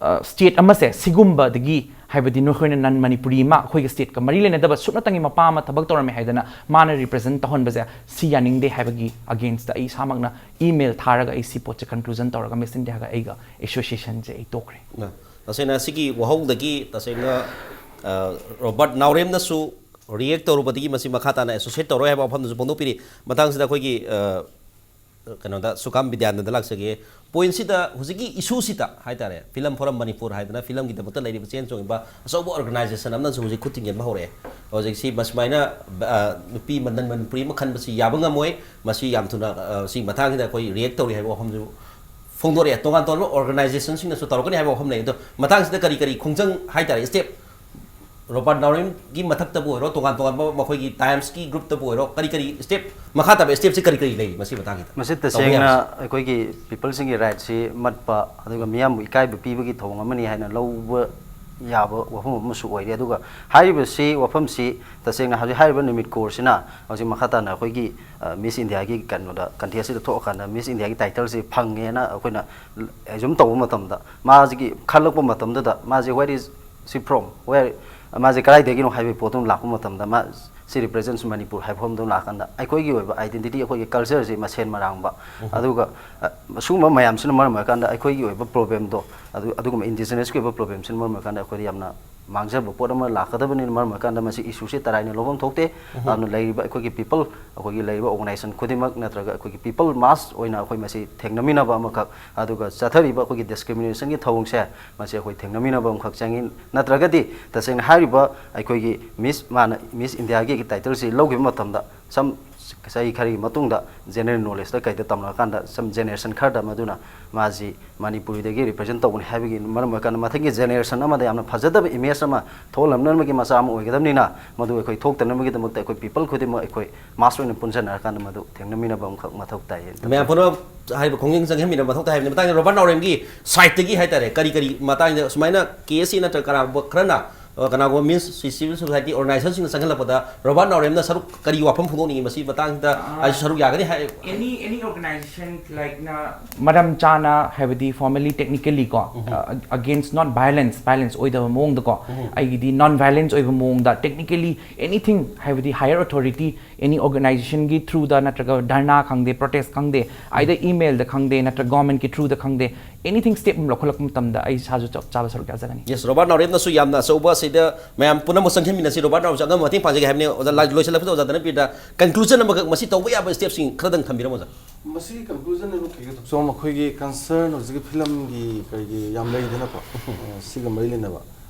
ꯑ, state ꯑꯃꯁꯦ ꯁꯤꯒꯨꯝꯕꯗꯒꯤ, ꯍꯥꯏꯕꯗꯤ ꯅꯈꯣꯏꯅ non Manipuri ꯑꯃ, ꯑꯩꯈꯣꯏꯒꯤ stateꯀ ꯃꯔꯤ ꯂꯩꯅꯗꯕ ꯁꯨꯞꯅꯇꯪꯒꯤ ꯃꯄꯥ ꯑꯃ ꯊꯕꯛ ꯇꯧꯔꯝꯃꯦ ꯍꯥꯏꯗꯅ ꯃꯥꯅ represent ꯇꯧꯍꯟꯕꯁꯦ ꯁꯤ ꯌꯥꯅꯤꯡꯗꯦ ꯍꯥꯏꯕꯒꯤ againstꯇ ꯑꯩ ꯏꯁꯥꯃꯛꯅ email ꯊꯥꯔꯒ ꯑꯩ ꯁꯤ ꯄꯣꯠꯁꯦ conclusion ꯇꯧꯔꯒ Miss Indiaꯒ ꯑꯩꯒ associationꯁꯦ ꯑꯩ ꯇꯣꯛꯈ꯭ꯔꯦ꯫ ꯅ, ꯇꯁꯦꯡꯅ ꯁꯤꯒꯤ ꯋꯥꯍꯧꯗꯒꯤ ꯇꯁꯦꯡꯅ, ꯑ, ꯔꯣꯕꯥꯔꯠ ꯅꯥꯎꯔꯦꯝꯅꯁꯨ react ꯇꯧꯔꯨꯕꯗꯒꯤ ꯃꯁꯤ ꯃꯈꯥ ꯇꯥꯅ associate ꯇꯧꯔꯣꯏ ꯍꯥꯏꯕ ꯋꯥꯐꯝꯗꯨꯁꯨ ꯐꯣꯡꯗꯣꯛꯄꯤꯔꯤ꯫ ꯃꯇꯥꯡꯁꯤꯗ ꯑꯩꯈꯣꯏꯒꯤ, ꯑ, ꯀꯩꯅꯣꯗ, ꯁꯨꯀꯥꯝ ꯕꯤꯗ꯭ꯌꯥꯅꯟꯗ ꯂꯥꯛꯆꯒꯦ꯫ Pointꯁꯤꯗ ꯍꯧꯖꯤꯛꯀꯤ issueꯁꯤꯗ ꯍꯥꯏꯇꯥꯔꯦ, Film Forum Manipur ꯍꯥꯏꯗꯅ filmꯒꯤꯗꯃꯛꯇ ꯂꯩꯔꯤꯕ ꯆꯦꯟ ꯆꯣꯡꯉꯤꯕ ꯑꯆꯧꯕ organization ꯑꯃꯅꯁꯨ ꯍꯧꯖꯤꯛ ꯈꯨꯠ ꯊꯤꯡꯖꯤꯟꯕ ꯍꯧꯔꯛꯑꯦ꯫ ꯍꯧꯖꯤꯛꯁꯤ ꯃꯁꯨꯃꯥꯏꯅ, ꯑ, ꯅꯨꯄꯤ ꯑꯃ non Manipuri ꯑꯃ ꯈꯟꯕꯁꯤ ꯌꯥꯕ ꯉꯝꯃꯣꯏ, ꯃꯁꯤ ꯌꯥꯝ ꯊꯨꯅ, ꯑ, ꯁꯤ ꯃꯇꯥꯡꯁꯤꯗ ꯑꯩꯈꯣꯏ react ꯇꯧꯔꯤ ꯍꯥꯏꯕ ꯋꯥꯐꯝꯁꯨ ꯐꯣꯡꯗꯣꯔꯛꯑꯦ꯫ ꯇꯣꯉꯥꯟ ꯇꯣꯉꯥꯟꯕ organizationꯁꯤꯡꯅꯁꯨ ꯇꯧꯔꯛꯀꯅꯤ ꯍꯥꯏꯕ ꯋꯥꯐꯝ ꯂꯩ꯫ ꯑꯗꯣ ꯃꯇꯥꯡꯁꯤꯗ ꯀꯔꯤ ꯀꯔꯤ ꯈꯣꯡꯖꯪ ꯍꯥꯏꯇꯥꯔꯦ, step ꯔꯣꯕꯥꯔꯠ ꯅꯥꯎꯔꯦꯝꯒꯤ ꯃꯊꯛꯇꯕꯨ ꯑꯣꯏꯔꯣ, ꯇꯣꯉꯥꯟ ꯇꯣꯉꯥꯟꯕ ꯃꯈꯣꯏꯒꯤ ꯇꯥꯏꯝꯁꯀꯤ ꯒ꯭ꯔꯨꯞꯇꯕꯨ ꯑꯣꯏꯔꯣ, ꯀꯔꯤ ꯀꯔꯤ ꯁ꯭ꯇꯦꯞ, ꯃꯈꯥ ꯇꯥꯕ ꯁ꯭ꯇꯦꯞꯁꯤ ꯀꯔꯤ ꯀꯔꯤ ꯂꯩꯔꯤ ꯃꯁꯤ ꯃꯇꯥꯡꯁꯤꯗ? ꯃꯁꯤ ꯇꯧꯕ ꯇꯁꯦꯡꯅ ꯌꯥꯕꯁꯦ꯫ ꯑꯩꯈꯣꯏꯒꯤ ꯄꯤꯄꯜꯁꯤꯡꯒꯤ ꯔꯥꯏꯠꯁꯤ ꯃꯠꯄ ꯑꯗꯨꯒ ꯃꯤꯌꯥꯝꯕꯨ ꯏꯀꯥꯏꯕ ꯄꯤꯕꯒꯤ ꯊꯧꯑꯣꯡ ꯑꯃꯅꯤ ꯍꯥꯏꯅ ꯂꯧꯕ ꯌꯥꯕ ꯋꯥꯐꯝ ꯑꯃꯁꯨ ꯑꯣꯏꯔꯤ꯫ ꯑꯗꯨꯒ ꯍꯥꯏꯔꯤꯕꯁꯤ, ꯋꯥꯐꯝꯁꯤ ꯇꯁꯦꯡꯅ ꯍꯧꯖꯤꯛ ꯍꯥꯏꯔꯤꯕ ꯅꯨꯃꯤꯠ ꯀꯣꯔꯁꯤꯅ ꯍꯧꯖꯤꯛ ꯃꯈꯥ ꯇꯥꯅ ꯑꯩꯈꯣꯏꯒꯤ ꯃꯤꯁ ꯏꯟꯗꯤꯌꯥꯒꯤ ꯀꯩꯅꯣꯗ, ꯀꯟꯇꯦꯁꯁꯤꯗ ꯊꯣꯛꯑꯀꯥꯟꯗ ꯃꯤꯁ ꯏꯟꯗꯤꯌꯥꯒꯤ ꯇꯥꯏꯇꯜꯁꯤ ꯐꯪꯉꯦꯅ ꯑꯩꯈꯣꯏꯅ ꯑꯦꯖꯨꯝ ꯇꯧꯕ ꯃꯇꯝꯗ, ꯃꯥꯁꯤꯒꯤ ꯈꯜꯂꯛꯄ ꯃꯇꯝꯗꯨꯗ ꯃꯥꯁꯦ where is she from, where, ꯃꯥꯁꯦ ꯀꯗꯥꯏꯗꯒꯤꯅꯣ ꯍꯥꯏꯕꯒꯤ ꯄꯣꯠꯇꯨ ꯂꯥꯛꯄ ꯃꯇꯝꯗ, ꯃꯥ ꯁꯤ ꯔꯤꯄ꯭ꯔꯦꯖꯦꯟꯁ ꯃꯅꯤꯄꯨꯔ ꯍꯥꯏꯕ ꯃꯐꯝꯗꯨ ꯂꯥꯛꯀꯥꯟꯗ ꯑꯩꯈꯣꯏꯒꯤ ꯑꯣꯏꯕ ꯑꯥꯏꯗꯦꯟꯇꯤꯇꯤ, ꯑꯩꯈꯣꯏꯒꯤ ꯀꯜꯆꯔꯁꯤ ꯃꯁꯦꯟ ꯃꯔꯥꯡꯕ, ꯑꯗꯨꯒ ꯑ, ꯁꯤꯒꯨꯝꯕ ꯃꯌꯥꯝꯁꯤꯅ ꯃꯔꯝ ꯑꯣꯏꯔꯀꯥꯟꯗ ꯑꯩꯈꯣꯏꯒꯤ ꯑꯣꯏꯕ ꯄ꯭ꯔꯣꯕ꯭ꯂꯦꯝꯗꯣ, ꯑꯗꯨ ꯑꯗꯨꯒꯨꯝꯕ ꯏꯟꯗꯤꯖꯤꯅꯁꯀꯤ ꯑꯣꯏꯕ ꯄ꯭ꯔꯣꯕ꯭ꯂꯦꯝꯁꯤꯅ ꯃꯔꯝ ꯑꯣꯏꯔꯀꯥꯟꯗ ꯑꯩꯈꯣꯏꯗ ꯌꯥꯝꯅ ꯃꯥꯡꯖꯕ ꯄꯣꯠ ꯑꯃ ꯂꯥꯛꯀꯗꯕꯅꯤꯅ ꯃꯔꯝ ꯑꯣꯏꯔꯀꯥꯟꯗ ꯃꯁꯤ ꯏꯁꯨꯁꯦ ꯇꯔꯥꯏꯅ ꯂꯧꯐꯝ ꯊꯣꯛꯇꯦ꯫ ꯑꯗꯨꯅ ꯂꯩꯔꯤꯕ ꯑꯩꯈꯣꯏꯒꯤ ꯄꯤꯄꯜ, ꯑꯩꯈꯣꯏꯒꯤ ꯂꯩꯔꯤꯕ ꯑꯣꯔꯒꯅꯥꯏꯖꯦꯁꯟ ꯈꯨꯗꯤꯡꯃꯛ ꯅꯠꯇ꯭ꯔꯒ ꯑꯩꯈꯣꯏꯒꯤ ꯄꯤꯄꯜ ꯃꯥꯁ ꯑꯣꯏꯅ ꯑꯩꯈꯣꯏ ꯃꯁꯤ ꯊꯦꯡꯅꯃꯤꯟꯅꯕ ꯑꯃꯈꯛ, ꯑꯗꯨꯒ ꯆꯠꯊꯔꯤꯕ ꯑꯩꯈꯣꯏꯒꯤ ꯗꯤꯁꯀ꯭ꯔꯤꯃꯤꯅꯦꯁꯟꯒꯤ ꯊꯧꯑꯣꯡꯁꯦ ꯃꯁꯤ ꯑꯩꯈꯣꯏ ꯊꯦꯡꯅꯃꯤꯟꯅꯕ ꯑꯃꯈꯛ ꯆꯪꯉꯤ꯫ ꯅꯠꯇ꯭ꯔꯒꯗꯤ ꯇꯁꯦꯡꯅ ꯍꯥꯏꯔꯤꯕ ꯑꯩꯈꯣꯏꯒꯤ ꯃꯤꯁ, ꯃꯥꯅ ꯃꯤꯁ ꯏꯟꯗꯤꯌꯥꯒꯤ ꯇꯥꯏꯇꯜꯁꯤ ꯂꯧꯈꯤꯕ ꯃꯇꯝꯗ ꯁꯝ ꯆꯍꯤ ꯈꯔꯒꯤ ꯃꯇꯨꯡꯗ ꯖꯦꯅꯔꯦꯜ ꯅꯣꯂꯦꯖꯇ ꯀꯩꯗ ꯇꯝꯂꯛꯑꯀꯥꯟꯗ ꯁꯝ ꯖꯦꯅꯦꯔꯦꯁꯟ ꯈꯔꯗ ꯃꯗꯨꯅ ꯃꯥꯁꯤ ꯃꯅꯤꯄꯨꯔꯤꯗꯒꯤ ꯔꯤꯄ꯭ꯔꯖꯦꯟ ꯇꯧꯕꯅꯤ ꯍꯥꯏꯕꯒꯤ ꯃꯔꯝ ꯑꯣꯏꯔꯀꯥꯟꯗ ꯃꯊꯪꯒꯤ ꯖꯦꯅꯦꯔꯦꯁꯟ ꯑꯃꯗ ꯌꯥꯝꯅ ꯐꯖꯗꯕ ꯏꯃꯦꯖ ꯑꯃ ꯊꯣꯛꯍꯜꯂꯝꯅꯕꯒꯤ ꯃꯆꯥꯛ ꯑꯃ ꯑꯣꯏꯒꯗꯕꯅꯤꯅ, ꯃꯗꯨ ꯑꯩꯈꯣꯏ ꯊꯣꯛꯇꯅꯕꯒꯤꯗꯃꯛꯇ ꯑꯩꯈꯣꯏ ꯄꯤꯄꯜ ꯈꯨꯗꯤꯡꯃꯛ ꯑꯩꯈꯣꯏ ꯃꯥꯁ ꯑꯣꯏꯅ ꯄꯨꯟꯁꯤꯟꯅꯔꯀꯥꯟꯗ ꯃꯗꯨ ꯊꯦꯡꯅꯃꯤꯟꯅꯕ ꯑꯃꯈꯛ ꯃꯊꯧ ꯇꯥꯏ꯫ ꯃꯌꯥꯝ ꯄꯨꯝꯅꯃꯛ ꯍꯥꯏꯔꯤꯕ ꯈꯣꯡꯖꯪ ꯆꯪꯍꯟꯃꯤꯟꯅꯕ ꯃꯊꯧ ꯇꯥꯏ ꯍꯥꯏꯕꯅꯤ꯫ ꯃꯇꯥꯡꯗ ꯔꯣꯕꯥꯔꯠ ꯅꯥꯎꯔꯦꯝꯒꯤ ꯁꯥꯏꯠꯇꯒꯤ ꯍꯥꯏꯇꯥꯔꯦ, ꯀꯔꯤ ꯀꯔꯤ ꯃꯇꯥꯡꯗ ꯁꯨꯃꯥꯏꯅ ꯀꯦ ꯑꯦꯁ ꯁꯤ ꯅꯠꯇ꯭ꯔꯒ ꯀꯅꯥꯒꯨꯝꯕ ꯈꯔꯅ, ꯑ, ꯀꯅꯥꯒꯨꯝꯕ ꯃꯤꯁ ꯁꯤ-, ꯁꯤꯚꯤꯜ ꯁꯣꯁꯥꯏꯇꯤ ꯑꯣꯔꯒꯅꯥꯏꯖꯦꯁꯟꯁꯤꯡꯅ ꯆꯪꯍꯜꯂꯛꯄꯗ ꯔꯣꯕꯥꯔꯠ ꯅꯥꯎꯔꯦꯝꯅ ꯁꯔꯨꯛ ꯀꯔꯤ ꯋꯥꯐꯝ ꯐꯣꯡꯗꯣꯛꯅꯤꯡꯉꯤ ꯃꯁꯤ ꯃꯇꯥꯡꯗ? ꯑꯩꯁꯨ ꯁꯔꯨꯛ ꯌꯥꯒꯅꯤ ꯍꯥꯏ꯫ Any any organization like ꯅ ꯃꯔꯝ ꯆꯥꯅ, ꯍꯥꯏꯕꯗꯤ formally technically ꯀꯣ, against not violence, violence ꯑꯣꯏꯗꯕ ꯃꯑꯣꯡꯗꯀꯣ, ꯑꯩꯒꯤꯗꯤ non violence ꯑꯣꯏꯕ ꯃꯑꯣꯡꯗ technically anything, ꯍꯥꯏꯕꯗꯤ higher authority, any organization ꯒꯤ through ꯗ ꯅꯠꯇ꯭ꯔꯒ ꯙꯔꯅꯥ ꯈꯪꯗꯦ, ꯄ꯭ꯔꯣꯇꯦꯁ ꯈꯪꯗꯦ, either email ꯗ ꯈꯪꯗꯦ ꯅꯠꯇ꯭ꯔꯒ ꯒꯣꯔꯃꯦꯟ ꯀꯤ through ꯗ ꯈꯪꯗꯦ, anything step ꯑꯃ ꯂꯧꯈꯠꯂꯛꯄ ꯃꯇꯝꯗ ꯑꯩ ꯏꯁꯥꯁꯨ ꯆꯞ ꯆꯥꯕ ꯁꯔꯨꯛ ꯌꯥꯖꯒꯅꯤ꯫ ꯌꯦꯁ, ꯔꯣꯕꯥꯔꯠ ꯅꯥꯎꯔꯦꯝꯅꯁꯨ ꯌꯥꯝꯅ ꯑꯆꯧꯕ ꯁꯤꯗ ꯃꯌꯥꯝ ꯄꯨꯝꯅꯃꯛ ꯆꯪꯁꯤꯟꯃꯤꯟꯅꯁꯤ, ꯔꯣꯕꯥꯔꯠ ꯅꯥꯎꯔꯦꯝꯁꯨ ꯑꯉꯝꯕ ꯃꯇꯦꯡ ꯄꯥꯡꯖꯒꯦ ꯍꯥꯏꯕꯅꯤ꯫ ꯑꯣꯖꯥ, ꯂꯣꯏꯁꯤꯜꯂꯛꯄꯗ ꯑꯣꯖꯥꯗ ꯅꯄꯤꯗ conclusion ꯑꯃꯈꯛ, ꯃꯁꯤ ꯇꯧꯕ ꯌꯥꯕ ꯁ꯭ꯇꯦꯞꯁꯤꯡ ꯈꯔꯗꯪ ꯊꯝꯕꯤꯔꯝꯃꯣ ꯑꯣꯖꯥ꯫ ꯃꯁꯤꯒꯤ ꯀꯟꯀ꯭ꯂꯨꯖꯟ ꯑꯗꯨ ꯀꯩꯒꯤ ꯊꯣꯛꯆꯣꯝ ꯑꯩꯈꯣꯏꯒꯤ ꯀꯟꯁꯔꯟ ꯍꯧꯖꯤꯛꯀꯤ ꯐꯤꯂꯝꯒꯤ ꯀꯔꯤꯒꯤ ꯌꯥꯝ ꯂꯩꯗꯅꯀꯣ, ꯑ, ꯁꯤꯒ ꯃꯔꯤ ꯂꯩꯅꯕ,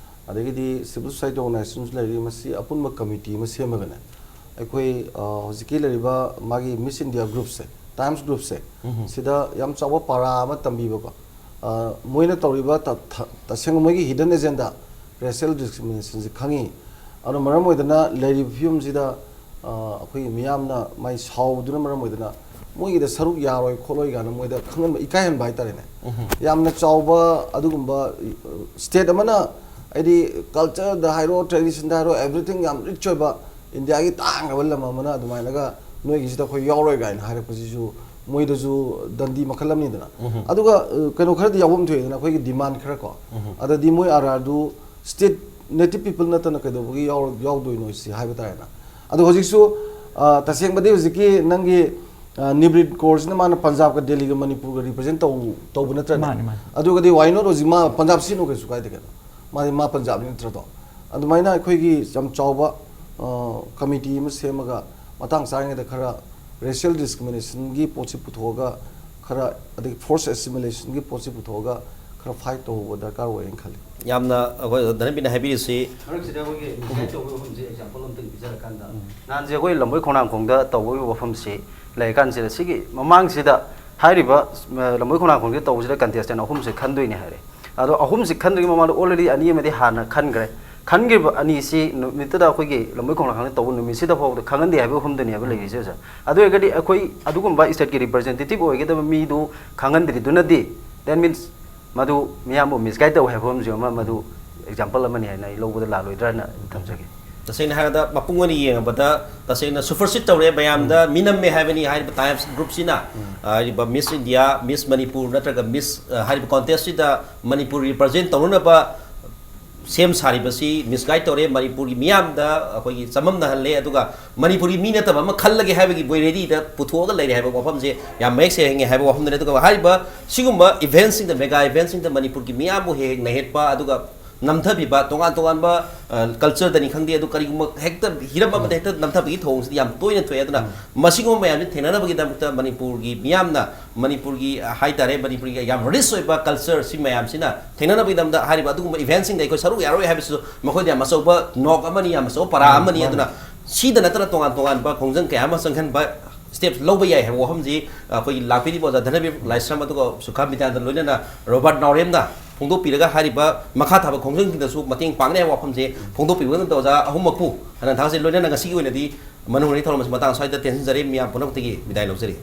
ꯑꯗꯒꯤꯗꯤ ꯁꯤꯚꯤꯜ ꯁꯣꯁꯥꯏꯇꯤ ꯑꯣꯔꯒꯅꯥꯏꯖꯦꯁꯟꯁꯨ ꯂꯩꯔꯤ꯫ ꯃꯁꯤ ꯑꯄꯨꯟꯕ ꯀꯃꯤꯇꯤ ꯑꯃ ꯁꯦꯝꯃꯒꯅꯦ, ꯑꯩꯈꯣꯏ, ꯑ, ꯍꯧꯖꯤꯛꯀꯤ ꯂꯩꯔꯤꯕ ꯃꯥꯒꯤ ꯃꯤꯁ ꯏꯟꯗꯤꯌꯥ ꯒ꯭ꯔꯨꯞꯁꯦ, ꯇꯥꯏꯝꯁ ꯒ꯭ꯔꯨꯞꯁꯦ, ꯁꯤꯗ ꯌꯥꯝ ꯆꯥꯎꯕ ꯄꯥꯔꯥ ꯑꯃ ꯇꯝꯕꯤꯕꯀꯣ, ꯑ, ꯃꯣꯏꯅ ꯇꯧꯔꯤꯕ ꯇ-, ꯊ-, ꯇꯁꯦꯡꯅ ꯃꯣꯏꯒꯤ ꯍꯤꯗꯟ ꯑꯦꯖꯦꯟꯗꯥ ꯔꯦꯁꯤꯌꯦꯜ ꯗꯤꯁꯀ꯭ꯔꯤꯃꯤꯅꯦꯁꯟꯁꯤ ꯈꯪꯉꯤ꯫ ꯑꯗꯨꯅ ꯃꯔꯝ ꯑꯣꯏꯗꯅ ꯂꯩꯔꯤꯕ ꯐꯤꯕꯝꯁꯤꯗ, ꯑ, ꯑꯩꯈꯣꯏꯒꯤ ꯃꯤꯌꯥꯝꯅ ꯃꯥꯏ ꯁꯥꯎꯗꯨꯅ ꯃꯔꯝ ꯑꯣꯏꯗꯅ ꯃꯣꯏꯒꯤꯗ ꯁꯔꯨꯛ ꯌꯥꯔꯣꯏ ꯈꯣꯠꯂꯣꯏ ꯀꯥꯏꯅ ꯃꯣꯏꯗ ꯈꯪꯍꯟꯕ, ꯏꯀꯥꯏꯍꯟꯕ ꯍꯥꯏꯇꯥꯔꯦꯅꯦ꯫ ꯌꯥꯝꯅ ꯆꯥꯎꯕ ꯑꯗꯨꯒꯨꯝꯕ, ꯑ, ꯁ꯭ꯇꯦꯠ ꯑꯃꯅ, ꯍꯥꯏꯗꯤ, ꯀꯜꯆꯔꯗ ꯍꯥꯏꯔꯣ, ꯇ꯭ꯔꯦꯗꯤꯁꯟꯗ ꯍꯥꯏꯔꯣ, ꯑꯦꯚ꯭ꯔꯤꯊꯤꯡ ꯌꯥꯝ ꯔꯤꯆ ꯑꯣꯏꯕ ꯏꯟꯗꯤꯌꯥꯒꯤ ꯇꯥꯡꯈ꯭ꯔꯕ ꯂꯝ ꯑꯃꯅ ꯑꯗꯨꯃꯥꯏꯅꯒ ꯅꯣꯏꯒꯤꯁꯤꯗ ꯑꯩꯈꯣꯏ ꯌꯥꯎꯔꯣꯏ ꯀꯥꯏꯅ ꯍꯥꯏꯔꯛꯄꯁꯤꯁꯨ ꯃꯣꯏꯗꯁꯨ ꯗꯟꯗꯤ ꯃꯈꯜ ꯑꯃꯅꯤꯗꯅ꯫ ꯑꯗꯨꯒ, ꯑ, ꯀꯩꯅꯣ ꯈꯔꯗꯤ ꯌꯥꯎꯐꯝ ꯊꯣꯛꯑꯦꯗꯅ, ꯑꯩꯈꯣꯏꯒꯤ ꯗꯤꯃꯥꯟ ꯈꯔ ꯀꯣ꯫ ꯑꯗꯗꯤ ꯃꯣꯏ ꯑꯥꯔ ꯑꯥꯔꯗꯨ ꯁ꯭ꯇꯦꯠ, ꯅꯦꯇꯤꯚ ꯄꯤꯄꯜ ꯅꯠꯇꯅ ꯀꯩꯗꯧꯕꯒꯤ ꯌꯥꯎꯔ-, ꯌꯥꯎꯗꯣꯏꯅꯣ ꯁꯤ ꯍꯥꯏꯕ ꯇꯥꯔꯦꯅ꯫ ꯑꯗꯣ ꯍꯧꯖꯤꯛꯁꯨ, ꯑ, ꯇꯁꯦꯡꯕꯗꯤ ꯍꯧꯖꯤꯛꯀꯤ ꯅꯪꯒꯤ, ꯑ, ꯅꯤꯕ꯭ꯔꯤꯠ ꯀꯣꯔꯁꯤꯅ ꯃꯥꯅ ꯄꯟꯖꯥꯕꯀ ꯗꯦꯜꯂꯤꯒ ꯃꯅꯤꯄꯨꯔꯒ ꯔꯤꯄ꯭ꯔꯖꯦꯟ ꯇꯧ-, ꯇꯧꯕ ꯅꯠꯇ꯭ꯔꯅꯦ? ꯃꯥꯅꯦ, ꯃꯥꯅꯦ꯫ ꯑꯗꯨꯒꯗꯤ why not ꯍꯧꯖꯤꯛ ꯃꯥ ꯄꯟꯖꯥꯕ ꯁꯤꯖꯤꯟꯅꯧ, ꯀꯩꯁꯨ ꯀꯥꯏꯗꯦ ꯀꯩꯅꯣ꯫ ꯃꯥꯗꯤ ꯃꯥ ꯄꯟꯖꯥꯕꯅꯤ ꯅꯠꯇ꯭ꯔꯗꯣ? ꯑꯗꯨꯃꯥꯏꯅ ꯑꯩꯈꯣꯏꯒꯤ ꯌꯥꯝ ꯆꯥꯎꯕ, ꯑ, ꯀꯃꯤꯇꯤ ꯑꯃ ꯁꯦꯝꯃꯒ ꯃꯇꯥꯡ ꯆꯥꯔꯤꯉꯩꯗ ꯈꯔ ꯔꯦꯁꯤꯌꯦꯜ ꯗꯤꯁꯀ꯭ꯔꯤꯃꯤꯅꯦꯁꯟꯒꯤ ꯄꯣꯠꯁꯤ ꯄꯨꯊꯣꯛꯑꯒ, ꯈꯔ, ꯑꯗꯒꯤ ꯐꯣꯔꯁ ꯑꯦꯁꯤꯃꯤꯂꯦꯁꯟꯒꯤ ꯄꯣꯠꯁꯤ ꯄꯨꯊꯣꯛꯑꯒ ꯈꯔ ꯐꯥꯏꯠ ꯇꯧꯍꯧꯕ ꯗꯔꯀꯥꯔ ꯑꯣꯏꯌꯦꯅ ꯈꯜꯂꯤ꯫ ꯌꯥꯝꯅ ꯑꯩꯈꯣꯏ ꯙꯅꯕꯤꯅ ꯍꯥꯏꯕꯤꯔꯤꯁꯤ ꯃꯔꯛꯁꯤꯗ ꯑꯩꯈꯣꯏꯒꯤ ꯃꯤꯁꯥꯏ ꯇꯧꯕꯒꯤ ꯋꯥꯐꯝꯁꯦ ꯑꯦꯛꯖꯥꯝꯄꯜ ꯑꯝꯇꯪ ꯄꯤꯖꯔꯀꯥꯟꯗ, ꯅꯍꯥꯟꯁꯦ ꯑꯩꯈꯣꯏ ꯂꯝꯕꯣꯏ ꯈꯣꯡꯅꯥꯡꯈꯣꯡꯗ ꯇꯧꯕꯒꯤ ꯋꯥꯐꯝꯁꯤ ꯂꯩꯔꯀꯥꯟꯁꯤꯗ, ꯁꯤꯒꯤ ꯃꯃꯥꯡꯁꯤꯗ ꯍꯥꯏꯔꯤꯕ, ꯑ, ꯂꯝꯕꯣꯏ ꯈꯣꯡꯅꯥꯡꯈꯣꯡꯁꯤꯗ ꯇꯧꯕꯁꯤꯗ ꯀꯟꯇꯦꯁꯇꯦꯟ ꯑꯍꯨꯝꯁꯦ ꯈꯟꯗꯣꯏꯅꯦ ꯍꯥꯏꯔꯦ꯫ ꯑꯗꯣ ꯑꯍꯨꯝꯁꯤ ꯈꯟꯗ꯭ꯔꯤꯉꯩ ꯃꯃꯥꯡꯗ already ꯑꯅꯤ ꯑꯃꯗꯤ ꯍꯥꯟꯅ ꯈꯟꯈ꯭ꯔꯦ꯫ ꯈꯟꯈ꯭ꯔꯤꯕ ꯑꯅꯤꯁꯤ ꯅꯨꯃꯤꯠꯇꯨꯗ ꯑꯩꯈꯣꯏꯒꯤ ꯂꯝꯕꯣꯏ ꯈꯣꯡꯅꯥꯡꯈꯣꯡꯗ ꯇꯧꯕ ꯅꯨꯃꯤꯠꯁꯤꯗ ꯐꯥꯎꯕꯗ ꯈꯪꯍꯟꯗꯦ ꯍꯥꯏꯕ ꯑꯍꯨꯝꯗꯨꯅꯦꯕ ꯂꯩꯔꯤꯁꯦ, ꯁꯥꯔ꯫ ꯑꯗꯨ ꯑꯣꯏꯔꯒꯗꯤ ꯑꯩꯈꯣꯏ ꯑꯗꯨꯒꯨꯝꯕ ꯁ꯭ꯇꯦꯠꯀꯤ ꯔꯤꯄ꯭ꯔꯖꯦꯟꯇꯦꯇꯤꯚ ꯑꯣꯏꯒꯗꯕ ꯃꯤꯗꯨ ꯈꯪꯍꯟꯗ꯭ꯔꯤꯗꯨꯅꯗꯤ, that means ꯃꯗꯨ ꯃꯤꯌꯥꯝꯕꯨ ꯃꯤꯁꯒꯥꯏꯗ ꯇꯧꯋꯦ ꯍꯥꯏꯕ ꯑꯃꯁꯨ ꯑꯃ, ꯃꯗꯨ ꯑꯦꯛꯖꯥꯝꯄꯜ ꯑꯃꯅꯤ ꯍꯥꯏꯅ ꯑꯩ ꯂꯧꯕꯗ ꯂꯥꯜꯂꯣꯏꯗ꯭ꯔꯥꯅ ꯊꯝꯖꯒꯦ꯫ ꯇꯁꯦꯡꯅ ꯍꯥꯏꯔꯕꯗ ꯃꯄꯨꯡ ꯑꯣꯏꯅ ꯌꯦꯡꯉꯕꯗ ꯇꯁꯦꯡꯅ ꯁꯨꯄꯔꯁꯤꯠ ꯇꯧꯔꯦ, ꯃꯌꯥꯝꯗ ꯃꯤꯅꯝꯃꯦ ꯍꯥꯏꯕꯅꯤ ꯍꯥꯏꯔꯤꯕ ꯇꯥꯏꯝꯁ ꯒ꯭ꯔꯨꯞꯁꯤꯅ꯫ ꯎꯝ꯫ ꯍꯥꯏꯔꯤꯕ ꯃꯤꯁ ꯏꯟꯗꯤꯌꯥ, ꯃꯤꯁ ꯃꯅꯤꯄꯨꯔ ꯅꯠꯇ꯭ꯔꯒ ꯃꯤꯁ, ꯑ, ꯍꯥꯏꯔꯤꯕ ꯀꯣꯟꯇꯦꯁꯁꯤꯗ ꯃꯅꯤꯄꯨꯔ ꯔꯤꯄ꯭ꯔꯖꯦꯟ ꯇꯧꯅꯅꯕ ꯁꯦꯝ ꯁꯥꯔꯤꯕꯁꯤ ꯃꯤꯁꯒꯥꯏꯗ ꯇꯧꯔꯦ, ꯃꯅꯤꯄꯨꯔꯒꯤ ꯃꯤꯌꯥꯝꯗ ꯑꯩꯈꯣꯏꯒꯤ ꯆꯃꯝꯅꯍꯜꯂꯦ, ꯑꯗꯨꯒ ꯃꯅꯤꯄꯨꯔꯒꯤ ꯃꯤ ꯅꯠꯇꯕ ꯑꯃ ꯈꯜꯂꯒꯦ ꯍꯥꯏꯕꯒꯤ ꯃꯣꯏ ꯔꯦꯗꯤꯗ ꯄꯨꯊꯣꯛꯑꯒ ꯂꯩꯔꯦ ꯍꯥꯏꯕ ꯋꯥꯐꯝꯁꯦ ꯌꯥꯝ ꯃꯌꯦꯛ ꯁꯦꯡꯉꯦ ꯍꯥꯏꯕ ꯋꯥꯐꯝꯗꯨꯅꯤ꯫ ꯑꯗꯨꯒ ꯍꯥꯏꯔꯤꯕ ꯁꯤꯒꯨꯝꯕ ꯏꯚꯦꯟꯠꯁꯤꯡꯗ, ꯃꯦꯒꯥ ꯏꯚꯦꯟꯠꯁꯤꯡꯗ ꯃꯅꯤꯄꯨꯔꯒꯤ ꯃꯤꯌꯥꯝꯕꯨ ꯍꯦꯛ ꯍꯦꯛ ꯅꯩꯍꯠꯄ, ꯑꯗꯨꯒ ꯅꯝꯊꯕꯤꯕ, ꯇꯣꯉꯥꯟ ꯇꯣꯉꯥꯟꯕ, ꯑ, ꯀꯜꯆꯔꯗꯅꯤ ꯈꯪꯗꯦ, ꯑꯗꯨ ꯀꯔꯤꯒꯨꯝꯕ ꯍꯦꯛꯇ ꯍꯤꯔꯝ ꯑꯃꯗ ꯍꯦꯛꯇ ꯅꯝꯊꯕꯒꯤ ꯊꯧꯑꯣꯡꯁꯤꯗꯤ ꯌꯥꯝ ꯇꯣꯏꯅ ꯊꯣꯛꯑꯦ꯫ ꯑꯗꯨꯅ ꯃꯁꯤꯒꯨꯝꯕ ꯃꯌꯥꯝꯁꯤ ꯊꯦꯡꯅꯅꯕꯒꯤꯗꯃꯛꯇ ꯃꯅꯤꯄꯨꯔꯒꯤ ꯃꯤꯌꯥꯝꯅ, ꯃꯅꯤꯄꯨꯔꯒꯤ, ꯑ, ꯍꯥꯏꯇꯥꯔꯦ, ꯃꯅꯤꯄꯨꯔꯒꯤ ꯌꯥꯝ ꯔꯤꯆ ꯑꯣꯏꯕ ꯀꯜꯆꯔ ꯁꯤ ꯃꯌꯥꯝꯁꯤꯅ ꯊꯦꯡꯅꯅꯕꯒꯤꯗꯃꯛꯇ ꯍꯥꯏꯔꯤꯕ ꯑꯗꯨꯒꯨꯝꯕ ꯏꯚꯦꯟꯠꯁꯤꯡꯗ ꯑꯩꯈꯣꯏ ꯁꯔꯨꯛ ꯌꯥꯔꯣꯏ ꯍꯥꯏꯕꯁꯤꯁꯨ ꯃꯈꯣꯏꯗ ꯌꯥꯝ ꯑꯆꯧꯕ ꯅꯣꯛ ꯑꯃꯅꯤ, ꯌꯥꯝ ꯑꯆꯧꯕ ꯄꯔꯥ ꯎꯝ, ꯑꯃꯅꯤ꯫ ꯃꯥꯅꯤ꯫ ꯑꯗꯨꯅ ꯁꯤꯗ ꯅꯠꯇꯅ ꯇꯣꯉꯥꯟ ꯇꯣꯉꯥꯟꯕ ꯈꯣꯡꯖꯪ ꯀꯌꯥ ꯑꯃ ꯆꯪꯍꯟꯕ ꯁ꯭ꯇꯦꯞ ꯂꯧꯕ ꯌꯥꯏ ꯍꯥꯏꯕ ꯋꯥꯐꯝꯁꯤ ꯑꯩꯈꯣꯏꯒꯤ ꯂꯥꯛꯄꯤꯔꯤꯕ ꯑꯣꯖꯥ ꯙꯅꯕꯤꯔ ꯂꯥꯏꯁ꯭ꯔꯝ ꯑꯗꯨꯒ ꯁꯨꯈꯥ ꯃꯤꯇꯥꯟꯗ ꯂꯣꯏꯅꯅ ꯔꯣꯕꯥꯔꯠ ꯅꯥꯎꯔꯦꯝꯅ ꯐꯣꯡꯗꯣꯛꯄꯤꯔꯒ ꯍꯥꯏꯔꯤꯕ ꯃꯈꯥ ꯊꯥꯕ ꯈꯣꯡꯖꯪꯁꯤꯡꯗꯁꯨ ꯃꯇꯦꯡ ꯄꯥꯡꯒꯅꯤ ꯍꯥꯏꯕ ꯋꯥꯐꯝꯁꯦ ꯐꯣꯡꯗꯣꯛꯄꯤꯕꯗ ꯑꯣꯖꯥ ꯑꯍꯨꯝꯃꯛꯄꯨ ꯍꯟꯅ ꯊꯥꯒꯠꯆꯔꯤ꯫ ꯂꯣꯏꯅꯅ ꯉꯁꯤꯒꯤ ꯑꯣꯏꯅꯗꯤ ꯃꯅꯨꯡ ꯍꯨꯠꯅꯤꯡꯉꯥꯏ ꯊꯧꯔꯝ ꯑꯁꯤ ꯃꯇꯥꯡ ꯑꯁ꯭ꯋꯥꯏꯗ ꯇꯦꯟꯁꯤꯟꯖꯔꯤ꯫ ꯃꯤꯌꯥꯝ ꯄꯨꯝꯅꯃꯛꯇꯒꯤ ꯕꯤꯗꯥꯏ ꯂꯧꯖꯔꯤ꯫